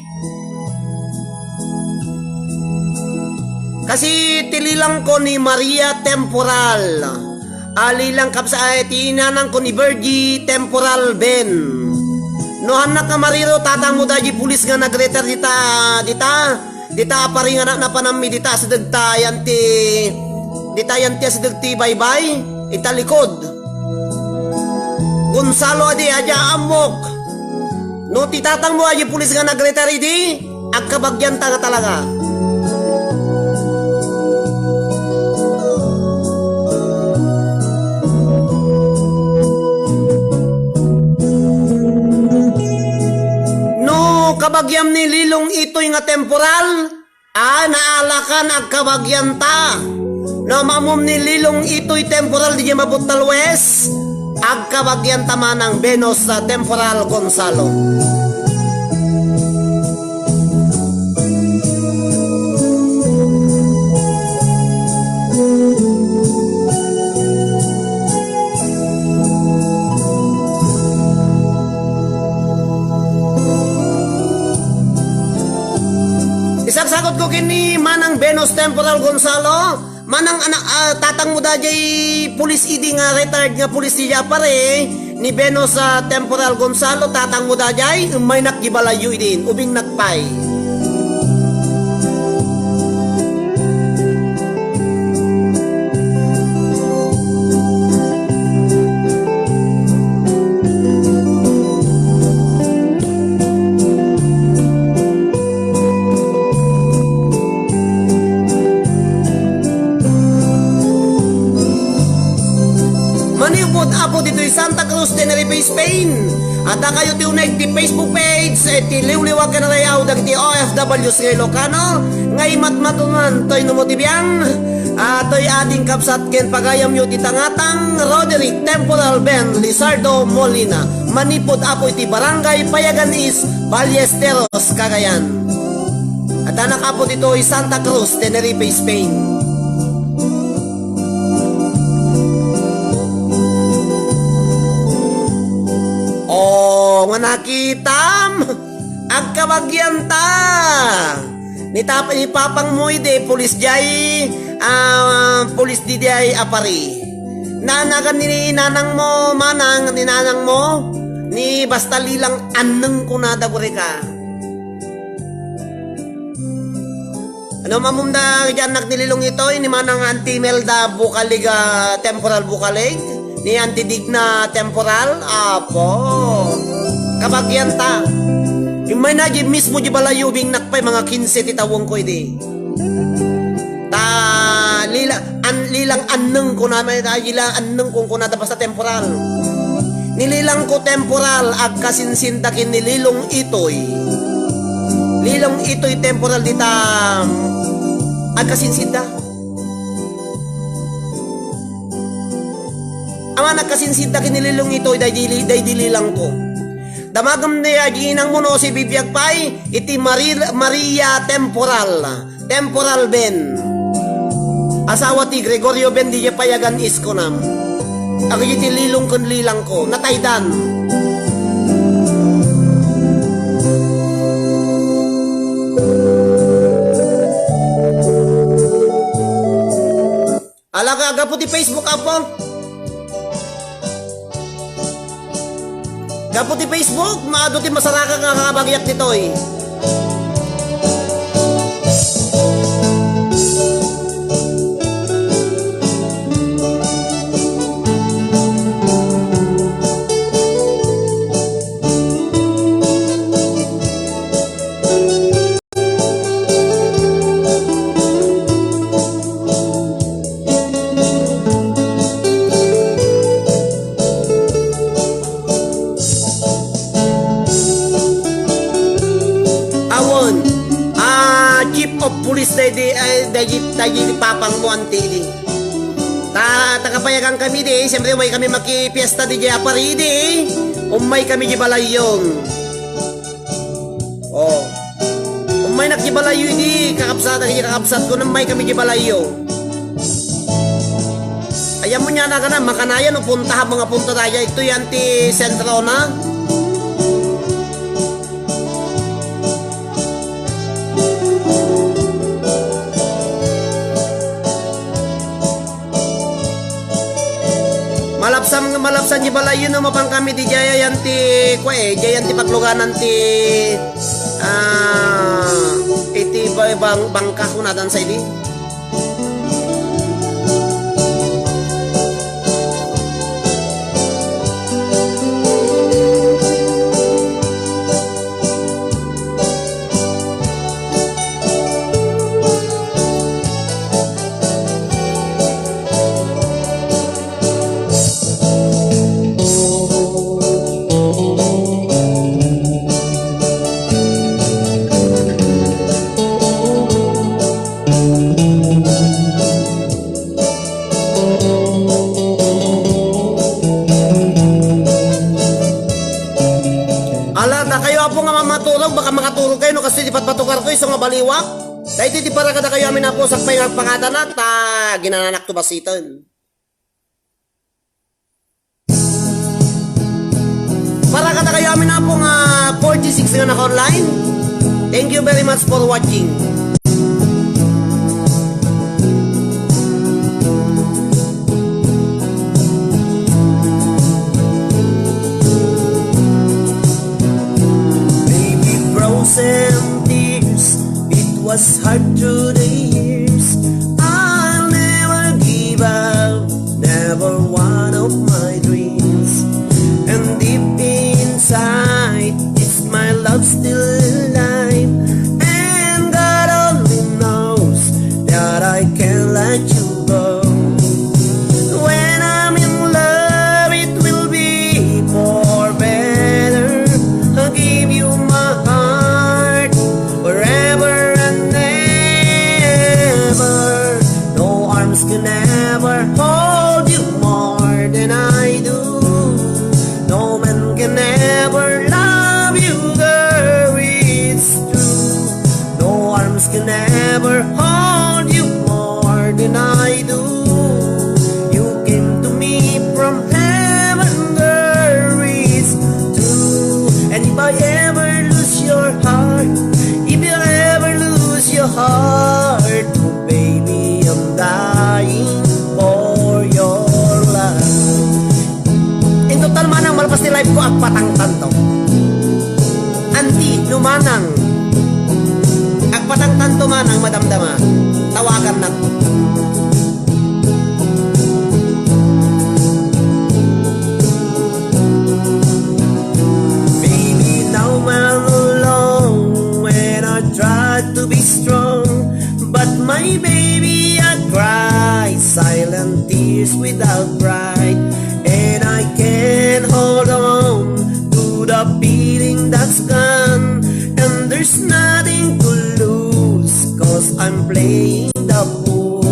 Kasi ti lilang ko ni Maria Temporal. Ah, lilang kabsa-, ay, ti inanang ko ni Virgie Temporal Ben. No, hannak nga mariro, tatang mo dadi pulis nga nag-retire dita, dita, dita a pari nga na-, napanammi dita, asideg ta yan ti, dita yan ti asideg ti baybay. italikod. Gonzalo, adi, adi ammok. No ti tatangmo adi pulis nga nag-retire idi, agkabagianta nga talaga. No kabagiam ni Lilong Itoy nga temporal, a, naalakan agkabagianta. No ammom ni Lilong Itoy temporal diay Mabuttal West, agkabagianta manang Venus, a, temporal Gonzalo. Isagsagutko ken ni Manang Venus Temporal Gonzalo, Manang anak, a, tatangmo daydiay pulis idi nga retired nga pulis diay Aparri, ni Venus, a, Temporal Gonzalo, tatangmo daydiay, ummaynak di balayyo idin, ubingnak pay. Manipud Apo ditoy Santa Cruz, Tenerife, Spain. Adda kayo ti uneg ti Facebook page, eh, ti Liwliwa ken Rayaw dagiti O F Ws nga Ilocano, nga imatmatunan toy numo ti biang, a, toy ading kabsat ken pagayamyo ti tangatang Roderick Temporal Ben Lizardo Molina, manipud Apo iti Barangay Payagan East, Ballesteros, Cagayan. Addanak Apo ditoy Santa Cruz, Tenerife, Spain. O, nga nakitam, agkabagianta. Ni tap-, ni papangmo idi, pulis diay, a, pulis diay Aparri. Naanagan ni nanangmo, manang, ni nanangmo, ni basta Lilang Anneng kunada, gurika. Ano mamumda, diay annak ni Lilong Itoy, ni Manang Auntie Imelda Bukalig, a, Temporal Bukalig, ni Auntie Digna Temporal, apo. Kabagianta. Ummayna di mismo di balayyo, ubingnak pay, mga kinse ti tawengko idi. Ta, Lila-, an-, Lilang Anneng kunana, Lilang Anneng kunkunada, basta Temporal. Ni Lilangko Temporal, agkasinsinta ken ni Lilong Itoy. Lilong Itoy Temporal dita, agkasinsinta. Awan agkasinsinta ken ni Lilong Itoy, daydi, daydi Lilangko. Damagem ni aginangmo no sibibiag pay, iti Mari-, Maria Temporal. Temporal Ben. Asawa ti Gregorio Ben, diay Payagan East kunam. Dagiti Lilong ken Lilangko, nataydan. Ala, gapu ti Facebook, Apo. Gapu ti Facebook, maadu ti masarakan nga kabagiak ditoy. Awan, a, chief of police daydi, ay, daydi, daydi papangmo, Auntie, di. Ta, taga Payagan kami di, siyempre, umay kami makipiesta di, di Aparri di. Umay kami di balayyon. Oh. Ummaynak di balayyo idi, kakabsat, kakabsatko, umay kami di balayyo. Ayanmo niana kana, makanayan no punta, habang punta daydiay, ito yan ti sentrona. Malapsan, malapsan di balayyo no mapan kami di jaya yan ti, kua, eh, jaya yan ti pagluganan ti, ah, iti ba-, bang-, bangka kunadan sa idi. Patpatukarko isu nga baliwak. Daytoy ti para kadakayo amin, Apo, sakbay nga agpangatanak, ta ginananakto basiten. Para kadakayo amin, Apo, nga forty-six nga naka-online. Thank you very much for watching. Baby, frozen tears, it was hard through the years. I'll never give up, never one of my dreams. And deep inside, it's my love still alive. And God only knows that I can't let you go. When I'm in love, it will be for better. I'll give you my heart forever and ever. No arms can ever hold you more than I do. No man can ever love you, girl, it's true. No arms can ever hold you more than I do. You came to me from heaven, girl, it's true. And if I ever lose your heart, if you ever lose your heart, baby, I'm dying for your love. In total manang malpas ti live ko, agpatangtanto. Anti, no manang agpatangtanto manang madamdama, tawagannak. Baby, now I'm alone when I try to be strong, but my baby, I cry silent tears without pride. And I can't hold on to the feeling that's gone. And there's nothing to lose, cause I'm playing the fool.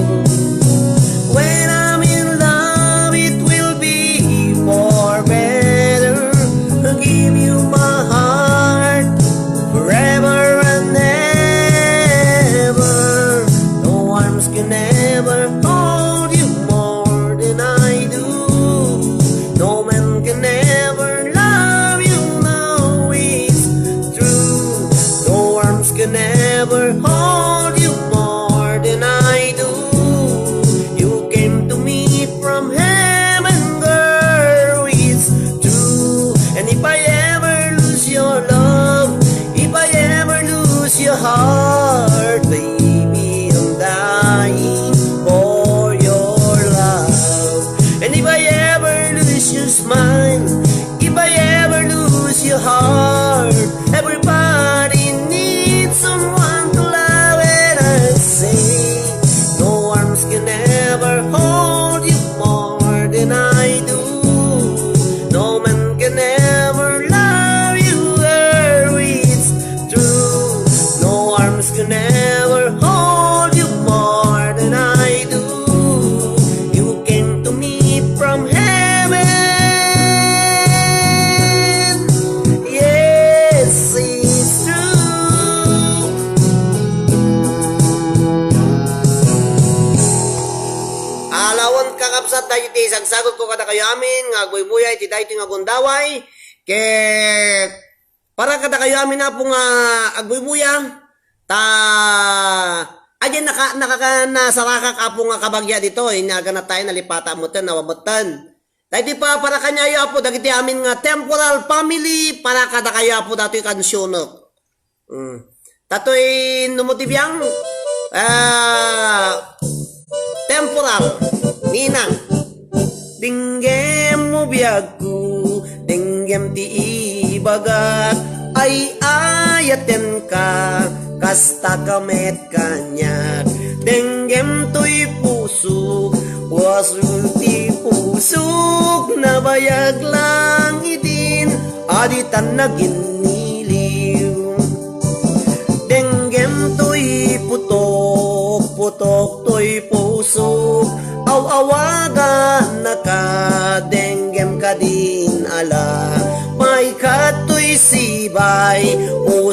When I'm in love, it will be for better. I'll give you my heart forever and ever. No arms can ever hold you more than I do. No man can ever love you, no, it's true. No arms can ever hold you more than I do. You came to me from heaven, girl, it's true. And if I ever lose your love, if I ever lose your heart, baby, I'm dying for your love. And if I ever lose your smile, if I ever lose your heart, everybody needs someone to love, and I say, no arms can ever hold you more than I do. No man can ever love you, girl, it's true. No arms can ever hold you more than I do. You came to me from heaven. Yes, it's true. Alawan, kakabsat, daytoy ti sagsagutko kadakayo amin nga agbuybuya iti daytoy nga gundaway. Ket para kadakayo amin, Apo, nga agbuybuya, ta, adiay naka-, nakaka-, nasarakak, Apo, nga kabagia ditoy, inagana tayo, nalipata metten, awa metten. Daytoy pa, para kaniayo, Apo, dagiti amin nga temporal family, para kadakayo, Apo, datoy kansionek. Mm. Datoy, no mo ti biang, ah, temporal, ninang. Denggem mo biagko, denggem ti ibagak, ay-ayatenka, kastaka met kaniak. Denggem toy pusok, puasol ti pusok, nabayag lang idin, a ditan naginniliw. Denggem toy putok, putok toy pusok, aw-awagannaka, denggem kadin ala, maikkat toy sibay,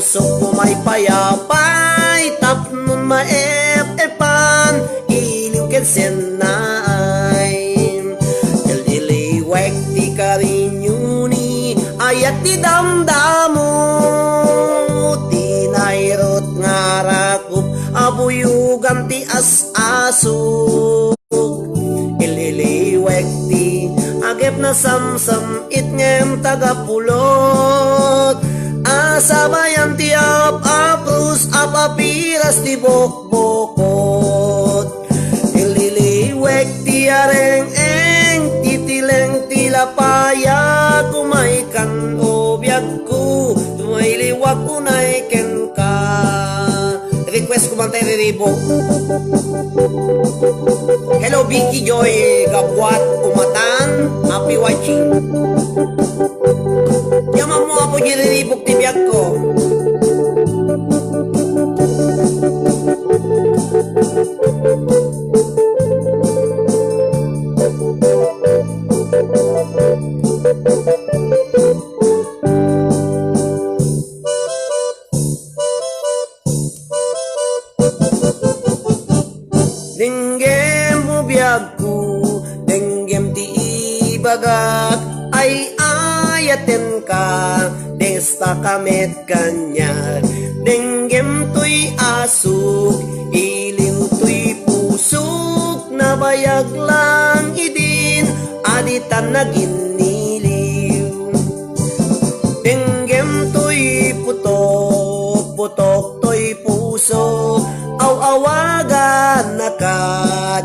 Pusok ko maipayapay tapno maep-epan, iliw ken sennaay. Ildiliwek ti karinyo ni ayat ti damdamo, ti nairut nga arakop a buyogan ti as-aso. Ildiliwek ti agep nasamsam-it ngem tagapulot a sabayan ti ap-aprus a papiras ti bokbokot. Ildiliwek ti areng-eng, titileng ti lapayag, umay kan-o biagko, tumailiwak unay kenka. Request ko man tayo, Riribo. Hello, Vicky Joy Gabuat Umatan. Happy watching. Yaman mo, Apo, di riribok ti biag ko. Denggem mo biagko, denggem ti ibagak, ay-ayatenka, desta ka met kaniak. Denggem toy asuk, iliw toy pusok, nabayag lang idin, a ditan naginniliw. Denggem toy putok, putok toy puso, aw-awagannaka,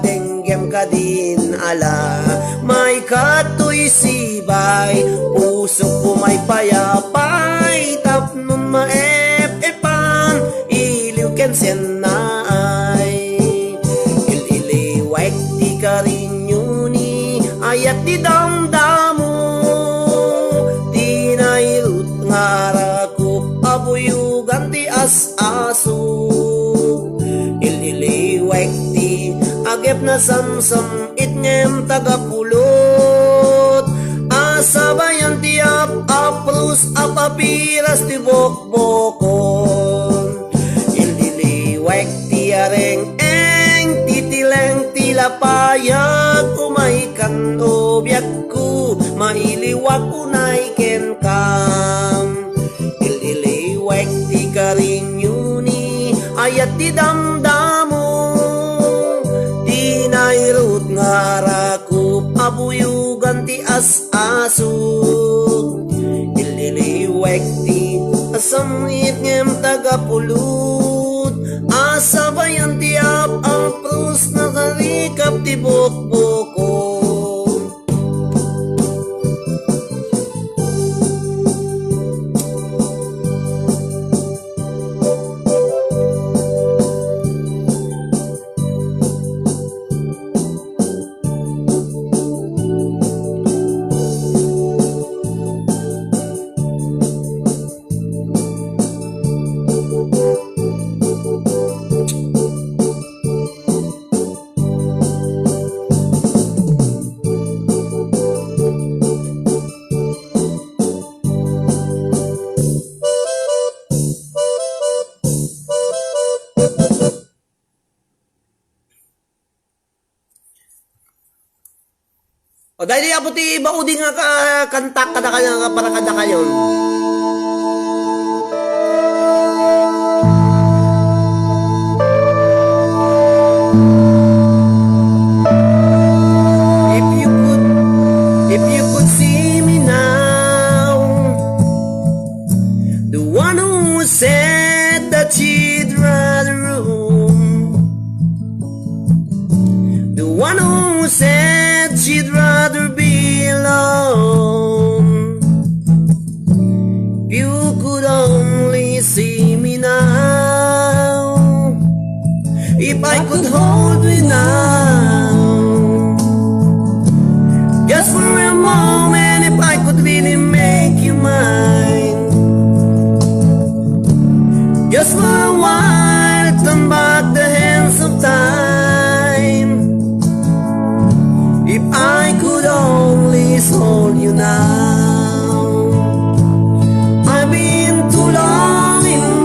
denggem kadin ala, maikad toy sibay, pusok ko maipayapay, tapnon maep-epan, iliw ken sennaay. Ildiliwek ti karinyo ni ayat ti damdamo, ti nairut nga arakop a buyogan ti as-aso. Ildiliwek ti agep nasamsam-it ngem tagapulot a sabayan ti ap-aprus a papiras ti bokbokon. Ildiliwek ti areng-eng, titileng ti lapayag, umay kan-o biagko, mailiwak unay kenka. Ildiliwek ti karinyo ni ayat ti damdamo, ti nairut nga arakop a buyogan ti as-aso. Ildiliwek ti asam-it ngem tagapulot a sabayan ti ap-aprus, nasarikap ti bokbokon. O, daydi, Apo, ti baudi nga ka-, kanta kadakayo, nga para kadakayo. If you could, if you could see me now, the one who said that she'd rather roam, the one who said she'd rather be alone. If you could only see me now, if I could hold you now, just for a moment, if I could really make you mine, just for a while, turn back the hands of time. If I could only hold you now. I've been too long in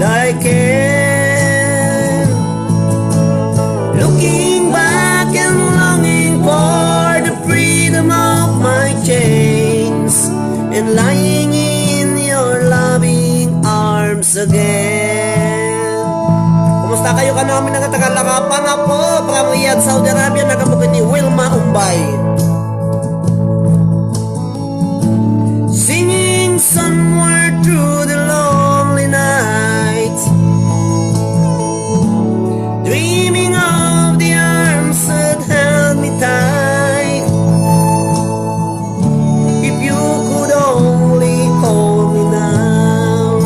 I can. Looking back and longing for the freedom of my chains and lying in your loving arms again. Kumusta kayo kano amin nga taga-Lakapan, Apo? From Riyadh, Saudi Arabia, nagabukid ni Wilma Umbay. Singing somewhere through the lonely night, dreaming of the arms that held me tight. If you could only hold me now.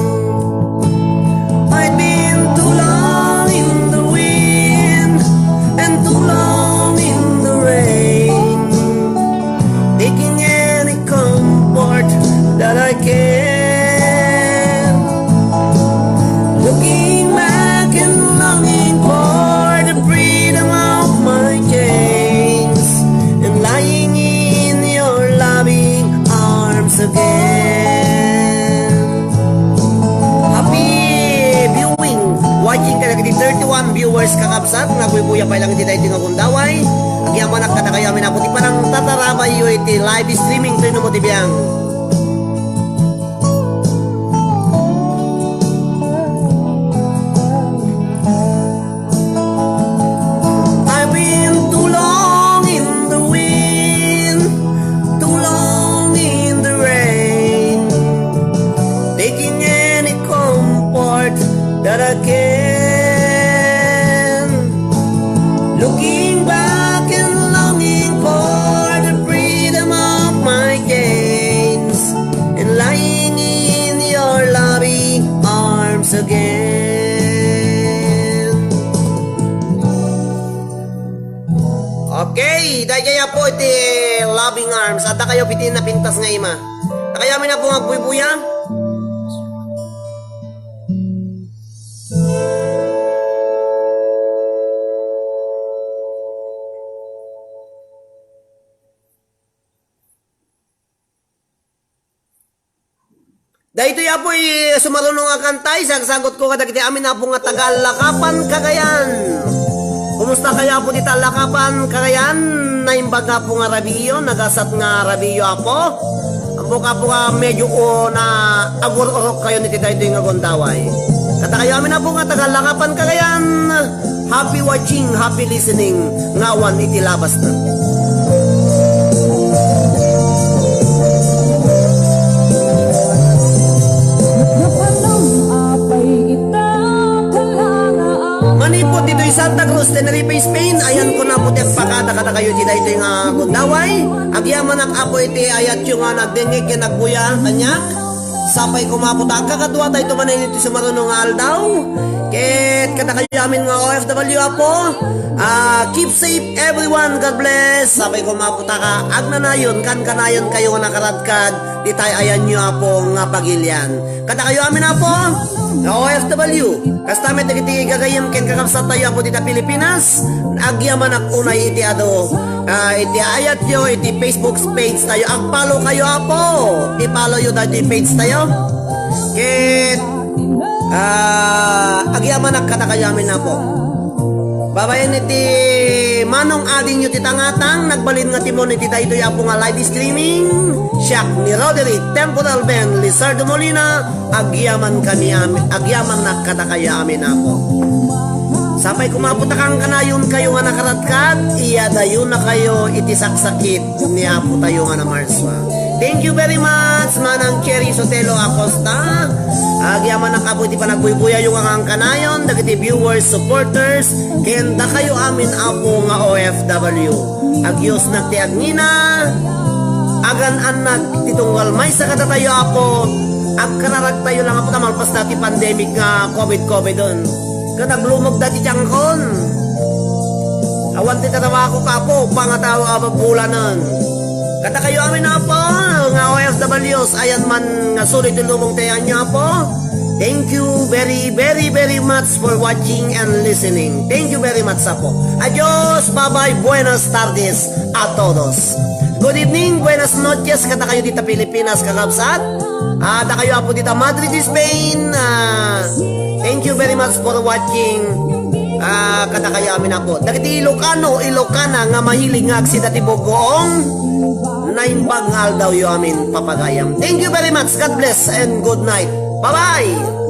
I've been too long in the wind and too long in the rain, taking any comfort that I can. Looking back and longing for the freedom of my chains and lying in your loving arms again. Happy viewing, watching kadagiti thirty-one viewers, kakabsat, nga buybuya pay lang iti daytoy nga gundaway. Agyamanak kadakayo amin, Apo, ti panangtatarabayyo iti live streaming toy no mo ti biang. I've been too long in the wind, too long in the rain, taking any comfort that I can. Looking back and longing for the freedom of my chains and lying in your loving arms again. Okay, daydiay, Apo, iti loving arms. Adda kayo iti napintas nga ima. Adda kayo amin, Apo, nga agbuybuya. Daytoy, Apo, i sumaruno nga kanta, isagsagutko kadagiti amin, Apo, nga taga-Lakapan, Cagayan. Kumusta kayo, Apo, dita Lakapan, Cagayan? Naimbag, Apo, nga rabiiyo, nagasat nga rabiiyo, Apo. Ammok, Apo, nga medyo o na agur-urok kayo iti daytoy nga gundaway. Kadakayo amin, Apo, nga taga-Lakapan, Cagayan. Happy watching, happy listening, nga awan iti labasna. Manipud ditoy Santa Cruz, Tenerife, Spain, ayanko, Apo, ti agpakada kadakayo iti daytoy nga gundaway. Agyamanak, Apo, iti ayatyo nga nagdengngeg ken agbuya kaniak. Sapay koma, Apo, ta agkakadua tayo manen iti sumaruno nga aldaw. Ket kadakayo amin nga O F W, Apo, ah, keep safe everyone. God bless. Sapay koma, Apo, ta ka agnanayon, kankanayon kayo nga nakaradkad dita ayanyo, Apo, nga pagilian. Kadakayo amin, Apo, nga O F W, kasta met dagiti gagayyem ken kakabsat tayo, Apo, dita Pilipinas, agyamanak unay iti adu, ah, iti ayatyo, iti Facebook page tayo. Ag-follow kayo, Apo. I-follow yo daytoy page tayo. Ket, ah, agyamanak kadakayo amin, Apo. Babaen iti manong adingyo ti tangatang, nagbalin nga timon iti daytoy, Apo, nga live streaming. Siak ni Roderick Temporal Ben Lizardo Molina, agyaman kami ami-, agyamannak kadakayo amin, Apo. Sapay koma, Apo, ta kankanayon kayo nga nakaradkad, iyadayo na kayo iti saksakit ni Apo tayo nga Namarsua. Thank you very much, Manang Cherry Sotelo Acosta. Agyamanak, Apo, iti panagbuybuyayo nga kankanayon, dagiti viewers, supporters, ken dakayo amin, Apo, nga O F W. Agyusnak ti agnina, agan-annak ti tunggal maysa kadatayo, Apo. Agkararagtayo lang, Apo, ta malpas dati pandemic nga covid covid-en. Ket aglumog dati tiangkon. Awan ti trabaho, Apo, pangatawa a bulanen. Kadakayo amin, Apo, nga O F Ws, ayan man nga sulit ti lubong tayo, Apo. Thank you very, very, very much for watching and listening. Thank you very much, Apo. Adios, bye-bye, buenas tardes a todos. Good evening, buenas noches, kadakayo dita Pilipinas, kakabsat. Ah, dakayo, Apo, dita Madrid, Spain. Ah, Thank you very much for watching. Ah, kadakayo amin, Apo. Dagiti Ilocano, Ilocana nga mahilig nga agsida ti bugoong, naimbag nga aldawyo amin, papagayam. Thank you very much. God bless and good night. Bye-bye!